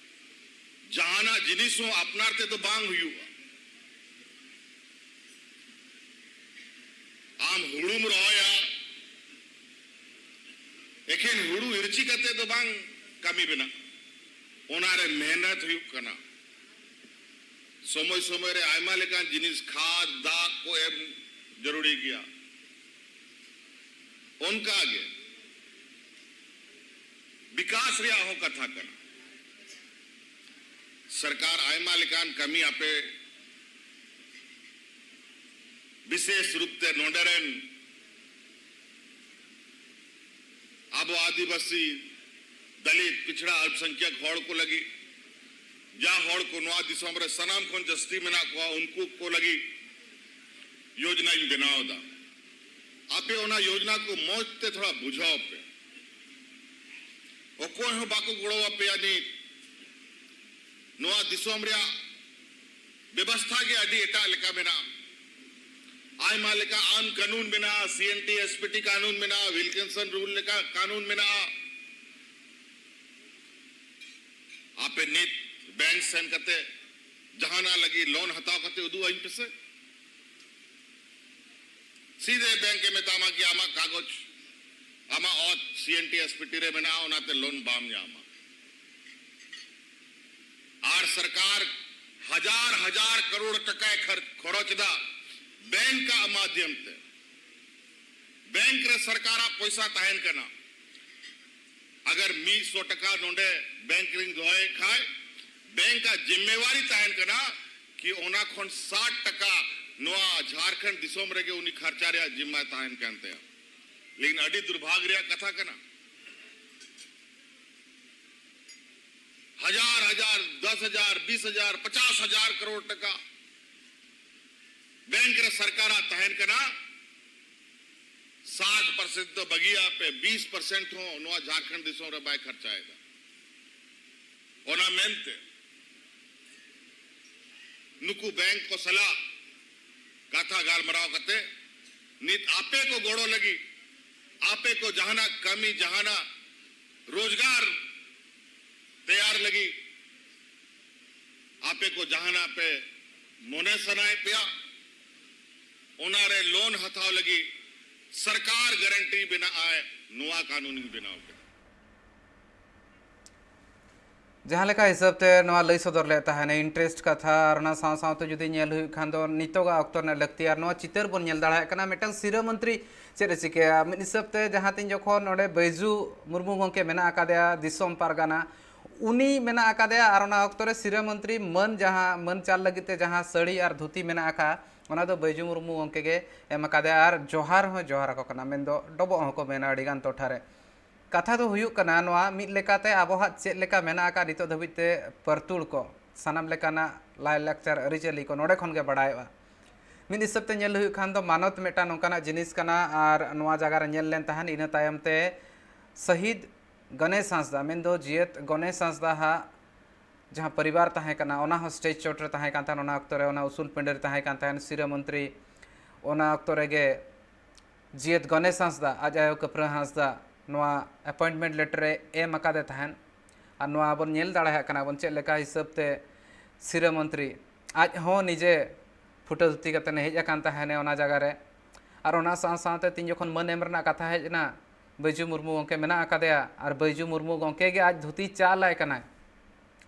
ᱡᱟᱦᱟᱱᱟᱜ ᱡᱤᱱᱤᱥ ᱦᱚᱸ ᱟᱯᱱᱟᱨ ᱛᱮᱫᱚ ᱵᱟᱝ ᱦᱩᱭᱩᱜᱼᱟ᱾ ᱟᱢ ᱦᱩᱲᱩᱢ ᱨᱚᱦᱚᱭᱟ, ᱮᱠᱷᱮᱱ ᱦᱩᱲᱩ ᱤᱨᱪᱤ ᱠᱟᱛᱮ ᱫᱚ ᱵᱟᱝ ᱠᱟᱹᱢᱤ ᱵᱮᱱᱟᱜᱼᱟ, ᱚᱱᱟᱨᱮ ᱢᱮᱦᱱᱚᱛ ᱦᱩᱭᱩᱜ ᱠᱟᱱᱟ᱾ ᱥᱚᱢᱚᱭ ᱥᱚᱢᱚᱭ ᱨᱮ ᱟᱭᱢᱟ ᱞᱮᱠᱟᱱ ᱡᱤᱱᱤᱥ, ᱠᱷᱟᱫ, ᱫᱟᱜ ᱠᱚ ᱮᱢ ᱡᱟᱹᱨᱩᱲᱤ ᱜᱮᱭᱟ᱾ ᱚᱱᱠᱟ ᱜᱮ ᱵᱤᱠᱟᱥ ᱨᱮᱭᱟᱜ ᱦᱚᱸ ᱠᱟᱛᱷᱟ ᱠᱟᱱᱟ᱾ ᱥᱚᱨᱠᱟᱨ ᱟᱭᱢᱟ ᱞᱮᱠᱟᱱ ᱠᱟᱹᱢᱤ ᱟᱯᱮ, ᱵᱤᱥᱮᱥ ᱨᱩᱯ ᱛᱮ ᱱᱚᱰᱮ ᱨᱮᱱ ᱟᱵᱚ ᱟᱹᱫᱤᱵᱟᱹᱥᱤ, ᱫᱟᱞᱤᱛ, ᱯᱤᱪᱷᱲᱟ, ᱟᱞᱯᱥᱚᱝᱠᱷᱭᱟᱠ ᱦᱚᱲ ᱠᱚ ᱞᱟᱹᱜᱤᱫ, ᱡᱟ ᱦᱚᱲ ᱠᱚ ᱱᱚᱣᱟ ᱫᱤᱥᱚᱢ ᱨᱮ ᱥᱟᱱᱟᱢ ᱠᱷᱚᱱ ᱡᱟᱹᱥᱛᱤ ᱢᱮᱱᱟᱜ ᱠᱚᱣᱟ, ᱩᱱᱠᱩ ᱠᱚ ᱞᱟᱹᱜᱤᱫ ᱭᱳᱡᱽᱱᱟᱧ ᱵᱮᱱᱟᱣ ᱮᱫᱟ᱾ ᱟᱯᱮ ᱚᱱᱟ ᱭᱳᱡᱽᱱᱟ ᱠᱚ ᱢᱚᱡᱽ ᱛᱮ ᱛᱷᱚᱲᱟ ᱵᱩᱡᱷᱟᱹᱣ ᱯᱮ᱾ ᱚᱠᱚᱭ ᱦᱚᱸ ᱵᱟᱠᱚ ᱜᱚᱲᱚ ᱟᱯᱮᱭᱟ ᱱᱤᱛ᱾ ᱱᱚᱣᱟ ᱫᱤᱥᱚᱢ ᱨᱮᱭᱟᱜ ᱵᱮᱵᱚᱥᱛᱷᱟ ᱜᱮ ᱟᱹᱰᱤ ᱮᱴᱟᱜ ᱞᱮᱠᱟ ᱢᱮᱱᱟᱜᱼᱟ᱾ ᱟᱭᱢᱟ ᱞᱮᱠᱟ ᱟᱹᱱ ᱠᱟᱹᱱᱩᱱ ᱢᱮᱱᱟᱜᱼᱟ, ᱥᱤ N T S P T ᱠᱟᱹᱱᱩᱱ ᱢᱮᱱᱟᱜᱼᱟ, ᱣᱤᱞᱠᱤᱱᱥᱚᱱ ᱨᱩᱞ ᱞᱮᱠᱟ ᱠᱟᱹᱱᱩᱱ ᱢᱮᱱᱟᱜᱼᱟ᱾ ᱟᱯᱮ ᱱᱤᱛ ᱵᱮᱝᱠ ᱥᱮᱱ ᱠᱟᱛᱮ ᱡᱟᱦᱟᱱᱟᱜ ᱞᱟᱹᱜᱤᱫ ᱞᱳᱱ ᱦᱟᱛᱟᱣ ᱠᱟᱛᱮ ᱩᱫᱩᱜ ᱟᱹᱧ ᱯᱮᱥᱮ᱾ ᱥᱤᱫᱷᱮ ᱵᱮᱝᱠ ᱮ ᱢᱮᱛᱟᱢᱟ ᱠᱤ ᱟᱢᱟᱜ ᱠᱟᱜᱚᱡᱽ ᱟᱢᱟᱜ ᱚᱛ ᱥᱤ N T S P T ᱨᱮ ᱢᱮᱱᱟᱜᱼᱟ, ᱚᱱᱟᱛᱮ ᱞᱳᱱ ᱵᱟᱢ ᱧᱟᱢᱟ᱾ ᱟᱨ ᱥᱚᱨᱠᱟᱨ ᱦᱟᱡᱟᱨ ᱦᱟᱡᱟᱨ ᱠᱟᱨᱳᱲ ᱴᱟᱠᱟᱭ ᱠᱷᱟᱨ-, ᱠᱷᱚᱨᱚᱪ ᱮᱫᱟ ᱵᱮᱝᱠ ᱟᱜ ᱢᱟᱫᱷᱭᱚᱢ ᱛᱮ᱾ ᱵᱮᱝᱠ ᱨᱮ ᱥᱚᱨᱠᱟᱨᱟᱜ ᱯᱚᱭᱥᱟ ᱛᱟᱦᱮᱱ ᱠᱟᱱᱟ᱾ ᱟᱜᱟᱨ ᱢᱤᱫ ᱥᱚ ᱴᱟᱠᱟ ᱱᱚᱰᱮ ᱵᱮᱝᱠ ᱨᱤᱧ ᱫᱚᱦᱚᱭᱮᱫ ᱠᱷᱟᱡ, ᱵᱮᱝᱠ ᱟᱜ ᱡᱤᱢᱢᱮᱣᱟᱨᱤ ᱛᱟᱦᱮᱱ ᱠᱟᱱᱟ ᱠᱤ ᱚᱱᱟ ᱠᱷᱚᱱ ᱥᱟᱴ ᱴᱟᱠᱟ ᱱᱚᱣᱟ ᱡᱷᱟᱨᱠᱷᱚᱸᱰ ᱫᱤᱥᱚᱢ ᱨᱮᱜᱮ ᱩᱱᱤ ᱠᱷᱟᱨᱪᱟ ᱨᱮᱭᱟᱜ ᱡᱤᱢᱢᱟ ᱛᱟᱦᱮᱱ ᱠᱟᱱ ᱛᱟᱭᱟ᱾ ᱞᱮᱠᱤᱱ ᱟᱹᱰᱤ ᱫᱩᱨᱵᱷᱟᱜᱽ ᱨᱮᱭᱟᱜ ᱠᱟᱛᱷᱟ ᱠᱟᱱᱟ, ᱦᱟᱡᱟᱨ ᱦᱟᱡᱟᱨ, ᱫᱚᱥ ᱦᱟᱡᱟᱨ, ᱵᱤᱥ ᱦᱟᱡᱟᱨ, ᱯᱚᱪᱟᱥ ᱦᱟᱡᱟᱨ ᱠᱟᱨᱳᱲ ᱴᱟᱠᱟ ᱵᱮᱝᱠ ᱨᱮ ᱥᱚᱨᱠᱟᱨᱟᱜ ᱛᱟᱦᱮᱱ ᱠᱟᱱᱟ, ᱥᱟᱴ ᱯᱟᱨᱥᱮᱱᱴ ᱫᱚ ᱵᱟᱹᱜᱤᱭᱟᱜ ᱯᱮ, ᱵᱤᱥ ᱯᱟᱨᱥᱮᱱᱴ ᱦᱚᱸ ᱱᱚᱣᱟ ᱡᱷᱟᱨᱠᱷᱚᱸᱰ ᱫᱤᱥᱚᱢ ᱨᱮ ᱵᱟᱭ ᱠᱷᱟᱨᱪᱟᱭᱮᱫᱟ᱾ ᱚᱱᱟ ᱢᱮᱱᱛᱮ ᱱᱩᱠᱩ ᱵᱮᱝᱠ ᱠᱚ ᱥᱟᱞᱟᱜ ᱠᱟᱛᱷᱟ ᱜᱟᱞᱢᱟᱨᱟᱣ ᱠᱟᱛᱮ ᱱᱤᱛ ᱟᱯᱮ ᱠᱚ ᱜᱚᱲᱚ ᱞᱟᱹᱜᱤᱫ, ᱟᱯᱮ ᱠᱚ ᱡᱟᱦᱟᱱᱟᱜ ᱠᱟᱹᱢᱤ, ᱡᱟᱦᱟᱱᱟᱜ ᱨᱳᱡᱽᱜᱟᱨ ᱛᱮᱭᱟᱨ ᱞᱟᱹᱜᱤᱫ ᱟᱯᱮ ᱠᱚ ᱡᱟᱦᱟᱱᱟᱜ ᱯᱮ ᱢᱚᱱᱮ ᱥᱟᱱᱟᱭᱮᱫ ᱯᱮᱭᱟ, ᱚᱱᱟᱨᱮ ᱞᱳᱱ ᱦᱟᱛᱟᱣ ᱞᱟᱹᱜᱤᱫ ᱥᱚᱨᱠᱟᱨ ᱜᱟᱨᱮᱱᱴᱤ ᱵᱮᱱᱟᱜ ᱟᱭ, ᱱᱚᱣᱟ ᱠᱟᱹᱱᱩᱱᱤᱧ ᱵᱮᱱᱟᱣ ᱠᱮᱫᱟ᱾ ᱡᱟᱦᱟᱸ ᱞᱮᱠᱟ ᱦᱤᱥᱟᱹᱵ ᱛᱮ ᱱᱚᱣᱟ ᱞᱟᱹᱭ ᱥᱚᱫᱚᱨ ᱞᱮᱫ ᱛᱟᱦᱮᱱᱟ, interest ᱠᱟᱛᱷᱟ, ᱟᱨ ᱚᱱᱟ ᱥᱟᱶ ᱥᱟᱶᱛᱮ ᱡᱩᱫᱤ ᱧᱮᱞ ᱦᱩᱭᱩᱜ ᱠᱷᱟᱱ ᱫᱚ ᱱᱤᱛᱚᱜᱟᱜ ᱚᱠᱛᱚ ᱨᱮᱱᱟᱜ ᱞᱟᱹᱠᱛᱤ ᱟᱨ ᱱᱚᱣᱟ ᱪᱤᱛᱟᱹᱨ ᱵᱚᱱ ᱧᱮᱞ ᱫᱟᱲᱮᱭᱟᱜ ᱠᱟᱱᱟ, ᱢᱤᱫᱴᱟᱝ ᱥᱤᱨᱟᱹ ᱢᱚᱱᱛᱨᱤ ᱪᱮᱫ ᱮ ᱪᱤᱠᱟᱹᱭᱟ? ᱢᱤᱫ ᱦᱤᱥᱟᱹᱵ ᱛᱮ ᱡᱟᱦᱟᱸ ᱛᱤᱱ ᱡᱚᱠᱷᱚᱱ ᱱᱚᱰᱮ ᱵᱟᱹᱭᱡᱩ ᱢᱩᱨᱢᱩ ᱜᱚᱢᱠᱮ ᱢᱮᱱᱟᱜ ᱟᱠᱟᱫᱮᱭᱟ ᱫᱤᱥᱚᱢ ᱯᱟᱨᱜᱟᱱᱟ, ᱩᱱᱤ ᱢᱮᱱᱟᱜ ᱟᱠᱟᱫᱮᱭᱟ, ᱟᱨ ᱚᱱᱟ ᱚᱠᱛᱚ ᱨᱮ ᱥᱤᱨᱟᱹ ᱢᱚᱱᱛᱨᱤ ᱢᱟᱹᱱ, ᱡᱟᱦᱟᱸ ᱢᱟᱹᱱ ᱪᱟᱞ ᱞᱟᱹᱜᱤᱫ ᱛᱮ ᱡᱟᱦᱟᱸ ᱥᱟᱹᱲᱤ ᱟᱨ ᱫᱷᱩᱛᱤ ᱢᱮᱱᱟᱜ ᱟᱠᱟᱫ, ᱚᱱᱟ ᱫᱚ ᱵᱟᱹᱭᱡᱩ ᱢᱩᱨᱢᱩ ᱜᱚᱢᱠᱮ ᱜᱮ ᱮᱢ ᱟᱠᱟᱫᱮᱭᱟ᱾ ᱟᱨ ᱡᱚᱦᱟᱨ ᱦᱚᱸ ᱡᱚᱦᱟᱨ ᱟᱠᱚ ᱠᱟᱱᱟ, ᱢᱮᱱᱫᱚ ᱰᱚᱵᱚᱜ ᱦᱚᱸᱠᱚ ᱢᱮᱱᱟ ᱟᱹᱰᱤᱜᱟᱱ ᱴᱚᱴᱷᱟ ᱨᱮ᱾ ᱠᱟᱛᱷᱟ ᱫᱚ ᱦᱩᱭᱩᱜ ᱠᱟᱱᱟ, ᱱᱚᱣᱟ ᱢᱤᱫ ᱞᱮᱠᱟᱛᱮ ᱟᱵᱚᱣᱟᱜ ᱪᱮᱫ ᱞᱮᱠᱟ ᱢᱮᱱᱟᱜ ᱟᱠᱟᱫ ᱱᱤᱛᱚᱜ ᱫᱷᱟᱹᱵᱤᱡ ᱛᱮ ᱯᱟᱹᱨᱛᱩᱲ ᱠᱚ, ᱥᱟᱱᱟᱢ ᱞᱮᱠᱟᱱᱟᱜ ᱞᱟᱭᱼᱞᱟᱠᱪᱟᱨ ᱟᱹᱨᱤᱪᱟᱹᱞᱤ ᱠᱚ ᱱᱚᱰᱮ ᱠᱷᱚᱱ ᱜᱮ ᱵᱟᱲᱟᱭᱚᱜᱼᱟ᱾ ᱢᱤᱫ ᱦᱤᱥᱟᱹᱵ ᱛᱮ ᱧᱮᱞ ᱦᱩᱭᱩᱜ ᱠᱷᱟᱱ ᱫᱚ ᱢᱟᱱᱚᱛ ᱢᱤᱫᱴᱟᱝ ᱱᱚᱝᱠᱟᱱᱟᱜ ᱡᱤᱱᱤᱥ ᱠᱟᱱᱟ, ᱟᱨ ᱱᱚᱣᱟ ᱡᱟᱭᱜᱟ ᱨᱮ ᱧᱮᱞ ᱞᱮᱱ ᱛᱟᱦᱮᱸᱫ, ᱤᱱᱟᱹ ᱛᱟᱭᱚᱢ ᱛᱮ ᱥᱟᱹᱦᱤᱫ ᱜᱚᱱᱮᱥ ᱦᱟᱸᱥᱫᱟ, ᱢᱮᱱᱫᱚ ᱡᱤᱭᱟᱹᱛ ᱜᱚᱱᱮᱥ ᱦᱟᱸᱥᱫᱟ ᱦᱟᱜ ᱡᱟᱦᱟᱸ ᱯᱚᱨᱤᱵᱟᱨ ᱛᱟᱦᱮᱸ ᱠᱟᱱᱟ, ᱚᱱᱟ ᱦᱚᱸ ᱥᱴᱮᱡᱽ ᱪᱚᱴ ᱨᱮ ᱛᱟᱦᱮᱸ ᱠᱟᱱ ᱛᱟᱦᱮᱸᱱ, ᱚᱱᱟ ᱚᱠᱛᱚ ᱨᱮ ᱚᱱᱟ ᱩᱥᱩᱞ ᱯᱤᱸᱰᱟᱹ ᱨᱮ ᱛᱟᱦᱮᱸ ᱠᱟᱱ ᱛᱟᱦᱮᱸᱱ ᱥᱤᱨᱟᱹ ᱢᱚᱱᱛᱨᱤ, ᱚᱱᱟ ᱚᱠᱛᱚ ᱨᱮᱜᱮ ᱡᱤᱭᱟᱹᱛ ᱜᱚᱱᱮᱥ ᱦᱟᱸᱥᱫᱟ, ᱟᱡ ᱟᱭᱳ ᱠᱟᱹᱯᱨᱟᱹ ᱦᱟᱸᱥᱫᱟ, ᱱᱚᱣᱟ appointment letter ᱮ ᱮᱢ ᱟᱠᱟᱫᱮ ᱛᱟᱦᱮᱸᱱ᱾ ᱟᱨ ᱱᱚᱣᱟ ᱵᱚᱱ ᱧᱮᱞ ᱫᱟᱲᱮᱭᱟᱜ ᱠᱟᱱᱟ ᱵᱚᱱ ᱪᱮᱫ ᱞᱮᱠᱟ ᱦᱤᱥᱟᱹᱵ ᱛᱮ ᱥᱤᱨᱟᱹ ᱢᱚᱱᱛᱨᱤ ᱟᱡ ᱦᱚᱸ ᱱᱤᱡᱮ ᱯᱷᱩᱴᱟᱹ ᱫᱷᱩᱛᱤ ᱠᱟᱛᱮ ᱦᱮᱡ ᱟᱠᱟᱱ ᱛᱟᱦᱮᱸᱱᱮ ᱚᱱᱟ ᱡᱟᱭᱜᱟ ᱨᱮ᱾ ᱟᱨ ᱚᱱᱟ ᱥᱟᱶ ᱥᱟᱶᱛᱮ ᱛᱤᱧ ᱡᱚᱠᱷᱚᱱ ᱢᱟᱹᱱ ᱮᱢ ᱨᱮᱱᱟᱜ ᱠᱟᱛᱷᱟ ᱦᱮᱡ ᱮᱱᱟ, ᱵᱟᱹᱭᱡᱩ ᱢᱩᱨᱢᱩ ᱜᱚᱢᱠᱮ ᱢᱮᱱᱟᱜ ᱟᱠᱟᱫᱮᱭᱟ, ᱟᱨ ᱵᱟᱹᱭᱡᱩ ᱢᱩᱨᱢᱩ ᱜᱚᱢᱠᱮ ᱜᱮ ᱟᱡ ᱫᱷᱩᱛᱤ ᱪᱟᱞ ᱟᱭ ᱠᱟᱱᱟᱭ,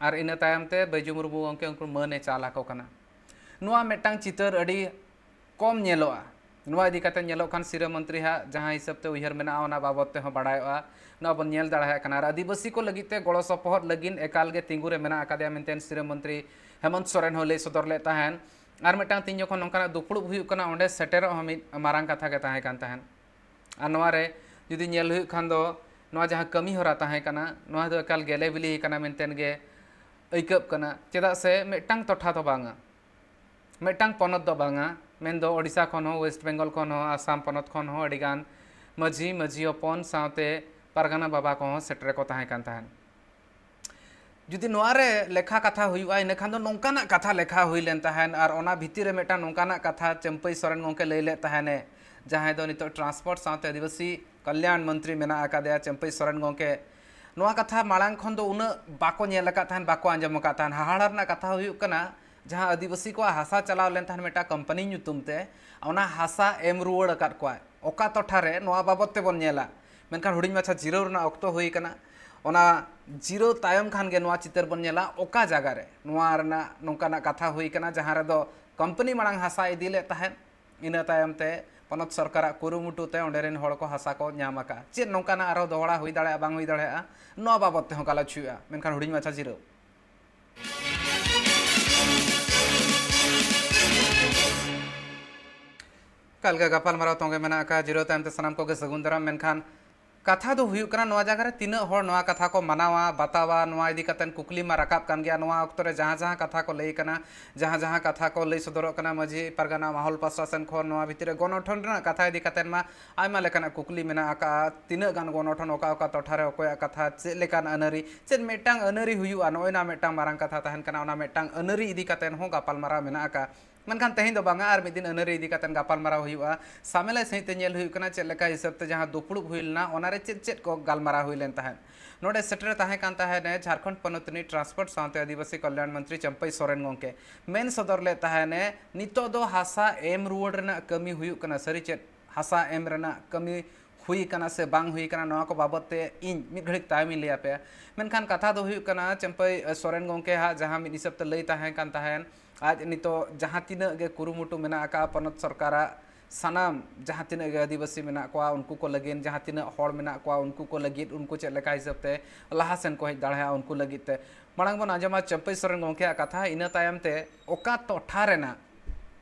ᱟᱨ ᱤᱱᱟᱹ ᱛᱟᱭᱚᱢ ᱛᱮ ᱵᱟᱹᱭᱡᱩ ᱢᱩᱨᱢᱩ ᱜᱚᱢᱠᱮ ᱩᱱᱠᱩ ᱢᱟᱹᱱ ᱮ ᱪᱟᱞ ᱟᱠᱚ ᱠᱟᱱᱟ᱾ ᱱᱚᱣᱟ ᱢᱤᱫᱴᱟᱝ ᱪᱤᱛᱟᱹᱨ ᱟᱹᱰᱤ ᱠᱚᱢ ᱧᱮᱞᱚᱜᱼᱟ᱾ ᱱᱚᱣᱟ ᱤᱫᱤ ᱠᱟᱛᱮ ᱧᱮᱞᱚᱜ ᱠᱷᱟᱱ ᱥᱤᱨᱟᱹ ᱢᱚᱱᱛᱨᱤ ᱦᱟᱜ ᱡᱟᱦᱟᱸ ᱦᱤᱥᱟᱹᱵ ᱛᱮ ᱩᱭᱦᱟᱹᱨ ᱢᱮᱱᱟᱜᱼᱟ, ᱚᱱᱟ ᱵᱟᱵᱚᱫ ᱛᱮᱦᱚᱸ ᱵᱟᱲᱟᱭᱚᱜᱼᱟ᱾ ᱱᱚᱣᱟ ᱵᱚᱱ ᱧᱮᱞ ᱫᱟᱲᱮᱭᱟᱜ ᱠᱟᱱᱟ᱾ ᱟᱨ ᱟᱹᱫᱤᱵᱟᱹᱥᱤ ᱠᱚ ᱞᱟᱹᱜᱤᱫ ᱛᱮ ᱜᱚᱲᱚ ᱥᱚᱯᱚᱦᱚᱫ ᱞᱟᱹᱜᱤᱫ ᱮᱠᱟᱞ ᱜᱮ ᱛᱤᱸᱜᱩ ᱨᱮ ᱢᱮᱱᱟᱜ ᱟᱠᱟᱫᱮᱭᱟ ᱢᱮᱱᱛᱮ ᱥᱤᱨᱟᱹ ᱢᱚᱱᱛᱨᱤ ᱦᱮᱢᱚᱱᱛ ᱥᱚᱨᱮᱱ ᱦᱚᱸ ᱞᱟᱹᱭ ᱥᱚᱫᱚᱨ ᱞᱮᱫ ᱛᱟᱦᱮᱸᱱ᱾ ᱟᱨ ᱢᱤᱫᱴᱟᱝ ᱛᱤᱧ ᱡᱚᱠᱷᱚᱱ ᱱᱚᱝᱠᱟᱱᱟᱜ ᱫᱩᱯᱲᱩᱵ ᱦᱩᱭᱩᱜ ᱠᱟᱱᱟ, ᱚᱸᱰᱮ ᱥᱮᱴᱮᱨᱚᱜ ᱦᱚᱸ ᱢᱤᱫ ᱢᱟᱨᱟᱝ ᱠᱟᱛᱷᱟ ᱜᱮ ᱛᱟᱦᱮᱸ ᱠᱟᱱ ᱛᱟᱦᱮᱸᱱ᱾ ᱟᱨ ᱱᱚᱣᱟ ᱨᱮ ᱡᱩᱫᱤ ᱧᱮᱞ ᱦᱩᱭᱩᱜ ᱠᱷᱟᱱ ᱫᱚ, ᱱᱚᱣᱟ ᱡᱟᱦᱟᱸ ᱠᱟᱹᱢᱤ ᱦᱚᱨᱟ ᱛᱟᱦᱮᱸ ᱠᱟᱱᱟ, ᱱᱚᱣᱟ ᱫᱚ ᱮᱠᱟᱞ ᱜᱮᱞᱮ ᱵᱤᱞᱤ ᱟᱠᱟᱱᱟ ᱢᱮᱱᱛᱮ ᱜᱮ ᱟᱹᱭᱠᱟᱹᱜ ᱠᱟᱱᱟ᱾ ᱪᱮᱫᱟᱜ ᱥᱮ ᱢᱤᱫᱴᱟᱝ ᱴᱚᱴᱷᱟ ᱫᱚ ᱵᱟᱝᱟ, ᱢᱤᱫᱴᱟᱝ ᱯᱚᱱᱚᱛ ᱫᱚ ᱵᱟᱝᱟ, ᱢᱮᱱᱫᱚ ᱳᱰᱤᱥᱟ ᱠᱷᱚᱱ ᱦᱚᱸ, ᱳᱭᱮᱥᱴ ᱵᱮᱝᱜᱚᱞ ᱠᱷᱚᱱ ᱦᱚᱸ, ᱟᱥᱟᱢ ᱯᱚᱱᱚᱛ ᱠᱷᱚᱱ ᱦᱚᱸ ᱟᱹᱰᱤᱜᱟᱱ ᱢᱟᱹᱡᱷᱤ, ᱢᱟᱹᱡᱷᱤ ᱦᱚᱯᱚᱱ ᱥᱟᱶᱛᱮ ᱯᱟᱨᱜᱟᱱᱟ ᱵᱟᱵᱟ ᱠᱚᱦᱚᱸ ᱥᱮᱴᱮᱨ ᱠᱚ ᱛᱟᱦᱮᱸ ᱠᱟᱱ ᱛᱟᱦᱮᱸᱱ᱾ ᱡᱩᱫᱤ ᱱᱚᱣᱟ ᱨᱮ ᱞᱮᱠᱷᱟ ᱠᱟᱛᱷᱟ ᱦᱩᱭᱩᱜᱼᱟ, ᱤᱱᱟᱹ ᱠᱷᱟᱱ ᱫᱚ ᱱᱚᱝᱠᱟᱱᱟᱜ ᱠᱟᱛᱷᱟ ᱞᱮᱠᱷᱟ ᱦᱩᱭ ᱞᱮᱱ ᱛᱟᱦᱮᱸᱱ, ᱟᱨ ᱚᱱᱟ ᱵᱷᱤᱛᱤᱨ ᱨᱮ ᱢᱤᱫᱴᱟᱝ ᱱᱚᱝᱠᱟᱱᱟᱜ ᱠᱟᱛᱷᱟ ᱪᱟᱹᱢᱯᱟᱹᱭ ᱥᱚᱨᱮᱱ ᱜᱚᱢᱠᱮ ᱞᱟᱹᱭ ᱞᱮᱫ ᱛᱟᱦᱮᱸᱱᱮ, ᱡᱟᱦᱟᱸᱭ ᱫᱚ ᱱᱤᱛᱚᱜ ᱴᱨᱟᱱᱥᱯᱳᱨᱴ ᱥᱟᱶᱛᱮ ᱟᱹᱫᱤᱵᱟᱹᱥᱤ ᱠᱚᱞᱭᱟᱱ ᱢᱚᱱᱛᱨᱤ ᱢᱮᱱᱟᱜ ᱟᱠᱟᱫᱮᱭᱟ ᱪᱟᱹᱢᱯᱟᱹᱭ ᱥᱚᱨᱮᱱ ᱜᱚᱢᱠᱮ᱾ ᱱᱚᱣᱟ ᱠᱟᱛᱷᱟ ᱢᱟᱲᱟᱝ ᱠᱷᱚᱱ ᱫᱚ ᱩᱱᱟᱹᱜ ᱵᱟᱠᱚ ᱧᱮᱞ ᱟᱠᱟᱫ ᱛᱟᱦᱮᱸᱱ, ᱵᱟᱠᱚ ᱟᱸᱡᱚᱢ ᱟᱠᱟᱫ ᱛᱟᱦᱮᱸᱱ᱾ ᱦᱟᱦᱟᱲᱟ ᱨᱮᱱᱟᱜ ᱠᱟᱛᱷᱟ ᱦᱩᱭᱩᱜ ᱠᱟᱱᱟ, ᱡᱟᱦᱟᱸ ᱟᱹᱫᱤᱵᱟᱹᱥᱤ ᱠᱚᱣᱟᱜ ᱦᱟᱥᱟ ᱪᱟᱞᱟᱣ ᱞᱮᱱ ᱛᱟᱦᱮᱸᱱ ᱢᱤᱫᱴᱟᱝ ᱠᱳᱢᱯᱟᱱᱤ ᱧᱩᱛᱩᱢ ᱛᱮ, ᱚᱱᱟ ᱦᱟᱥᱟ ᱮᱢ ᱨᱩᱣᱟᱹᱲ ᱟᱠᱟᱫ ᱠᱚᱣᱟᱭ᱾ ᱚᱠᱟ ᱴᱚᱴᱷᱟ ᱨᱮ, ᱱᱚᱣᱟ ᱵᱟᱵᱚᱫ ᱛᱮᱵᱚᱱ ᱧᱮᱞᱟ᱾ ᱢᱮᱱᱠᱷᱟᱱ ᱦᱩᱰᱤᱧ ᱢᱟᱪᱷᱟ ᱡᱤᱨᱟᱹᱣ ᱨᱮᱱᱟᱜ ᱚᱠᱛᱚ ᱦᱩᱭ ᱟᱠᱟᱱᱟ᱾ ᱚᱱᱟ ᱡᱤᱨᱟᱹᱣ ᱛᱟᱭᱚᱢ ᱠᱷᱟᱱ ᱜᱮ ᱱᱚᱣᱟ ᱪᱤᱛᱟᱹᱨ ᱵᱚᱱ ᱧᱮᱞᱟ, ᱚᱠᱟ ᱡᱟᱭᱜᱟ ᱨᱮ ᱱᱚᱣᱟ ᱨᱮᱱᱟᱜ ᱱᱚᱝᱠᱟᱱᱟᱜ ᱠᱟᱛᱷᱟ ᱦᱩᱭ ᱟᱠᱟᱱᱟ, ᱡᱟᱦᱟᱸ ᱨᱮᱫᱚ ᱠᱳᱢᱯᱟᱱᱤ ᱢᱟᱲᱟᱝ ᱦᱟᱥᱟ ᱤᱫᱤ ᱞᱮᱫ ᱛᱟᱦᱮᱸᱫ, ᱤᱱᱟᱹ ᱛᱟᱭᱚᱢ ᱛᱮ ᱯᱚᱱᱚᱛ ᱥᱚᱨᱠᱟᱨᱟᱜ ᱠᱩᱨᱩᱢᱩᱴᱩ ᱛᱮ ᱚᱸᱰᱮ ᱨᱮᱱ ᱦᱚᱲ ᱠᱚ ᱦᱟᱥᱟ ᱠᱚ ᱧᱟᱢ ᱟᱠᱟᱫᱼᱟ᱾ ᱪᱮᱫ ᱱᱚᱝᱠᱟᱱᱟᱜ ᱟᱨᱦᱚᱸ ᱫᱚᱦᱲᱟ ᱦᱩᱭ ᱫᱟᱲᱮᱭᱟᱜᱼᱟ, ᱵᱟᱝ ᱦᱩᱭ ᱫᱟᱲᱮᱭᱟᱜᱼᱟ, ᱱᱚᱣᱟ ᱵᱟᱵᱚᱫ ᱛᱮᱦᱚᱸ ᱜᱟᱞᱚᱪ ᱦᱩᱭᱩᱜᱼᱟ᱾ ᱢᱮᱱᱠᱷᱟᱱ ᱦᱩᱰᱤᱧ ᱢᱟᱪᱷᱟ ᱡᱤᱨᱟᱹᱣ᱾ ᱚᱠᱟ ᱞᱮᱠᱟ ᱜᱟᱯᱟᱞᱢᱟᱨᱟᱣ ᱛᱚᱸᱜᱮ ᱢᱮᱱᱟᱜ ᱟᱠᱟᱫ, ᱡᱤᱨᱟᱹᱣ ᱛᱟᱭᱚᱢ ᱛᱮ ᱥᱟᱱᱟᱢ ᱠᱚᱜᱮ ᱥᱟᱹᱜᱩᱱ ᱫᱟᱨᱟᱢ᱾ ᱢᱮᱱᱠᱷᱟᱱ ᱠᱟᱛᱷᱟ ᱫᱚ ᱦᱩᱭᱩᱜ ᱠᱟᱱᱟ, ᱱᱚᱣᱟ ᱡᱟᱭᱜᱟ ᱨᱮ ᱛᱤᱱᱟᱹᱜ ᱦᱚᱲ ᱱᱚᱣᱟ ᱠᱟᱛᱷᱟ ᱠᱚ ᱢᱟᱱᱟᱣᱟ, ᱵᱟᱛᱟᱣᱟ, ᱱᱚᱣᱟ ᱤᱫᱤ ᱠᱟᱛᱮ ᱠᱩᱠᱞᱤ ᱢᱟ ᱨᱟᱠᱟᱵ ᱠᱟᱱ ᱜᱮᱭᱟ᱾ ᱱᱚᱣᱟ ᱚᱠᱛᱚ ᱨᱮ ᱡᱟᱦᱟᱸ ᱡᱟᱦᱟᱸ ᱠᱟᱛᱷᱟ ᱠᱚ ᱞᱟᱹᱭ ᱠᱟᱱᱟ, ᱡᱟᱦᱟᱸ ᱡᱟᱦᱟᱸ ᱠᱟᱛᱷᱟ ᱠᱚ ᱞᱟᱹᱭ ᱥᱚᱫᱚᱨᱚᱜ ᱠᱟᱱᱟ ᱢᱟᱹᱡᱷᱤ ᱯᱟᱨᱜᱟᱱᱟ ᱢᱟᱦᱚᱞ ᱯᱟᱥᱴᱟ ᱥᱮᱱ ᱠᱷᱚᱱ, ᱱᱚᱣᱟ ᱵᱷᱤᱛᱤᱨ ᱨᱮ ᱜᱚᱱᱚᱴᱷᱚᱱ ᱨᱮᱱᱟᱜ ᱠᱟᱛᱷᱟ ᱤᱫᱤ ᱠᱟᱛᱮ ᱢᱟ ᱟᱭᱢᱟ ᱞᱮᱠᱟᱱᱟᱜ ᱠᱩᱠᱞᱤ ᱢᱮᱱᱟᱜ ᱟᱠᱟᱫᱼᱟ᱾ ᱛᱤᱱᱟᱹᱜ ᱜᱟᱱ ᱜᱚᱱᱚᱴᱷᱚᱱ, ᱚᱠᱟ ᱚᱠᱟ ᱴᱚᱴᱷᱟ ᱨᱮ ᱚᱠᱚᱭᱟᱜ ᱠᱟᱛᱷᱟ, ᱪᱮᱫ ᱞᱮᱠᱟᱱ ᱟᱹᱱᱟᱹᱨᱤ, ᱪᱮᱫ ᱢᱤᱫᱴᱟᱝ ᱟᱹᱱᱟᱹᱨᱤ ᱦᱩᱭᱩᱜᱼᱟ, ᱱᱚᱜᱼᱚᱭ ᱱᱟ ᱢᱤᱫᱴᱟᱝ ᱢᱟᱨᱟᱝ ᱠᱟᱛᱷᱟ ᱛᱟᱦᱮᱱ ᱠᱟᱱᱟ᱾ ᱚᱱᱟ ᱢᱤᱫᱴᱟᱝ ᱟᱹᱱᱟᱹᱨᱤ ᱤᱫᱤ ᱠᱟᱛᱮ ᱦᱚᱸ ᱜᱟᱯᱟᱞᱢᱟᱨᱟᱣ ᱢᱮᱱᱟᱜ ᱟᱠᱟᱫᱼᱟ᱾ ᱢᱮᱱᱠᱷᱟᱱ ᱛᱮᱦᱮᱧ ᱫᱚ ᱵᱟᱝᱟ, ᱟᱨ ᱢᱤᱫ ᱫᱤᱱ ᱟᱹᱱᱟᱹᱨᱤ ᱤᱫᱤ ᱠᱟᱛᱮ ᱜᱟᱯᱟᱞᱢᱟᱨᱟᱣ ᱦᱩᱭᱩᱜᱼᱟ᱾ ᱥᱟᱢᱮᱞᱟᱭ ᱥᱟᱺᱦᱤᱡ ᱛᱮ ᱧᱮᱞ ᱦᱩᱭᱩᱜ ᱠᱟᱱᱟ, ᱪᱮᱫ ᱞᱮᱠᱟ ᱦᱤᱥᱟᱹᱵ ᱛᱮ ᱡᱟᱦᱟᱸ ᱫᱩᱯᱲᱩᱵ ᱦᱩᱭ ᱞᱮᱱᱟ, ᱚᱱᱟᱨᱮ ᱪᱮᱫ ᱪᱮᱫ ᱠᱚ ᱜᱟᱞᱢᱟᱨᱟᱣ ᱦᱩᱭ ᱞᱮᱱ ᱛᱟᱦᱮᱸᱫ᱾ ᱱᱚᱰᱮ ᱥᱮᱴᱮᱨ ᱛᱟᱦᱮᱸ ᱠᱟᱱ ᱛᱟᱦᱮᱸᱫ ᱡᱷᱟᱲᱠᱷᱚᱸᱰ ᱯᱚᱱᱚᱛ ᱨᱤᱱᱤᱡ ᱴᱨᱟᱱᱥᱯᱳᱨᱴ ᱥᱟᱶᱛᱮ ᱟᱹᱫᱤᱵᱟᱹᱥᱤ ᱠᱚᱞᱭᱟᱱ ᱢᱚᱱᱛᱨᱤ ᱪᱟᱹᱢᱯᱟᱹᱭ ᱥᱚᱨᱮᱱ ᱜᱚᱢᱠᱮ ᱢᱮᱱ ᱥᱚᱫᱚᱨ ᱞᱮᱫ ᱛᱟᱦᱮᱸᱫ, ᱱᱤᱛᱚᱜ ᱫᱚ ᱦᱟᱥᱟ ᱮᱢ ᱨᱩᱣᱟᱹᱲ ᱨᱮᱱᱟᱜ ᱠᱟᱹᱢᱤ ᱦᱩᱭᱩᱜ ᱠᱟᱱᱟ᱾ ᱥᱟᱹᱨᱤ ᱪᱮᱫ ᱦᱟᱥᱟ ᱮᱢ ᱨᱮᱱᱟᱜ ᱠᱟᱹᱢᱤ ᱦᱩᱭ ᱟᱠᱟᱱᱟ ᱥᱮ ᱵᱟᱝ ᱦᱩᱭ ᱟᱠᱟᱱᱟ, ᱱᱚᱣᱟ ᱠᱚ ᱵᱟᱵᱚᱫ ᱛᱮ ᱤᱧ ᱢᱤᱫ ᱜᱷᱟᱹᱲᱤᱡ ᱛᱟᱭᱚᱢ ᱤᱧ ᱞᱟᱹᱭ ᱟᱯᱮᱭᱟ᱾ ᱢᱮᱱᱠᱷᱟᱱ ᱠᱟᱛᱷᱟ ᱫᱚ ᱦᱩᱭᱩᱜ ᱠᱟᱱᱟ, ᱪᱟᱹᱢᱯᱟᱹᱭ, ᱮ, ᱥᱚᱨᱮᱱ ᱜᱚᱢᱠᱮ ᱦᱟᱜ ᱡᱟᱦᱟᱸ ᱢᱤᱫ ᱦᱤᱥᱟᱹᱵ ᱛᱮ ᱞᱟᱹᱭ ᱛᱟᱦᱮᱸ ᱠᱟᱱ ᱛᱟᱦᱮᱸᱱ, ᱟᱡ ᱱᱤᱛᱚᱜ ᱡᱟᱦᱟᱸ ᱛᱤᱱᱟᱹᱜ ᱜᱮ ᱠᱩᱨᱩᱢᱩᱴᱩ ᱢᱮᱱᱟᱜ ᱟᱠᱟᱫ ᱯᱚᱱᱚᱛ ᱥᱚᱨᱠᱟᱨᱟᱜ, ᱥᱟᱱᱟᱢ ᱡᱟᱦᱟᱸ ᱛᱤᱱᱟᱹᱜ ᱜᱮ ᱟᱹᱫᱤᱵᱟᱹᱥᱤ ᱢᱮᱱᱟᱜ ᱠᱚᱣᱟ, ᱩᱱᱠᱩ ᱠᱚ ᱞᱟᱹᱜᱤᱫ, ᱡᱟᱦᱟᱸ ᱛᱤᱱᱟᱹᱜ ᱦᱚᱲ ᱢᱮᱱᱟᱜ ᱠᱚᱣᱟ, ᱩᱱᱠᱩ ᱠᱚ ᱞᱟᱹᱜᱤᱫ, ᱩᱱᱠᱩ ᱪᱮᱫ ᱞᱮᱠᱟ ᱦᱤᱥᱟᱹᱵ ᱛᱮ ᱞᱟᱦᱟ ᱥᱮᱱ ᱠᱚ ᱦᱮᱡ ᱫᱟᱲᱮᱭᱟᱜᱼᱟ, ᱩᱱᱠᱩ ᱞᱟᱹᱜᱤᱫ ᱛᱮ᱾ ᱢᱟᱲᱟᱝ ᱵᱚᱱ ᱟᱸᱡᱚᱢᱟ ᱪᱟᱹᱢᱯᱟᱹᱭ ᱥᱚᱨᱮᱱ ᱜᱚᱢᱠᱮᱭᱟᱜ ᱠᱟᱛᱷᱟ, ᱤᱱᱟᱹ ᱛᱟᱭᱚᱢ ᱛᱮ ᱚᱠᱟ ᱴᱚᱴᱷᱟ ᱨᱮᱱᱟᱜ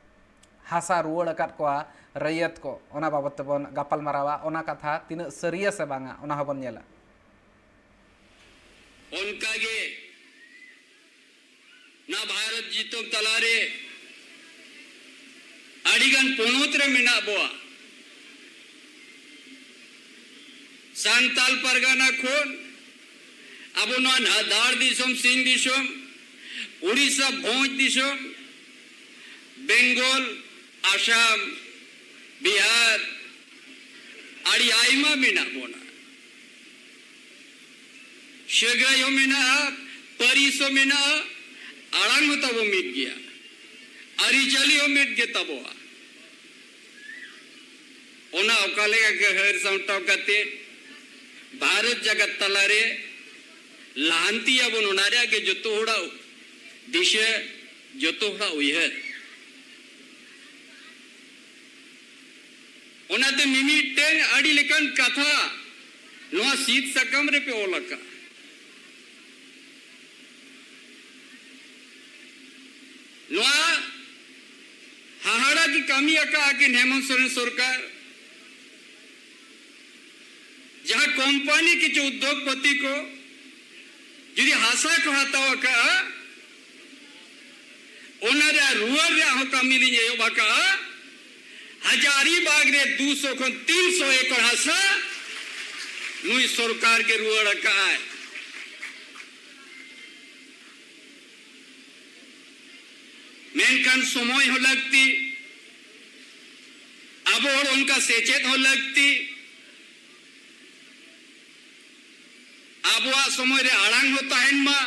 ᱦᱟᱥᱟ ᱨᱩᱣᱟᱹᱲ ᱟᱠᱟᱫ ᱠᱚᱣᱟ ᱨᱟᱹᱭᱭᱟᱹᱛ ᱠᱚ, ᱚᱱᱟ ᱵᱟᱵᱚᱫ ᱛᱮᱵᱚᱱ ᱜᱟᱯᱟᱞ ᱢᱟᱨᱟᱣᱟ᱾ ᱚᱱᱟ ᱠᱟᱛᱷᱟ ᱛᱤᱱᱟᱹᱜ ᱥᱟᱹᱨᱤᱭᱟ ᱥᱮ ᱵᱟᱝᱟ, ᱚᱱᱟ ᱦᱚᱸᱵᱚᱱ ᱧᱮᱞᱟ᱾ ᱚᱱᱠᱟᱜᱮ ᱱᱚᱣᱟ ᱵᱷᱟᱨᱚᱛ ᱫᱤᱥᱚᱢ ᱛᱟᱞᱟᱨᱮ ᱟᱹᱰᱤᱜᱟᱱ ᱯᱚᱱᱚᱛ ᱨᱮ ᱢᱮᱱᱟᱜ ᱵᱚᱣᱟ᱾ ᱥᱟᱱᱛᱟᱞ ᱯᱟᱨᱜᱟᱱᱟ ᱠᱷᱚᱱ ᱟᱵᱚ ᱱᱚᱣᱟ ᱱᱟ-, ᱫᱷᱟᱲ ᱫᱤᱥᱚᱢ, ᱥᱤᱧ ᱫᱤᱥᱚᱢ, ᱩᱲᱤᱥᱥᱟ ᱵᱷᱚᱸᱡᱽ ᱫᱤᱥᱚᱢ, ᱵᱮᱝᱜᱚᱞ, ᱟᱥᱟᱢ, ᱵᱤᱦᱟᱨ, ᱟᱹᱰᱤ ᱟᱭᱢᱟ ᱢᱮᱱᱟᱜ ᱵᱚᱱᱟ᱾ ᱥᱟᱹᱜᱟᱹᱭ ᱦᱚᱸ ᱢᱮᱱᱟᱜᱼᱟ, ᱯᱟᱹᱨᱤᱥ ᱦᱚᱸ ᱢᱮᱱᱟᱜᱼᱟ, ᱟᱲᱟᱝ ᱦᱚᱸ ᱛᱟᱵᱚ ᱢᱤᱫ ᱜᱮᱭᱟ, ᱟᱹᱨᱤᱪᱟᱹᱞᱤ ᱦᱚᱸ ᱢᱤᱫ ᱜᱮ ᱛᱟᱵᱚᱣᱟ᱾ ᱚᱱᱟ ᱚᱠᱟ ᱞᱮᱠᱟ ᱜᱮ ᱦᱟᱹᱨ ᱥᱟᱢᱴᱟᱣ ᱠᱟᱛᱮ ᱵᱷᱟᱨᱚᱛ ᱡᱟᱠᱟᱛ ᱛᱟᱞᱟᱨᱮ ᱞᱟᱦᱟᱱᱛᱤᱭᱟᱵᱚᱱ, ᱚᱱᱟ ᱨᱮᱭᱟᱜ ᱜᱮ ᱡᱚᱛᱚ ᱦᱚᱲᱟᱜ ᱫᱤᱥᱟᱹ, ᱡᱚᱛᱚ ᱦᱚᱲᱟᱜ ᱩᱭᱦᱟᱹᱨ᱾ ᱚᱱᱟᱛᱮ ᱢᱤᱢᱤᱫᱴᱟᱹᱝ ᱟᱹᱰᱤ ᱞᱮᱠᱟᱱ ᱠᱟᱛᱷᱟ ᱱᱚᱣᱟ ᱥᱤᱫ ᱥᱟᱠᱟᱢ ᱨᱮᱯᱮ ᱚᱞ ᱟᱠᱟᱫᱼᱟ᱾ ᱱᱚᱣᱟ ᱦᱟᱦᱟᱲᱟ ᱜᱮ ᱠᱟᱹᱢᱤ ᱟᱠᱟᱫᱼᱟ ᱠᱤᱱ ᱦᱮᱢᱚᱱᱛ ᱥᱚᱨᱮᱱ ᱥᱚᱨᱠᱟᱨ᱾ ᱡᱟᱦᱟᱸ ᱠᱳᱢᱯᱟᱱᱤ ᱠᱤᱪᱷᱩ ᱩᱫᱽᱫᱳᱜᱽᱯᱚᱛᱤ ᱠᱚ ᱡᱩᱫᱤ ᱦᱟᱥᱟ ᱠᱚ ᱦᱟᱛᱟᱣ ᱟᱠᱟᱫᱼᱟ, ᱚᱱᱟ ᱨᱮᱭᱟᱜ ᱨᱩᱣᱟᱹᱲ ᱨᱮᱭᱟᱜ ᱦᱚᱸ ᱠᱟᱹᱢᱤ ᱞᱤᱧ ᱮᱦᱚᱵ ᱟᱠᱟᱫᱼᱟ᱾ ᱦᱟᱡᱟᱨᱤᱵᱟᱜᱽ ᱨᱮ ᱫᱩᱥᱚ ᱠᱷᱚᱱ ᱛᱤᱱᱥᱚ ᱮᱠᱚᱨ ᱦᱟᱥᱟ ᱱᱩᱭ ᱥᱚᱨᱠᱟᱨ ᱜᱮ ᱨᱩᱣᱟᱹᱲ ᱟᱠᱟᱫᱼᱟᱭ᱾ ᱢᱮᱱᱠᱷᱟᱱ ᱥᱚᱢᱚᱭ ᱦᱚᱸ ᱞᱟᱹᱠᱛᱤ, ᱟᱵᱚ ᱦᱚᱲ ᱚᱱᱠᱟ ᱥᱮᱪᱮᱫ ᱦᱚᱸ ᱞᱟᱹᱠᱛᱤ᱾ ᱟᱵᱚᱣᱟᱜ ᱥᱚᱢᱚᱭ ᱨᱮ ᱟᱲᱟᱝ ᱦᱚᱸ ᱛᱟᱦᱮᱱ ᱢᱟ,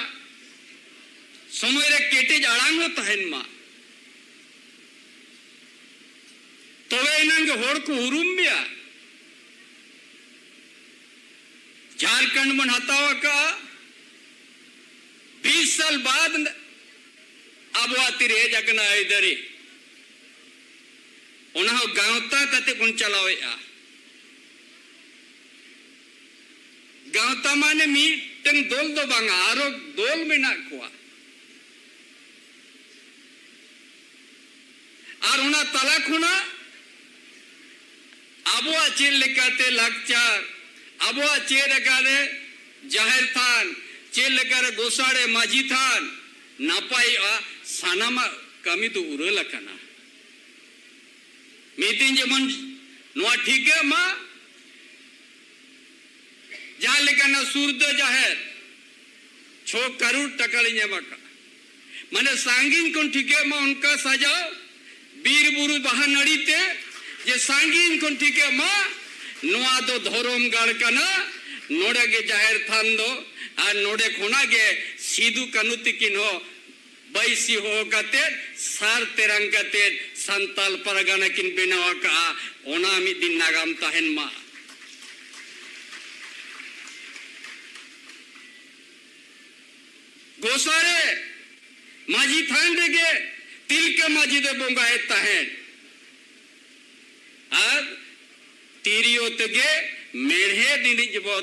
ᱥᱚᱢᱚᱭ ᱨᱮ ᱠᱮᱴᱮᱡ ᱟᱲᱟᱝ ᱦᱚᱸ ᱛᱟᱦᱮᱱ ᱢᱟ, ᱛᱚᱵᱮ ᱮᱱᱟᱝ ᱜᱮ ᱦᱚᱲ ᱠᱚ ᱩᱨᱩᱢ ᱢᱮᱭᱟ᱾ ᱡᱷᱟᱨᱠᱷᱚᱸᱰ ᱵᱚᱱ ᱦᱟᱛᱟᱣ ᱟᱠᱟᱫᱼᱟ, ᱵᱤᱥ ᱥᱟᱞ ᱵᱟᱫ ᱟᱵᱚᱣᱟᱜ ᱛᱤᱨᱮ ᱦᱮᱡ ᱟᱠᱟᱱᱟ ᱟᱹᱭᱫᱟᱹᱨᱤ, ᱚᱱᱟ ᱦᱚᱸ ᱜᱟᱶᱛᱟ ᱠᱟᱛᱮ ᱵᱚᱱ ᱪᱟᱞᱟᱣᱮᱫᱼᱟ᱾ ᱜᱟᱶᱛᱟ ᱢᱟᱱᱮ ᱢᱤᱫᱴᱟᱝ ᱫᱚᱞ ᱫᱚ ᱵᱟᱝᱟ, ᱟᱨᱚ ᱫᱚᱞ ᱢᱮᱱᱟᱜ ᱠᱚᱣᱟ᱾ ᱟᱨ ᱚᱱᱟ ᱛᱟᱞᱟ ᱠᱷᱚᱱᱟᱜ ᱟᱵᱚᱣᱟᱜ ᱪᱮᱫ ᱞᱮᱠᱟᱛᱮ ᱞᱟᱠᱪᱟᱨ, ᱟᱵᱚᱣᱟᱜ ᱪᱮᱫ ᱞᱮᱠᱟᱨᱮ ᱡᱟᱦᱮᱨ ᱛᱷᱟᱱ, ᱪᱮᱫ ᱞᱮᱠᱟᱨᱮ ᱜᱚᱥᱟᱲᱮ ᱢᱟᱹᱡᱷᱤ ᱛᱷᱟᱱ ᱱᱟᱯᱟᱭᱚᱜᱼᱟ, ᱥᱟᱱᱟᱢᱟᱜ ᱠᱟᱹᱢᱤ ᱫᱚ ᱩᱨᱟᱹᱞ ᱟᱠᱟᱱᱟ᱾ ᱢᱤᱫ ᱫᱤᱱ ᱡᱮᱢᱚᱱ ᱱᱚᱣᱟ ᱴᱷᱤᱠᱟᱹᱜ ᱢᱟ, ᱡᱟᱦᱟᱸ ᱞᱮᱠᱟᱱᱟᱜ ᱥᱩᱨ ᱫᱚ ᱡᱟᱦᱮᱨ, ᱪᱷᱚ ᱠᱟᱨᱳᱲ ᱴᱟᱠᱟ ᱞᱤᱧ ᱮᱢ ᱟᱠᱟᱫᱼᱟ᱾ ᱢᱟᱱᱮ ᱥᱟᱺᱜᱤᱧ ᱠᱷᱚᱱ ᱴᱷᱤᱠᱟᱹᱜ ᱢᱟ ᱚᱱᱠᱟ ᱥᱟᱡᱟᱣ, ᱵᱤᱨ ᱵᱩᱨᱩ ᱵᱟᱦᱟ ᱱᱟᱹᱲᱤ ᱛᱮ, ᱡᱮ ᱥᱟᱺᱜᱤᱧ ᱠᱷᱚᱱ ᱴᱷᱤᱠᱟᱹᱜ ᱢᱟ ᱱᱚᱣᱟ ᱫᱚ ᱫᱷᱚᱨᱚᱢ ᱜᱟᱲ ᱠᱟᱱᱟ, ᱱᱚᱰᱮ ᱜᱮ ᱡᱟᱦᱮᱨ ᱛᱷᱟᱱ ᱫᱚ, ᱟᱨ ᱱᱚᱰᱮ ᱠᱷᱚᱱᱟᱜ ᱜᱮ ᱥᱤᱫᱩ ᱠᱟᱹᱱᱦᱩ ᱛᱤᱠᱤᱱ ᱦᱚᱸ ᱵᱟᱹᱭᱥᱤ ᱦᱚᱦᱚ ᱠᱟᱛᱮᱫ, ᱥᱟᱨ ᱛᱮᱨᱟᱝ ᱠᱟᱛᱮᱫ ᱥᱟᱱᱛᱟᱞ ᱯᱟᱨᱜᱟᱱᱟ ᱠᱤᱱ ᱵᱮᱱᱟᱣ ᱟᱠᱟᱫᱼᱟ᱾ ᱚᱱᱟ ᱢᱤᱫ ᱫᱤᱱ ᱱᱟᱜᱟᱢ ᱛᱟᱦᱮᱱ ᱢᱟ᱾ ᱜᱚᱥᱟᱲᱮ ᱢᱟᱹᱡᱷᱤ ᱛᱷᱟᱱ ᱨᱮᱜᱮ ᱛᱤᱞᱠᱟᱹ ᱢᱟᱹᱡᱷᱤ ᱫᱚ ᱵᱚᱸᱜᱟᱭᱮᱫ ᱛᱟᱦᱮᱸᱫ᱾ ᱟᱨ ᱛᱤᱨᱭᱳ ᱛᱮᱜᱮ ᱢᱮᱲᱦᱮᱫ ᱨᱤᱱᱤᱡ ᱵᱚ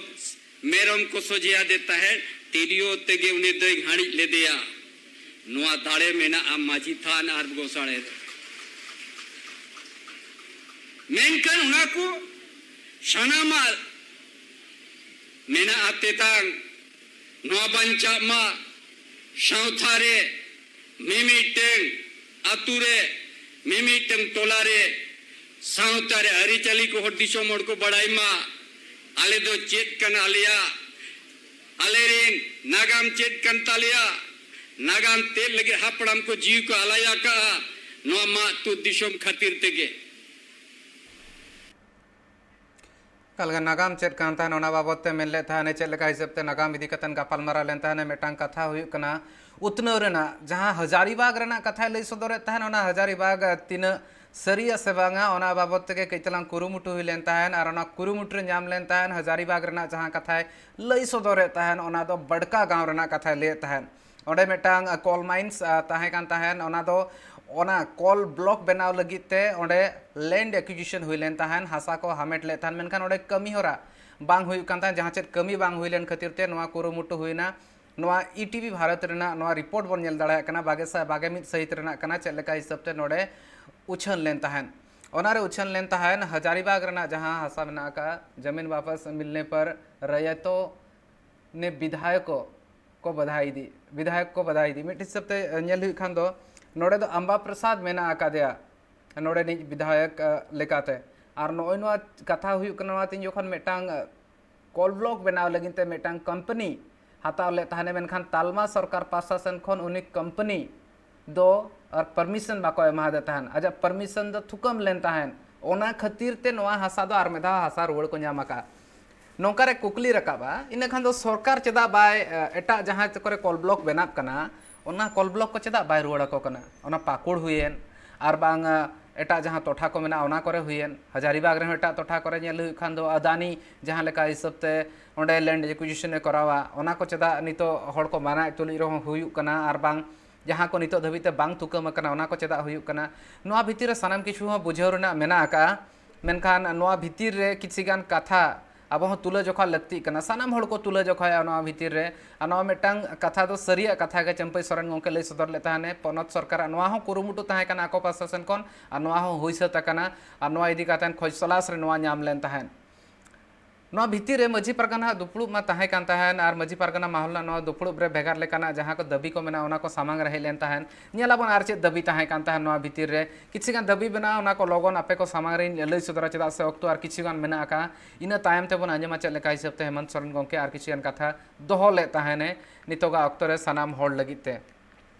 ᱢᱮᱨᱚᱢ ᱠᱚ ᱥᱚᱡᱷᱮ ᱟᱫᱮ ᱛᱟᱦᱮᱸᱫ, ᱛᱤᱨᱭᱳ ᱛᱮᱜᱮ ᱩᱱᱤ ᱫᱚᱭ ᱜᱷᱟᱹᱲᱤᱡ ᱞᱮᱫᱮᱭᱟ᱾ ᱱᱚᱣᱟ ᱫᱟᱲᱮ ᱢᱮᱱᱟᱜᱼᱟ ᱢᱟᱹᱡᱷᱤ ᱛᱷᱟᱱ ᱟᱨ ᱜᱚᱥᱟᱲᱮ ᱨᱮ᱾ ᱢᱮᱱᱠᱷᱟᱱ ᱚᱱᱟ ᱠᱚ ᱥᱟᱱᱟᱢᱟᱜ ᱢᱮᱱᱟᱜᱼᱟ ᱛᱮᱛᱟᱝ, ᱱᱚᱣᱟ ᱵᱟᱧᱪᱟᱜ ᱢᱟ᱾ ᱥᱟᱶᱛᱟ ᱨᱮ ᱢᱤᱢᱤᱫᱴᱟᱹᱝ ᱟᱹᱛᱩ ᱨᱮ, ᱢᱤᱢᱤᱫᱴᱟᱹᱝ ᱴᱚᱞᱟ ᱨᱮ, ᱥᱟᱶᱛᱟ ᱨᱮ ᱟᱹᱨᱤᱪᱟᱹᱞᱤ ᱠᱚ ᱦᱚᱲ ᱫᱤᱥᱚᱢ ᱦᱚᱲ ᱠᱚ ᱵᱟᱲᱟᱭ ᱢᱟ᱾ ᱟᱞᱮ ᱫᱚ ᱪᱮᱫ ᱠᱟᱱᱟ ᱟᱞᱮᱭᱟᱜ, ᱟᱞᱮᱨᱮᱱ ᱱᱟᱜᱟᱢ ᱪᱮᱫ ᱠᱟᱱ ᱛᱟᱞᱮᱭᱟ, ᱱᱟᱜᱟᱢ ᱪᱮᱫ ᱞᱟᱹᱜᱤᱫ ᱦᱟᱯᱲᱟᱢ ᱠᱚ ᱡᱤᱣᱤ ᱠᱚ ᱟᱞᱟᱭ ᱟᱠᱟᱫᱼᱟ, ᱱᱚᱣᱟ ᱢᱟᱜ ᱛᱩᱫ ᱫᱤᱥᱚᱢ ᱠᱷᱟᱹᱛᱤᱨ ᱛᱮᱜᱮ᱾ ᱚᱠᱟ ᱞᱮᱠᱟ ᱱᱟᱜᱟᱢ ᱪᱮᱫ ᱠᱟᱱ ᱛᱟᱦᱮᱸᱱ, ᱚᱱᱟ ᱵᱟᱵᱚᱫ ᱛᱮ ᱢᱮᱱ ᱞᱮᱫ ᱛᱟᱦᱮᱸᱱ, ᱪᱮᱫ ᱞᱮᱠᱟ ᱦᱤᱥᱟᱹᱵ ᱛᱮ ᱱᱟᱜᱟᱢ ᱤᱫᱤ ᱠᱟᱛᱮ ᱜᱟᱯᱟᱞᱢᱟᱨᱟᱣ ᱞᱮᱱ ᱛᱟᱦᱮᱸᱱ᱾ ᱢᱤᱫᱴᱟᱝ ᱠᱟᱛᱷᱟ ᱦᱩᱭᱩᱜ ᱠᱟᱱᱟ ᱩᱛᱱᱟᱹᱣ ᱨᱮᱱᱟᱜ, ᱡᱟᱦᱟᱸ ᱦᱟᱡᱟᱨᱤᱵᱟᱜᱽ ᱨᱮᱱᱟᱜ ᱠᱟᱛᱷᱟᱭ ᱞᱟᱹᱭ ᱥᱚᱫᱚᱨᱮᱫ ᱛᱟᱦᱮᱸᱱ, ᱚᱱᱟ ᱦᱟᱡᱟᱨᱤᱵᱟᱜᱽ ᱛᱤᱱᱟᱹᱜ ᱥᱟᱹᱨᱤᱭᱟ ᱥᱮ ᱵᱟᱝᱟ, ᱚᱱᱟ ᱵᱟᱵᱚᱫ ᱛᱮᱜᱮ ᱠᱟᱹᱡ ᱛᱟᱞᱟᱝ ᱠᱩᱨᱩᱢᱩᱴᱩ ᱦᱩᱭ ᱞᱮᱱ ᱛᱟᱦᱮᱸᱱ᱾ ᱟᱨ ᱚᱱᱟ ᱠᱩᱨᱩᱢᱩᱴᱩ ᱨᱮ ᱧᱟᱢ ᱞᱮᱱ ᱛᱟᱦᱮᱸᱱ, ᱦᱟᱡᱟᱨᱤᱵᱟᱜᱽ ᱨᱮᱱᱟᱜ ᱡᱟᱦᱟᱸ ᱠᱟᱛᱷᱟᱭ ᱞᱟᱹᱭ ᱥᱚᱫᱚᱨᱮᱫ ᱛᱟᱦᱮᱸᱱ, ᱚᱱᱟ ᱫᱚ ᱵᱟᱲᱠᱟ ᱜᱟᱶ ᱨᱮᱱᱟᱜ ᱠᱟᱛᱷᱟᱭ ᱞᱟᱹᱭᱮᱫ ᱛᱟᱦᱮᱸᱱ᱾ ᱚᱸᱰᱮ ᱢᱤᱫᱴᱟᱝ coal mines ᱛᱟᱦᱮᱸ ᱠᱟᱱ ᱛᱟᱦᱮᱸᱱ, ᱚᱱᱟ ᱫᱚ ᱚᱱᱟ coal block ᱵᱮᱱᱟᱣ ᱞᱟᱹᱜᱤᱫ ᱛᱮ ᱚᱸᱰᱮ land acquisition ᱦᱩᱭ ᱞᱮᱱ ᱛᱟᱦᱮᱸᱱ, ᱦᱟᱥᱟ ᱠᱚ ᱦᱟᱢᱮᱴ ᱞᱮᱫ ᱛᱟᱦᱮᱸᱱ, ᱢᱮᱱᱠᱷᱟᱱ ᱚᱸᱰᱮ ᱠᱟᱹᱢᱤ ᱦᱚᱨᱟ ᱵᱟᱝ ᱦᱩᱭᱩᱜ ᱠᱟᱱ ᱛᱟᱦᱮᱸᱱ᱾ ᱡᱟᱦᱟᱸ ᱪᱮᱫ ᱠᱟᱹᱢᱤ ᱵᱟᱝ ᱦᱩᱭ ᱞᱮᱱ ᱠᱷᱟᱹᱛᱤᱨ ᱛᱮ ᱱᱚᱣᱟ ᱠᱩᱨᱩᱢᱩᱴᱩ ᱦᱩᱭᱱᱟ᱾ ᱱᱚᱣᱟ ᱤ ᱴᱤ ᱵᱷᱤ ᱵᱷᱟᱨᱚᱛ ᱨᱮᱱᱟᱜ ᱱᱚᱣᱟ report ᱵᱚᱱ ᱧᱮᱞ ᱫᱟᱲᱮᱭᱟᱜ ᱠᱟᱱᱟ, ᱵᱟᱜᱮ ᱥᱟᱭ ᱵᱟᱜᱮ ᱢᱤᱫ ᱥᱟᱹᱦᱤᱛ ᱨᱮᱱᱟᱜ ᱠᱟᱱᱟ, ᱪᱮᱫ ᱞᱮᱠᱟ ᱦᱤᱥᱟᱹᱵ ᱛᱮ ᱱᱚᱰᱮ ᱩᱪᱷᱟᱹᱱ ᱞᱮᱱ ᱛᱟᱦᱮᱸᱱ᱾ ᱚᱱᱟᱨᱮ ᱩᱪᱷᱟᱹᱱ ᱞᱮᱱ ᱛᱟᱦᱮᱸᱱ, ᱦᱟᱡᱟᱨᱤᱵᱟᱜᱽ ᱨᱮᱱᱟᱜ ᱡᱟᱦᱟᱸ ᱦᱟᱥᱟ ᱢᱮᱱᱟᱜ ᱟᱠᱟᱫ, ᱡᱟᱢᱤᱱ ᱣᱟᱯᱟᱥ ᱢᱤᱞᱱᱮ ᱯᱟᱨ ᱨᱟᱭᱛᱚ ᱱᱮ ᱵᱤᱫᱷᱟᱭᱚᱠ ᱠᱚ ᱵᱟᱫᱷᱟᱭ ᱤᱫᱤ, ᱵᱤᱫᱷᱟᱭᱚᱠ ᱠᱚ ᱵᱟᱫᱷᱟᱭ ᱤᱫᱤ᱾ ᱢᱤᱫ ᱦᱤᱥᱟᱹᱵ ᱛᱮ ᱧᱮᱞ ᱦᱩᱭᱩᱜ ᱠᱷᱟᱱ ᱫᱚ, ᱱᱚᱰᱮ ᱫᱚ ᱟᱢᱵᱟ ᱯᱨᱚᱥᱟᱫᱽ ᱢᱮᱱᱟᱜ ᱟᱠᱟᱫᱮᱭᱟ ᱱᱚᱰᱮᱱᱤᱡ ᱵᱤᱫᱷᱟᱭᱚᱠ, ᱟ, ᱞᱮᱠᱟᱛᱮ᱾ ᱟᱨ ᱱᱚᱜᱼᱚᱭ ᱱᱚᱣᱟ ᱠᱟᱛᱷᱟ ᱦᱩᱭᱩᱜ ᱠᱟᱱᱟ, ᱱᱚᱣᱟ ᱛᱤᱧ ᱡᱚᱠᱷᱚᱱ ᱢᱤᱫᱴᱟᱝ, ᱟ, coal block ᱵᱮᱱᱟᱣ ᱞᱟᱹᱜᱤᱫ ᱛᱮ ᱢᱤᱫᱴᱟᱝ company ᱦᱟᱛᱟᱣ ᱞᱮᱫ ᱛᱟᱦᱮᱱᱮ, ᱢᱮᱱᱠᱷᱟᱱ ᱛᱟᱞᱢᱟ ᱥᱚᱨᱠᱟᱨ ᱯᱟᱦᱴᱟ ᱥᱮᱱ ᱠᱷᱚᱱ ᱩᱱᱤ company ᱫᱚ ᱟᱨ permission ᱵᱟᱠᱚ ᱮᱢᱟᱫᱮ ᱛᱟᱦᱮᱱ, ᱟᱡᱟᱜ permission ᱫᱚ ᱛᱷᱩᱠᱟᱹᱢ ᱞᱮᱱ ᱛᱟᱦᱮᱸᱫ᱾ ᱚᱱᱟ ᱠᱷᱟᱹᱛᱤᱨ ᱛᱮ ᱱᱚᱣᱟ ᱦᱟᱥᱟ ᱫᱚ ᱟᱨ ᱢᱤᱫ ᱫᱷᱟᱣ ᱦᱟᱥᱟ ᱨᱩᱣᱟᱹᱲ ᱠᱚ ᱧᱟᱢ ᱟᱠᱟᱫᱼᱟ᱾ ᱱᱚᱝᱠᱟ ᱨᱮ ᱠᱩᱠᱞᱤ ᱨᱟᱠᱟᱵᱼᱟ, ᱤᱱᱟᱹ ᱠᱷᱟᱱ ᱫᱚ ᱥᱚᱨᱠᱟᱨ ᱪᱮᱫᱟᱜ ᱵᱟᱭ, ᱮ, ᱮᱴᱟᱜ ᱡᱟᱦᱟᱸ ᱠᱚᱨᱮ coal block ᱵᱮᱱᱟᱜ ᱠᱟᱱᱟ, ᱚᱱᱟ coal block ᱠᱚ ᱪᱮᱫᱟᱜ ᱵᱟᱭ ᱨᱩᱣᱟᱹᱲ ᱟᱠᱚ ᱠᱟᱱᱟ? ᱚᱱᱟ ᱯᱟᱹᱠᱩᱲ ᱦᱩᱭᱮᱱ, ᱟᱨ ᱵᱟᱝ, ᱮ, ᱮᱴᱟᱜ ᱡᱟᱦᱟᱸ ᱴᱚᱴᱷᱟ ᱠᱚ ᱢᱮᱱᱟᱜᱼᱟ, ᱚᱱᱟ ᱠᱚᱨᱮ ᱦᱩᱭᱮᱱ, ᱦᱟᱡᱟᱨᱤᱵᱟᱜᱽ ᱨᱮᱦᱚᱸ ᱮᱴᱟᱜ ᱴᱚᱴᱷᱟ ᱠᱚᱨᱮ ᱧᱮᱞ ᱦᱩᱭᱩᱜ ᱠᱷᱟᱱ ᱫᱚ ᱟᱫᱟᱱᱤ ᱡᱟᱦᱟᱸ ᱞᱮᱠᱟ ᱦᱤᱥᱟᱹᱵ ᱛᱮ ᱚᱸᱰᱮ land acquisition ᱮ ᱠᱚᱨᱟᱣᱟ, ᱚᱱᱟ ᱠᱚ ᱪᱮᱫᱟᱜ ᱱᱤᱛᱚᱜ ᱦᱚᱲ ᱠᱚ ᱢᱟᱱᱟᱭᱮᱫ ᱛᱩᱞᱩᱡ ᱨᱮᱦᱚᱸ ᱦᱩᱭᱩᱜ ᱠᱟᱱᱟ? ᱟᱨ ᱵᱟᱝ ᱡᱟᱦᱟᱸ ᱠᱚ ᱱᱤᱛᱚᱜ ᱫᱷᱟᱹᱵᱤᱡ ᱛᱮ ᱵᱟᱝ ᱛᱷᱩᱠᱟᱹᱢ ᱟᱠᱟᱱᱟ, ᱚᱱᱟ ᱠᱚ ᱪᱮᱫᱟᱜ ᱦᱩᱭᱩᱜ ᱠᱟᱱᱟ? ᱱᱚᱣᱟ ᱵᱷᱤᱛᱤᱨ ᱨᱮ ᱥᱟᱱᱟᱢ ᱠᱤᱪᱷᱩ ᱦᱚᱸ ᱵᱩᱡᱷᱟᱹᱣ ᱨᱮᱱᱟᱜ ᱢᱮᱱᱟᱜ ᱟᱠᱟᱫᱼᱟ᱾ ᱢᱮᱱᱠᱷᱟᱱ ᱱᱚᱣᱟ ᱵᱷᱤᱛᱤᱨ ᱨᱮ ᱠᱤᱪᱷᱤ ᱜᱟᱱ ᱠᱟᱛᱷᱟ ᱟᱵᱚ ᱦᱚᱸ ᱛᱩᱞᱟᱹ ᱡᱚᱠᱷᱟ ᱞᱟᱹᱠᱛᱤᱜ ᱠᱟᱱᱟ, ᱥᱟᱱᱟᱢ ᱦᱚᱲ ᱠᱚ ᱛᱩᱞᱟᱹ ᱡᱚᱠᱷᱟᱭᱟ ᱱᱚᱣᱟ ᱵᱷᱤᱛᱤᱨ ᱨᱮ᱾ ᱟᱨ ᱱᱚᱣᱟ ᱢᱤᱫᱴᱟᱝ ᱠᱟᱛᱷᱟ ᱫᱚ ᱥᱟᱹᱨᱤᱭᱟᱜ ᱠᱟᱛᱷᱟ ᱜᱮ ᱪᱟᱹᱢᱯᱟᱹᱭ ᱥᱚᱨᱮᱱ ᱜᱚᱢᱠᱮ ᱞᱟᱹᱭ ᱥᱚᱫᱚᱨ ᱞᱮᱫ ᱛᱟᱦᱮᱱᱮ, ᱯᱚᱱᱚᱛ ᱥᱚᱨᱠᱟᱨᱟᱜ ᱱᱚᱣᱟ ᱦᱚᱸ ᱠᱩᱨᱩᱢᱩᱴᱩ ᱛᱟᱦᱮᱸ ᱠᱟᱱᱟ ᱟᱠᱚ ᱯᱟᱦᱴᱟ ᱥᱮᱱ ᱠᱷᱚᱱ, ᱟᱨ ᱱᱚᱣᱟ ᱦᱚᱸ ᱦᱩᱭ ᱥᱟᱹᱛ ᱟᱠᱟᱱᱟ᱾ ᱟᱨ ᱱᱚᱣᱟ ᱤᱫᱤ ᱠᱟᱛᱮ ᱠᱷᱚᱡᱽ ᱛᱚᱞᱟᱥ ᱨᱮ ᱱᱚᱣᱟ ᱧᱟᱢ ᱞᱮᱱ ᱛᱟᱦᱮᱸᱫ᱾ ᱱᱚᱣᱟ ᱵᱷᱤᱛᱤᱨ ᱨᱮ ᱢᱟᱹᱡᱷᱤ ᱯᱟᱨᱜᱟᱱᱟ ᱫᱩᱯᱲᱩᱵ ᱢᱟ ᱛᱟᱦᱮᱸ ᱠᱟᱱ ᱛᱟᱦᱮᱸᱫ, ᱟᱨ ᱢᱟᱹᱡᱷᱤ ᱯᱟᱨᱜᱟᱱᱟ ᱢᱟᱦᱚᱞ ᱨᱮᱱᱟᱜ ᱱᱚᱣᱟ ᱫᱩᱯᱲᱩᱵ ᱨᱮ ᱵᱷᱮᱜᱟᱨ ᱞᱮᱠᱟᱱᱟᱜ ᱡᱟᱦᱟᱸ ᱠᱚ ᱫᱟᱹᱵᱤ ᱠᱚ ᱢᱮᱱᱟᱜᱼᱟ, ᱚᱱᱟ ᱠᱚ ᱥᱟᱢᱟᱝ ᱨᱮ ᱦᱮᱡ ᱞᱮᱱ ᱛᱟᱦᱮᱸᱫ᱾ ᱧᱮᱞ ᱟᱵᱚᱱ ᱟᱨ ᱪᱮᱫ ᱫᱟᱹᱵᱤ ᱛᱟᱦᱮᱸ ᱠᱟᱱ ᱛᱟᱦᱮᱸᱫ ᱱᱚᱣᱟ ᱵᱷᱤᱛᱤᱨ ᱨᱮ᱾ ᱠᱤᱪᱷᱩ ᱜᱟᱱ ᱫᱟᱹᱵᱤ ᱢᱮᱱᱟᱜᱼᱟ, ᱚᱱᱟ ᱠᱚ ᱞᱚᱜᱚᱱ ᱟᱯᱮ ᱠᱚ ᱥᱟᱢᱟᱝ ᱨᱤᱧ ᱞᱟᱹᱭ ᱥᱚᱫᱚᱨᱟ, ᱪᱮᱫᱟᱜ ᱥᱮ ᱚᱠᱛᱚ ᱟᱨ ᱠᱤᱪᱷᱩ ᱜᱟᱱ ᱢᱮᱱᱟᱜ ᱟᱠᱟᱫᱼᱟ᱾ ᱤᱱᱟᱹ ᱛᱟᱭᱚᱢ ᱛᱮᱵᱚᱱ ᱟᱸᱡᱚᱢᱟ ᱪᱮᱫ ᱞᱮᱠᱟ ᱦᱤᱥᱟᱹᱵ ᱛᱮ ᱦᱮᱢᱚᱱᱛ ᱥᱚᱨᱮᱱ ᱜᱚᱢᱠᱮ ᱟᱨ ᱠᱤᱪᱷᱩ ᱜᱟᱱ ᱠᱟᱛᱷᱟ ᱫᱚᱦᱚ ᱞᱮᱫ ᱛᱟᱦᱮᱱᱮ ᱱᱤᱛᱚᱜᱟᱜ ᱚᱠᱛᱚ ᱨᱮ ᱥᱟᱱᱟᱢ ᱦᱚᱲ ᱞᱟᱹᱜᱤᱫ ᱛᱮ᱾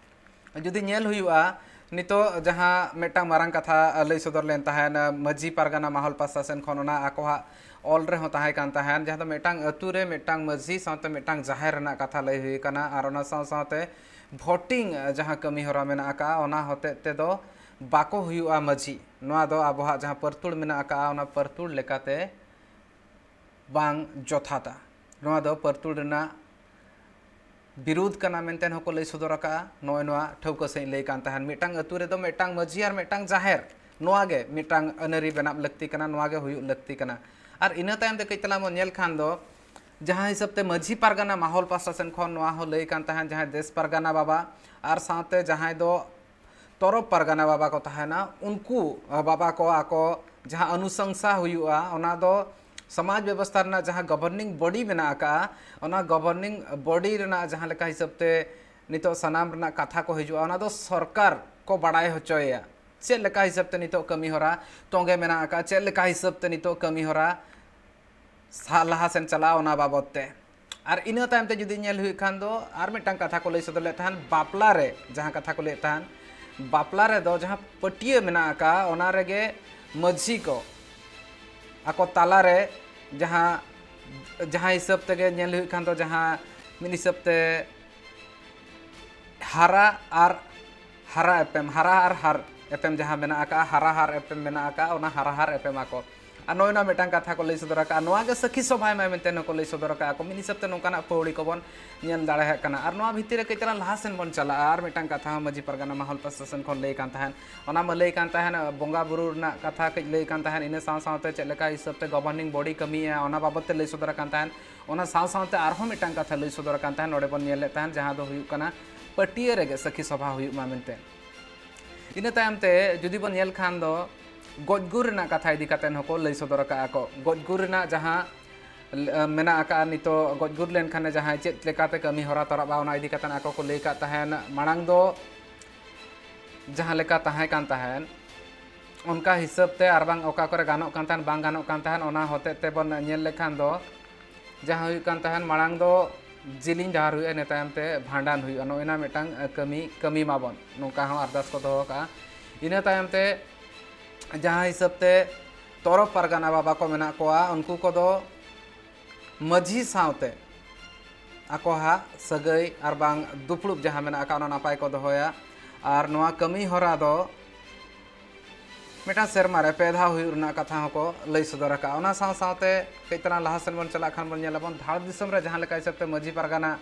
ᱡᱩᱫᱤ ᱧᱮᱞ ᱦᱩᱭᱩᱜᱼᱟ, ᱱᱤᱛᱚᱜ ᱡᱟᱦᱟᱸ ᱢᱤᱫᱴᱟᱝ ᱢᱟᱨᱟᱝ ᱠᱟᱛᱷᱟ ᱞᱟᱹᱭ ᱥᱚᱫᱚᱨ ᱞᱮᱱ ᱛᱟᱦᱮᱸᱱ ᱢᱟᱹᱡᱷᱤ ᱯᱟᱨᱜᱟᱱᱟ ᱢᱟᱦᱚᱞ ᱯᱟᱥᱴᱟ ᱥᱮᱱ ᱠᱷᱚᱱ, ᱚᱱᱟ ᱟᱠᱚᱣᱟᱜ ᱚᱞ ᱨᱮᱦᱚᱸ ᱛᱟᱦᱮᱸ ᱠᱟᱱ ᱛᱟᱦᱮᱸᱱ, ᱡᱟᱦᱟᱸ ᱫᱚ ᱢᱤᱫᱴᱟᱝ ᱟᱹᱛᱩ ᱨᱮ ᱢᱤᱫᱴᱟᱝ ᱢᱟᱹᱡᱷᱤ ᱥᱟᱶᱛᱮ ᱢᱤᱫᱴᱟᱝ ᱡᱟᱦᱮᱨ ᱨᱮᱱᱟᱜ ᱠᱟᱛᱷᱟ ᱞᱟᱹᱭ ᱦᱩᱭ ᱠᱟᱱᱟ᱾ ᱟᱨ ᱚᱱᱟ ᱥᱟᱶ ᱥᱟᱶᱛᱮ ᱵᱷᱳᱴᱤᱝ ᱡᱟᱦᱟᱸ ᱠᱟᱹᱢᱤ ᱦᱚᱨᱟ ᱢᱮᱱᱟᱜ ᱟᱠᱟᱫᱼᱟ, ᱚᱱᱟ ᱦᱚᱛᱮᱡ ᱛᱮᱫᱚ ᱵᱟᱠᱚ ᱦᱩᱭᱩᱜᱼᱟ ᱢᱟᱹᱡᱷᱤ᱾ ᱱᱚᱣᱟ ᱫᱚ ᱟᱵᱚᱣᱟᱜ ᱡᱟᱦᱟᱸ ᱯᱟᱹᱨᱛᱩᱲ ᱢᱮᱱᱟᱜ ᱟᱠᱟᱫᱼᱟ, ᱚᱱᱟ ᱯᱟᱹᱨᱛᱩᱲ ᱞᱮᱠᱟᱛᱮ ᱵᱟᱝ ᱡᱚᱛᱷᱟᱛᱟ᱾ ᱱᱚᱣᱟ ᱫᱚ ᱯᱟᱹᱨᱛᱩᱲ ᱨᱮᱱᱟᱜ ᱵᱤᱨᱩᱫᱷ ᱠᱟᱱᱟ ᱢᱮᱱᱛᱮ ᱦᱚᱸᱠᱚ ᱞᱟᱹᱭ ᱥᱚᱫᱚᱨ ᱟᱠᱟᱫᱼᱟ᱾ ᱱᱚᱜᱼᱚᱭ ᱱᱚᱣᱟ ᱴᱷᱟᱹᱣᱠᱟᱹ ᱥᱟᱺᱦᱤᱡ ᱞᱟᱹᱭ ᱠᱟᱱ ᱛᱟᱦᱮᱸᱱ, ᱢᱤᱫᱴᱟᱝ ᱟᱹᱛᱩ ᱨᱮᱫᱚ ᱢᱤᱫᱴᱟᱝ ᱢᱟᱹᱡᱷᱤ ᱟᱨ ᱢᱤᱫᱴᱟᱝ ᱡᱟᱦᱮᱨ, ᱱᱚᱣᱟ ᱜᱮ ᱢᱤᱫᱴᱟᱝ ᱟᱹᱱᱟᱹᱨᱤ ᱵᱮᱱᱟᱣ ᱞᱟᱹᱠᱛᱤ ᱠᱟᱱᱟ, ᱱᱚᱣᱟ ᱜᱮ ᱦᱩᱭᱩᱜ ᱞᱟᱹᱠᱛᱤ ᱠᱟᱱᱟ᱾ ᱟᱨ ᱤᱱᱟᱹ ᱛᱟᱭᱚᱢ ᱛᱮ ᱠᱟᱹᱡ ᱛᱟᱞᱟᱝ ᱵᱚᱱ ᱧᱮᱞ ᱠᱷᱟᱱ ᱫᱚ, ᱡᱟᱦᱟᱸ ᱦᱤᱥᱟᱹᱵ ᱛᱮ ᱢᱟᱹᱡᱷᱤ ᱯᱟᱨᱜᱟᱱᱟ ᱢᱟᱦᱚᱞ ᱯᱟᱥᱴᱟ ᱥᱮᱱ ᱠᱷᱚᱱ ᱱᱚᱣᱟ ᱦᱚᱸ ᱞᱟᱹᱭ ᱠᱟᱱ ᱛᱟᱦᱮᱸᱱ, ᱡᱟᱦᱟᱸᱭ ᱫᱮᱥ ᱯᱟᱨᱜᱟᱱᱟ ᱵᱟᱵᱟ ᱟᱨ ᱥᱟᱶᱛᱮ ᱡᱟᱦᱟᱸᱭ ᱫᱚ ᱛᱚᱨᱚᱯ ᱯᱟᱨᱜᱟᱱᱟ ᱵᱟᱵᱟ ᱠᱚ ᱛᱟᱦᱮᱸᱱᱟ, ᱩᱱᱠᱩ ᱵᱟᱵᱟ ᱠᱚ ᱟᱠᱚ ᱡᱟᱦᱟᱸ ᱚᱱᱩᱥᱚᱝᱥᱟ ᱦᱩᱭᱩᱜᱼᱟ, ᱚᱱᱟ ᱫᱚ ᱥᱚᱢᱟᱡᱽ ᱵᱮᱵᱚᱥᱛᱷᱟ ᱨᱮᱱᱟᱜ ᱡᱟᱦᱟᱸ governing body ᱢᱮᱱᱟᱜ ᱟᱠᱟᱫᱼᱟ, ᱚᱱᱟ governing body ᱨᱮᱱᱟᱜ ᱡᱟᱦᱟᱸ ᱞᱮᱠᱟ ᱦᱤᱥᱟᱹᱵ ᱛᱮ ᱱᱤᱛᱚᱜ ᱥᱟᱱᱟᱢ ᱨᱮᱱᱟᱜ ᱠᱟᱛᱷᱟ ᱠᱚ ᱦᱤᱡᱩᱜᱼᱟ, ᱚᱱᱟ ᱫᱚ ᱥᱚᱨᱠᱟᱨ ᱠᱚ ᱵᱟᱲᱟᱭ ᱦᱚᱪᱚᱭᱮᱭᱟ᱾ ᱪᱮᱫ ᱞᱮᱠᱟ ᱦᱤᱥᱟᱹᱵ ᱛᱮ ᱱᱤᱛᱚᱜ ᱠᱟᱹᱢᱤ ᱦᱚᱨᱟ ᱛᱚᱸᱜᱮ ᱢᱮᱱᱟᱜ ᱟᱠᱟᱫᱼᱟ, ᱪᱮᱫ ᱞᱮᱠᱟ ᱦᱤᱥᱟᱹᱵ ᱛᱮ ᱱᱤᱛᱚᱜ ᱠᱟᱹᱢᱤ ᱦᱚᱨᱟ ᱥᱟ-, ᱞᱟᱦᱟ ᱥᱮᱱ ᱪᱟᱞᱟᱣ, ᱚᱱᱟ ᱵᱟᱵᱚᱛ ᱛᱮ᱾ ᱟᱨ ᱤᱱᱟᱹ ᱛᱟᱭᱚᱢ ᱛᱮ ᱡᱩᱫᱤ ᱧᱮᱞ ᱦᱩᱭᱩᱜ ᱠᱷᱟᱱ ᱫᱚ, ᱟᱨ ᱢᱤᱫᱴᱟᱝ ᱠᱟᱛᱷᱟ ᱠᱚ ᱞᱟᱹᱭ ᱥᱚᱫᱚᱨ ᱞᱮᱫ ᱛᱟᱦᱮᱸᱱ, ᱵᱟᱯᱞᱟ ᱨᱮ ᱡᱟᱦᱟᱸ ᱠᱟᱛᱷᱟ ᱠᱚ ᱞᱟᱹᱭᱮᱫ ᱛᱟᱦᱮᱸᱱ, ᱵᱟᱯᱞᱟ ᱨᱮᱫᱚ ᱡᱟᱦᱟᱸ ᱯᱟᱹᱴᱭᱟᱹ ᱢᱮᱱᱟᱜ ᱟᱠᱟᱫᱼᱟ, ᱚᱱᱟ ᱨᱮᱜᱮ ᱢᱟᱹᱡᱷᱤ ᱠᱚ ᱟᱠᱚ ᱛᱟᱞᱟᱨᱮ ᱡᱟᱦᱟᱸ, ᱡᱟᱦᱟᱸ ᱦᱤᱥᱟᱹᱵ ᱛᱮᱜᱮ ᱧᱮᱞ ᱦᱩᱭᱩᱜ ᱠᱷᱟᱱ ᱫᱚ, ᱡᱟᱦᱟᱸ ᱢᱤᱫ ᱦᱤᱥᱟᱹᱵ ᱛᱮ ᱦᱟᱨᱟ ᱟᱨ ᱦᱟᱨᱟ ᱮᱯᱮᱢ, ᱦᱟᱨᱟ ᱟᱨ ᱦᱟᱨ ᱮᱯᱮᱢ ᱡᱟᱦᱟᱸ ᱢᱮᱱᱟᱜ ᱟᱠᱟᱫᱼᱟ, ᱦᱟᱨᱟ ᱦᱟᱨ ᱮᱯᱮᱢ ᱢᱮᱱᱟᱜ ᱟᱠᱟᱫᱼᱟ, ᱚᱱᱟ ᱦᱟᱨᱟ ᱦᱟᱨ ᱮᱯᱮᱢ ᱟᱠᱚ᱾ ᱟᱨ ᱱᱚᱜᱼᱚᱭ ᱱᱚᱣᱟ ᱢᱤᱫᱴᱟᱝ ᱠᱟᱛᱷᱟ ᱠᱚ ᱞᱟᱹᱭ ᱥᱚᱫᱚᱨ ᱟᱠᱟᱫᱼᱟ, ᱱᱚᱣᱟ ᱜᱮ ᱥᱟᱹᱠᱷᱤ ᱥᱚᱵᱷᱟᱭ ᱢᱟᱭ ᱢᱮᱱᱛᱮ ᱦᱚᱸᱠᱚ ᱞᱟᱹᱭ ᱥᱚᱫᱚᱨ ᱟᱠᱟᱫᱼᱟ ᱠᱚ᱾ ᱢᱤᱫ ᱦᱤᱥᱟᱹᱵ ᱛᱮ ᱱᱚᱝᱠᱟᱱᱟᱜ ᱯᱟᱹᱣᱲᱤ ᱠᱚᱵᱚᱱ ᱧᱮᱞ ᱫᱟᱲᱮᱭᱟᱜ ᱠᱟᱱᱟ᱾ ᱟᱨ ᱱᱚᱣᱟ ᱵᱷᱤᱛᱤᱨ ᱨᱮ ᱠᱟᱹᱡ ᱛᱟᱞᱟᱝ ᱞᱟᱦᱟ ᱥᱮᱱ ᱵᱚᱱ ᱪᱟᱞᱟᱜᱼᱟ, ᱟᱨ ᱢᱤᱫᱴᱟᱝ ᱠᱟᱛᱷᱟ ᱦᱚᱸ ᱢᱟᱹᱡᱷᱤ ᱯᱟᱨᱜᱟᱱᱟ ᱢᱟᱦᱚᱞ ᱯᱟᱥᱴᱟ ᱥᱮᱱ ᱠᱷᱚᱱ ᱞᱟᱹᱭ ᱠᱟᱱ ᱛᱟᱦᱮᱸᱱ, ᱚᱱᱟ ᱢᱟ ᱞᱟᱹᱭ ᱠᱟᱱ ᱛᱟᱦᱮᱸᱱ, ᱵᱚᱸᱜᱟ ᱵᱩᱨᱩ ᱨᱮᱱᱟᱜ ᱠᱟᱛᱷᱟ ᱠᱟᱹᱡ ᱞᱟᱹᱭ ᱠᱟᱱ ᱛᱟᱦᱮᱸᱱ, ᱤᱱᱟᱹ ᱥᱟᱶ ᱥᱟᱶᱛᱮ ᱪᱮᱫ ᱞᱮᱠᱟ ᱦᱤᱥᱟᱹᱵ ᱛᱮ governing body ᱠᱟᱹᱢᱤᱭᱮᱫᱼᱟ, ᱚᱱᱟ ᱵᱟᱵᱚᱛ ᱛᱮ ᱞᱟᱹᱭ ᱥᱚᱫᱚᱨ ᱟᱠᱟᱱ ᱛᱟᱦᱮᱸᱱ᱾ ᱚᱱᱟ ᱥᱟᱶ ᱥᱟᱶᱛᱮ ᱟᱨᱦᱚᱸ ᱢᱤᱫᱴᱟᱝ ᱠᱟᱛᱷᱟ ᱞᱟᱹᱭ ᱥᱚᱫᱚᱨ ᱟᱠᱟᱱ ᱛᱟᱦᱮᱸᱱ, ᱱᱚᱰᱮ ᱵᱚᱱ ᱧᱮᱞ ᱞᱮᱫ ᱛᱟᱦᱮᱸᱱ, ᱡᱟᱦᱟᱸ ᱫᱚ ᱦᱩᱭᱩᱜ ᱠᱟᱱᱟ ᱯᱟᱹᱴᱭᱟᱹ ᱨᱮᱜᱮ ᱥᱟᱹᱠᱷᱤ ᱥᱚᱵᱷᱟ ᱦᱩᱭᱩᱜ ᱢᱟ ᱢᱮᱱᱛᱮ᱾ ᱤᱱᱟᱹ ᱛᱟᱭᱚᱢ ᱛᱮ ᱡᱩᱫᱤ ᱵᱚᱱ ᱧᱮᱞ ᱠᱷᱟᱱ ᱫᱚ, ᱜᱚᱡ ᱜᱩᱨ ᱨᱮᱱᱟᱜ ᱠᱟᱛᱷᱟ ᱤᱫᱤ ᱠᱟᱛᱮ ᱦᱚᱸᱠᱚ ᱞᱟᱹᱭ ᱥᱚᱫᱚᱨ ᱟᱠᱟᱫᱼᱟ ᱠᱚ᱾ ᱜᱚᱡ ᱜᱩᱨ ᱨᱮᱱᱟᱜ ᱡᱟᱦᱟᱸ, ᱮ, ᱢᱮᱱᱟᱜ ᱟᱠᱟᱫᱼᱟ, ᱱᱤᱛᱚᱜ ᱜᱚᱡ ᱜᱩᱨ ᱞᱮᱱᱠᱷᱟᱱᱮ ᱡᱟᱦᱟᱸᱭ ᱪᱮᱫ ᱞᱮᱠᱟᱛᱮ ᱠᱟᱹᱢᱤ ᱦᱚᱨᱟ ᱛᱚᱨᱟᱜᱼᱟ, ᱚᱱᱟ ᱤᱫᱤ ᱠᱟᱛᱮ ᱟᱠᱚ ᱠᱚ ᱞᱟᱹᱭ ᱟᱠᱟᱫ ᱛᱟᱦᱮᱸᱱ᱾ ᱢᱟᱲᱟᱝ ᱫᱚ ᱡᱟᱦᱟᱸ ᱞᱮᱠᱟ ᱛᱟᱦᱮᱸ ᱠᱟᱱ ᱛᱟᱦᱮᱸᱱ, ᱚᱱᱠᱟ ᱦᱤᱥᱟᱹᱵ ᱛᱮ ᱟᱨ ᱵᱟᱝ ᱚᱠᱟ ᱠᱚᱨᱮ ᱜᱟᱱᱚᱜ ᱠᱟᱱ ᱛᱟᱦᱮᱸᱱ, ᱵᱟᱝ ᱜᱟᱱᱚᱜ ᱠᱟᱱ ᱛᱟᱦᱮᱸᱱ, ᱚᱱᱟ ᱦᱚᱛᱮᱡ ᱛᱮᱵᱚᱱ ᱧᱮᱞ ᱞᱮᱠᱷᱟᱱ ᱫᱚ, ᱡᱟᱦᱟᱸ ᱦᱩᱭᱩᱜ ᱠᱟᱱ ᱛᱟᱦᱮᱸᱱ, ᱢᱟᱲᱟᱝ ᱫᱚ ᱡᱮᱞᱮᱧ ᱰᱟᱦᱟᱨ ᱦᱩᱭᱩᱜᱼᱟ, ᱤᱱᱟᱹ ᱛᱟᱭᱚᱢ ᱛᱮ ᱵᱷᱟᱸᱰᱟᱱ ᱦᱩᱭᱩᱜᱼᱟ, ᱱᱚᱜᱼᱚᱭ ᱱᱟ ᱢᱤᱫᱴᱟᱝ ᱠᱟᱹᱢᱤ ᱠᱟᱹᱢᱤ ᱢᱟᱵᱚᱱ, ᱱᱚᱝᱠᱟ ᱦᱚᱸ ᱟᱨᱫᱟᱥ ᱠᱚ ᱫᱚᱦᱚ ᱠᱟᱜᱼᱟ᱾ ᱤᱱᱟᱹ ᱛᱟᱭᱚᱢ ᱛᱮ ᱡᱟᱦᱟᱸ ᱦᱤᱥᱟᱹᱵ ᱛᱮ ᱛᱚᱨᱚᱯ ᱯᱟᱨᱜᱟᱱᱟ ᱵᱟᱵᱟ ᱠᱚ ᱢᱮᱱᱟᱜ ᱠᱚᱣᱟ, ᱩᱱᱠᱩ ᱠᱚᱫᱚ ᱢᱟᱹᱡᱷᱤ ᱥᱟᱶᱛᱮ ᱟᱠᱚᱣᱟᱜ ᱥᱟᱹᱜᱟᱹᱭ ᱟᱨ ᱵᱟᱝ ᱫᱩᱯᱲᱩᱵ ᱡᱟᱦᱟᱸ ᱢᱮᱱᱟᱜ ᱟᱠᱟᱫ, ᱚᱱᱟ ᱱᱟᱯᱟᱭ ᱠᱚ ᱫᱚᱦᱚᱭᱟ᱾ ᱟᱨ ᱱᱚᱣᱟ ᱠᱟᱹᱢᱤ ᱦᱚᱨᱟ ᱫᱚ ᱢᱤᱫᱴᱟᱝ ᱥᱮᱨᱢᱟ ᱨᱮ ᱯᱮ ᱫᱷᱟᱣ ᱦᱩᱭᱩᱜ ᱨᱮᱱᱟᱜ ᱠᱟᱛᱷᱟ ᱦᱚᱸᱠᱚ ᱞᱟᱹᱭ ᱥᱚᱫᱚᱨ ᱟᱠᱟᱫᱼᱟ᱾ ᱚᱱᱟ ᱥᱟᱶ ᱥᱟᱶᱛᱮ ᱠᱟᱹᱡ ᱛᱟᱞᱟᱝ ᱞᱟᱦᱟ ᱥᱮᱱ ᱵᱚᱱ ᱪᱟᱞᱟᱜ ᱠᱷᱟᱱ ᱵᱚᱱ ᱧᱮᱞᱟᱵᱚᱱ, ᱵᱷᱟᱨᱚᱛ ᱫᱤᱥᱚᱢ ᱨᱮ ᱡᱟᱦᱟᱸ ᱞᱮᱠᱟ ᱦᱤᱥᱟᱹᱵ ᱛᱮ ᱢᱟᱹᱡᱷᱤ ᱯᱟᱨᱜᱟᱱᱟ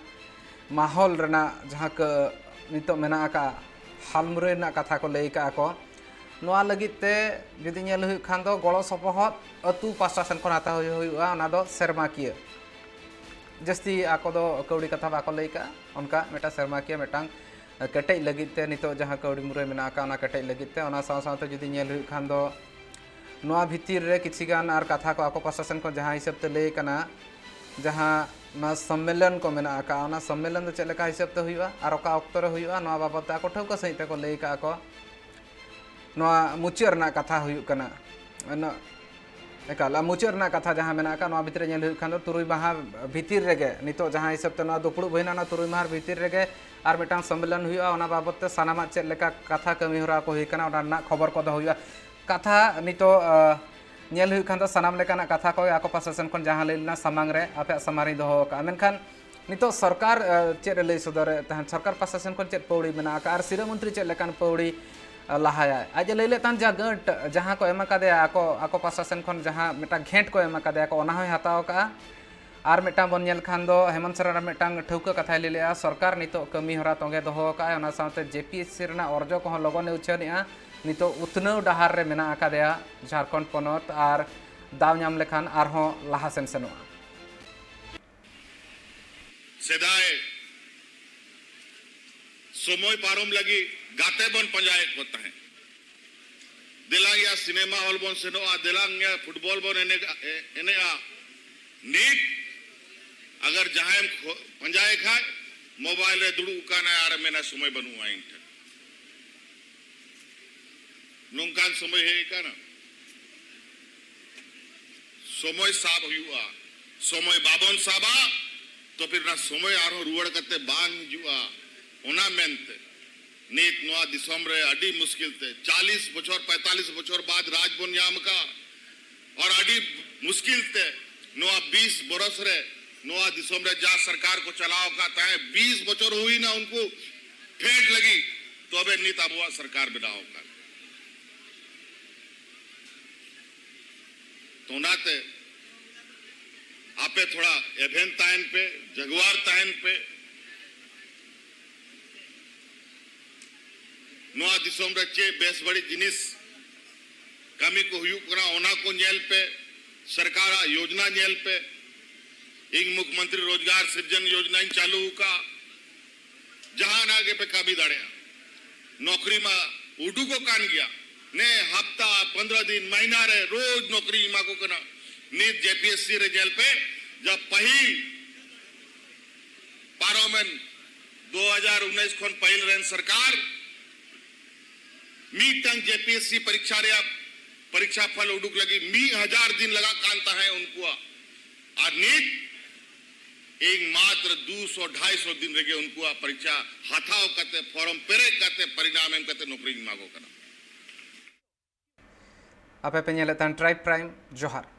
ᱢᱟᱦᱚᱞ ᱨᱮᱱᱟᱜ ᱡᱟᱦᱟᱸ ᱠᱟᱹ-, ᱱᱤᱛᱚᱜ ᱢᱮᱱᱟᱜ ᱟᱠᱟᱫ ᱦᱟᱞᱢᱩᱨᱟᱹᱭ ᱨᱮᱱᱟᱜ ᱠᱟᱛᱷᱟ ᱠᱚ ᱞᱟᱹᱭ ᱟᱠᱟᱫᱼᱟ ᱠᱚ, ᱱᱚᱣᱟ ᱞᱟᱹᱜᱤᱫ ᱛᱮ ᱡᱩᱫᱤ ᱧᱮᱞ ᱦᱩᱭᱩᱜ ᱠᱷᱟᱱ ᱫᱚ ᱜᱚᱲᱚ ᱥᱚᱯᱚᱦᱚᱫ ᱟᱹᱛᱩ ᱯᱟᱥᱴᱟ ᱥᱮᱱ ᱠᱷᱚᱱ ᱦᱟᱛᱟᱣ ᱦᱩᱭᱩᱜᱼᱟ, ᱚᱱᱟ ᱫᱚ ᱥᱮᱨᱢᱟᱠᱤᱭᱟᱹ᱾ ᱡᱟᱹᱥᱛᱤ ᱟᱠᱚ ᱫᱚ ᱠᱟᱹᱣᱰᱤ ᱠᱟᱛᱷᱟ ᱵᱟᱠᱚ ᱞᱟᱹᱭ ᱠᱟᱜᱼᱟ, ᱚᱱᱠᱟ ᱢᱤᱫᱴᱟᱝ ᱥᱮᱨᱢᱟᱠᱤᱭᱟᱹ ᱢᱤᱫᱴᱟᱝ ᱠᱮᱴᱮᱡ ᱞᱟᱹᱜᱤᱫ ᱛᱮ ᱱᱤᱛᱚᱜ ᱡᱟᱦᱟᱸ ᱠᱟᱹᱣᱰᱤ ᱢᱩᱨᱟᱹᱭ ᱢᱮᱱᱟᱜ ᱟᱠᱟᱫ, ᱚᱱᱟ ᱠᱮᱴᱮᱡ ᱞᱟᱹᱜᱤᱫ ᱛᱮ᱾ ᱚᱱᱟ ᱥᱟᱶ ᱥᱟᱶᱛᱮ ᱡᱩᱫᱤ ᱧᱮᱞ ᱦᱩᱭᱩᱜ ᱠᱷᱟᱱ ᱫᱚ ᱱᱚᱣᱟ ᱵᱷᱤᱛᱤᱨ ᱨᱮ ᱠᱤᱪᱷᱤ ᱜᱟᱱ ᱟᱨ ᱠᱟᱛᱷᱟ ᱠᱚ ᱟᱠᱚ ᱯᱟᱥᱴᱟ ᱥᱮᱱ ᱠᱷᱚᱱ ᱡᱟᱦᱟᱸ ᱦᱤᱥᱟᱹᱵ ᱛᱮ ᱞᱟᱹᱭ ᱠᱟᱱᱟ, ᱡᱟᱦᱟᱸ ᱱᱚᱣᱟ ᱥᱚᱢᱢᱮᱞᱚᱱ ᱠᱚ ᱢᱮᱱᱟᱜ ᱟᱠᱟᱫ, ᱚᱱᱟ ᱥᱚᱢᱢᱮᱞᱚᱱ ᱫᱚ ᱪᱮᱫ ᱞᱮᱠᱟ ᱦᱤᱥᱟᱹᱵ ᱛᱮ ᱦᱩᱭᱩᱜᱼᱟ ᱟᱨ ᱚᱠᱟ ᱚᱠᱛᱚ ᱨᱮ ᱦᱩᱭᱩᱜᱼᱟ, ᱱᱚᱣᱟ ᱵᱟᱵᱚᱫ ᱛᱮ ᱟᱠᱚ ᱴᱷᱟᱹᱣᱠᱟᱹ ᱥᱟᱺᱦᱤᱡ ᱛᱮᱠᱚ ᱞᱟᱹᱭ ᱠᱟᱜᱼᱟ ᱠᱚ᱾ ᱱᱚᱣᱟ ᱢᱩᱪᱟᱹᱫ ᱨᱮᱱᱟᱜ ᱠᱟᱛᱷᱟ ᱦᱩᱭᱩᱜ ᱠᱟᱱᱟ, ᱱᱚ-, ᱮᱠᱟᱞ, ᱟᱨ ᱢᱩᱪᱟᱹᱫ ᱨᱮᱱᱟᱜ ᱠᱟᱛᱷᱟ ᱡᱟᱦᱟᱸ ᱢᱮᱱᱟᱜ ᱟᱠᱟᱫ, ᱱᱚᱣᱟ ᱵᱷᱤᱛᱨᱤ ᱨᱮ ᱧᱮᱞ ᱦᱩᱭᱩᱜ ᱠᱷᱟᱱ ᱫᱚ ᱛᱩᱨᱩᱭ ᱢᱟᱦᱟ ᱵᱷᱤᱛᱤᱨ ᱨᱮᱜᱮ, ᱱᱤᱛᱚᱜ ᱡᱟᱦᱟᱸ ᱦᱤᱥᱟᱹᱵ ᱛᱮ ᱱᱚᱣᱟ ᱫᱩᱯᱲᱩᱵ ᱦᱩᱭᱱᱟ, ᱚᱱᱟ ᱛᱩᱨᱩᱭ ᱢᱟᱦᱟ ᱵᱷᱤᱛᱤᱨ ᱨᱮᱜᱮ ᱟᱨ ᱢᱤᱫᱴᱟᱝ ᱥᱚᱢᱢᱮᱞᱚᱱ ᱦᱩᱭᱩᱜᱼᱟ᱾ ᱚᱱᱟ ᱵᱟᱵᱚᱫ ᱛᱮ ᱥᱟᱱᱟᱢᱟᱜ ᱪᱮᱫ ᱞᱮᱠᱟ ᱠᱟᱛᱷᱟ ᱠᱟᱹᱢᱤ ᱦᱚᱨᱟ ᱠᱚ ᱦᱩᱭ ᱠᱟᱱᱟ, ᱚᱱᱟ ᱨᱮᱱᱟᱜ ᱠᱷᱚᱵᱚᱨ ᱠᱚ ᱫᱚᱦᱚ ᱦᱩᱭᱩᱜᱼᱟ᱾ ᱠᱟᱛᱷᱟ ᱱᱤᱛᱚᱜ, ᱟᱸ, ᱧᱮᱞ ᱦᱩᱭᱩᱜ ᱠᱷᱟᱱ ᱫᱚ ᱥᱟᱱᱟᱢ ᱞᱮᱠᱟᱱᱟᱜ ᱠᱟᱛᱷᱟ ᱠᱚᱜᱮ ᱟᱠᱚ ᱯᱟᱥᱴᱟ ᱥᱮᱱ ᱠᱷᱚᱱ ᱡᱟᱦᱟᱸ ᱞᱟᱹᱭ ᱞᱮᱱᱟ ᱥᱟᱢᱟᱝ ᱨᱮ ᱟᱯᱮᱭᱟᱜ ᱥᱟᱢᱟᱝ ᱨᱤᱧ ᱫᱚᱦᱚ ᱟᱠᱟᱫᱼᱟ᱾ ᱢᱮᱱᱠᱷᱟᱱ ᱱᱤᱛᱚᱜ ᱥᱚᱨᱠᱟᱨ, ᱟᱸ, ᱪᱮᱫ ᱮ ᱞᱟᱹᱭ ᱥᱚᱫᱚᱨᱮᱫ ᱛᱟᱦᱮᱸᱫ, ᱥᱚᱨᱠᱟᱨ ᱯᱟᱥᱴᱟ ᱥᱮᱱ ᱠᱷᱚᱱ ᱪᱮᱫ ᱯᱟᱹᱣᱲᱤ ᱢᱮᱱᱟᱜ ᱟᱠᱟᱫᱼᱟ ᱟᱨ ᱥᱤᱨᱟᱹ ᱢᱚᱱᱛᱨᱤ ᱪᱮᱫ ᱞᱮᱠᱟᱱ ᱯᱟᱹᱣᱲᱤ, ᱟᱸ, ᱞᱟᱦᱟᱭᱟᱭ? ᱟᱡ ᱮ ᱞᱟᱹᱭ ᱞᱮᱫ ᱛᱟᱦᱮᱸᱫ ᱡᱟᱦᱟᱸ ᱜᱟᱹᱴ ᱡᱟᱦᱟᱸ ᱠᱚ ᱮᱢ ᱟᱠᱟᱫᱮᱭᱟ ᱟᱠᱚ, ᱟᱠᱚ ᱯᱟᱥᱴᱟ ᱥᱮᱱ ᱠᱷᱚᱱ ᱡᱟᱦᱟᱸ ᱢᱤᱫᱴᱟᱝ ᱜᱷᱮᱸᱴ ᱠᱚ ᱮᱢ ᱟᱠᱟᱫᱮᱭᱟ ᱠᱚ, ᱚᱱᱟ ᱦᱚᱸᱭ ᱦᱟᱛᱟᱣ ᱟᱠᱟᱫᱼᱟ᱾ ᱟᱨ ᱢᱤᱫᱴᱟᱝ ᱵᱚᱱ ᱧᱮᱞ ᱠᱷᱟᱱ ᱫᱚ ᱦᱮᱢᱚᱱᱛ ᱥᱚᱨᱮᱱ ᱟᱨ ᱢᱤᱫᱴᱟᱝ ᱴᱷᱟᱹᱣᱠᱟᱹ ᱠᱟᱛᱷᱟᱭ ᱞᱟᱹᱭ ᱞᱮᱜᱼᱟ, ᱥᱚᱨᱠᱟᱨ ᱱᱤᱛᱚᱜ ᱠᱟᱹᱢᱤ ᱦᱚᱨᱟ ᱛᱚᱸᱜᱮ ᱫᱚᱦᱚ ᱟᱠᱟᱫᱼᱟᱭ, ᱚᱱᱟ ᱥᱟᱶᱛᱮ ᱡᱮ ᱯᱤ ᱮᱥ ᱥᱤ ᱨᱮᱱᱟᱜ ᱚᱨᱡᱚ ᱠᱚᱦᱚᱸ ᱞᱚᱜᱚᱱᱮ ᱩᱪᱷᱟᱹᱱᱮᱜᱼᱟ᱾ ᱱᱤᱛᱚᱜ ᱩᱛᱱᱟᱹᱣ ᱰᱟᱦᱟᱨ ᱨᱮ ᱢᱮᱱᱟᱜ ᱟᱠᱟᱫᱮᱭᱟ ᱡᱷᱟᱲᱠᱷᱚᱸᱰ ᱯᱚᱱᱚᱛ, ᱟᱨ ᱫᱟᱣ ᱧᱟᱢ ᱞᱮᱠᱷᱟᱱ ᱟᱨᱦᱚᱸ ᱞᱟᱦᱟ ᱥᱮᱱ ᱥᱮᱱᱚᱜᱼᱟ᱾ ᱥᱮᱫᱟᱭ ᱥᱚᱢᱚᱭ ᱯᱟᱨᱚᱢ ᱞᱟᱹᱜᱤᱫ ᱜᱟᱛᱮ ᱵᱚᱱ ᱯᱟᱸᱡᱟᱭᱮᱫ ᱠᱚ ᱛᱟᱦᱮᱸᱫ᱾ ᱫᱮᱞᱟᱝ ᱭᱟ ᱥᱤᱱᱮᱢᱟ ᱦᱚᱞ ᱵᱚᱱ ᱥᱮᱱᱚᱜᱼᱟ, ᱫᱮᱞᱟᱝ ᱭᱟ ᱯᱷᱩᱴᱵᱚᱞ ᱵᱚᱱ ᱮᱱᱮᱡ, ᱮᱱᱮᱡᱼᱟ᱾ ᱱᱤᱛ ᱟᱜᱟᱨ ᱡᱟᱦᱟᱸᱭᱮᱢ ᱠᱷᱚ-, ᱯᱟᱸᱡᱟᱭᱮ ᱠᱷᱟᱡ, ᱢᱳᱵᱟᱭᱤᱞ ᱨᱮ ᱫᱩᱲᱩᱵ ᱟᱠᱟᱱᱟᱭ ᱟᱨ ᱢᱮᱱᱟ, "ᱥᱚᱢᱚᱭ ᱵᱟᱹᱱᱩᱜᱼᱟ ᱤᱧ ᱴᱷᱮᱱ᱾" ᱱᱚᱝᱠᱟᱱ ᱥᱚᱢᱚᱭ ᱦᱮᱡ ᱟᱠᱟᱱᱟ᱾ ᱥᱚᱢᱚᱭ ᱥᱟᱵ ᱦᱩᱭᱩᱜᱼᱟ᱾ ᱥᱚᱢᱚᱭ ᱵᱟᱵᱚᱱ ᱥᱟᱵᱟ, ᱛᱚ ᱯᱷᱤᱨ ᱚᱱᱟ ᱥᱚᱢᱚᱭ ᱟᱨᱦᱚᱸ ᱨᱩᱣᱟᱹᱲ ᱠᱟᱛᱮ ᱵᱟᱝ ᱦᱤᱡᱩᱜᱼᱟ᱾ ᱚᱱᱟ ᱢᱮᱱᱛᱮ ᱱᱤᱛ ᱱᱚᱣᱟ ᱫᱤᱥᱚᱢ ᱨᱮ ᱟᱹᱰᱤ ᱢᱩᱥᱠᱤᱞ ᱛᱮ ᱪᱟᱞᱤᱥ ᱵᱚᱪᱷᱚᱨ, ᱯᱚᱸᱭᱛᱟᱞᱤᱥ ᱵᱚᱪᱷᱚᱨ ᱵᱟᱫ ᱨᱟᱡᱽ ᱵᱚᱱ ᱧᱟᱢ ᱟᱠᱟᱫᱼᱟ᱾ ᱟᱨ ᱟᱹᱰᱤ ᱢᱩᱥᱠᱤᱞ ᱛᱮ ᱱᱚᱣᱟ ᱵᱤᱥ ᱵᱚᱨᱚᱥ ᱨᱮ ᱱᱚᱣᱟ ᱫᱤᱥᱚᱢ ᱨᱮ ᱡᱟ ᱥᱚᱨᱠᱟᱨ ᱠᱚ ᱪᱟᱞᱟᱣ ᱟᱠᱟᱫ ᱛᱟᱦᱮᱸᱫ, ᱵᱤᱥ ᱵᱚᱪᱷᱚᱨ ᱦᱩᱭᱱᱟ ᱩᱱᱠᱩ ᱯᱷᱮᱰ ᱞᱟᱹᱜᱤᱫ, ᱛᱚᱵᱮ ᱱᱤᱛ ᱟᱵᱚᱣᱟᱜ ᱥᱚᱨᱠᱟᱨ ᱵᱮᱱᱟᱣ ᱟᱠᱟᱱ᱾ ᱛᱚ ᱚᱱᱟᱛᱮ ᱟᱯᱮ ᱛᱷᱚᱲᱟ ᱮᱵᱷᱮᱱ ᱛᱟᱦᱮᱱ ᱯᱮ, ᱡᱟᱜᱩᱣᱟᱨ ᱛᱟᱦᱮᱱ ᱯᱮ᱾ ᱱᱚᱣᱟ ᱫᱤᱥᱚᱢ ᱨᱮ ᱪᱮᱫ ᱵᱮᱥ ᱵᱟᱹᱲᱤᱡ ᱡᱤᱱᱤᱥ ᱠᱟᱹᱢᱤ ᱠᱚ ᱦᱩᱭᱩᱜ ᱠᱟᱱᱟ, ᱚᱱᱟ ᱠᱚ ᱧᱮᱞ ᱯᱮ, ᱥᱚᱨᱠᱟᱨᱟᱜ ᱭᱳᱡᱽᱱᱟ ᱧᱮᱞ ᱯᱮ᱾ ᱤᱧ ᱢᱩᱠᱷᱭᱚᱢᱚᱱᱛᱨᱤ ᱨᱳᱡᱽᱜᱟᱨ ᱥᱤᱨᱡᱚᱱ ᱭᱳᱡᱽᱱᱟᱧ ᱪᱟᱹᱞᱩ ᱟᱠᱟᱫᱼᱟ᱾ ᱡᱟᱦᱟᱱᱟᱜ ᱜᱮᱯᱮ ᱠᱟᱹᱢᱤ ᱫᱟᱲᱮᱭᱟᱜᱼᱟ᱾ ᱱᱚᱠᱨᱤ ᱢᱟ ᱩᱰᱩᱠᱚᱜ ᱠᱟᱱ ᱜᱮᱭᱟ, ᱱᱮ ᱦᱟᱯᱛᱟ, ᱯᱚᱱᱫᱽᱨᱚ ᱫᱤᱱ, ᱢᱟᱦᱤᱱᱟ ᱨᱮ ᱨᱳᱡᱽ ᱱᱚᱠᱨᱤ ᱮᱢᱟ ᱠᱚ ᱠᱟᱱᱟ᱾ ᱱᱤᱛ ᱡᱮ ᱯᱤ ᱮᱥ ᱥᱤ ᱨᱮ ᱧᱮᱞ ᱯᱮ, ᱡᱟ ᱯᱟᱹᱦᱤᱞ ᱯᱟᱨᱚᱢᱮᱱ ᱫᱩ ᱦᱟᱡᱟᱨ ᱩᱱᱤᱥ ᱠᱷᱚᱱ ᱯᱟᱹᱦᱤᱞ ᱨᱮᱱ ᱥᱚᱨᱠᱟᱨ ᱢᱤᱫᱴᱟᱝ ᱡᱮ ᱯᱤ ᱮᱥ ᱥᱤ ᱯᱚᱨᱤᱠᱷᱟ ᱨᱮᱭᱟᱜ ᱯᱚᱨᱤᱠᱷᱟ ᱯᱷᱚᱞ ᱩᱰᱩᱠ ᱞᱟᱹᱜᱤᱫ ᱢᱤᱫ ᱦᱟᱡᱟᱨ ᱫᱤᱱ ᱞᱟᱜᱟᱜ ᱠᱟᱱ ᱛᱟᱦᱮᱸ ᱩᱱᱠᱩᱣᱟᱜ, ᱟᱨ ᱱᱤᱛ ᱤᱧ ᱢᱟᱛᱨ ᱫᱩᱥᱚ ᱰᱷᱟᱭᱥᱚ ᱫᱤᱱ ᱨᱮᱜᱮ ᱩᱱᱠᱩᱣᱟᱜ ᱯᱚᱨᱤᱠᱷᱟ ᱦᱟᱛᱟᱣ ᱠᱟᱛᱮ, ᱯᱷᱚᱨᱢ ᱯᱮᱨᱮᱡ ᱠᱟᱛᱮ, ᱯᱚᱨᱤᱱᱟᱢ ᱮᱢ ᱠᱟᱛᱮ ᱱᱚᱠᱨᱤᱧ ᱮᱢᱟ ᱠᱚ ᱠᱟᱱᱟ᱾ ᱟᱯᱮ ᱯᱮ ᱧᱮᱞᱮᱫ ᱛᱟᱦᱮᱱ ᱴᱨᱟᱭᱤᱵᱽ ᱯᱨᱟᱭᱤᱢ᱾ ᱡᱚᱦᱟᱨ᱾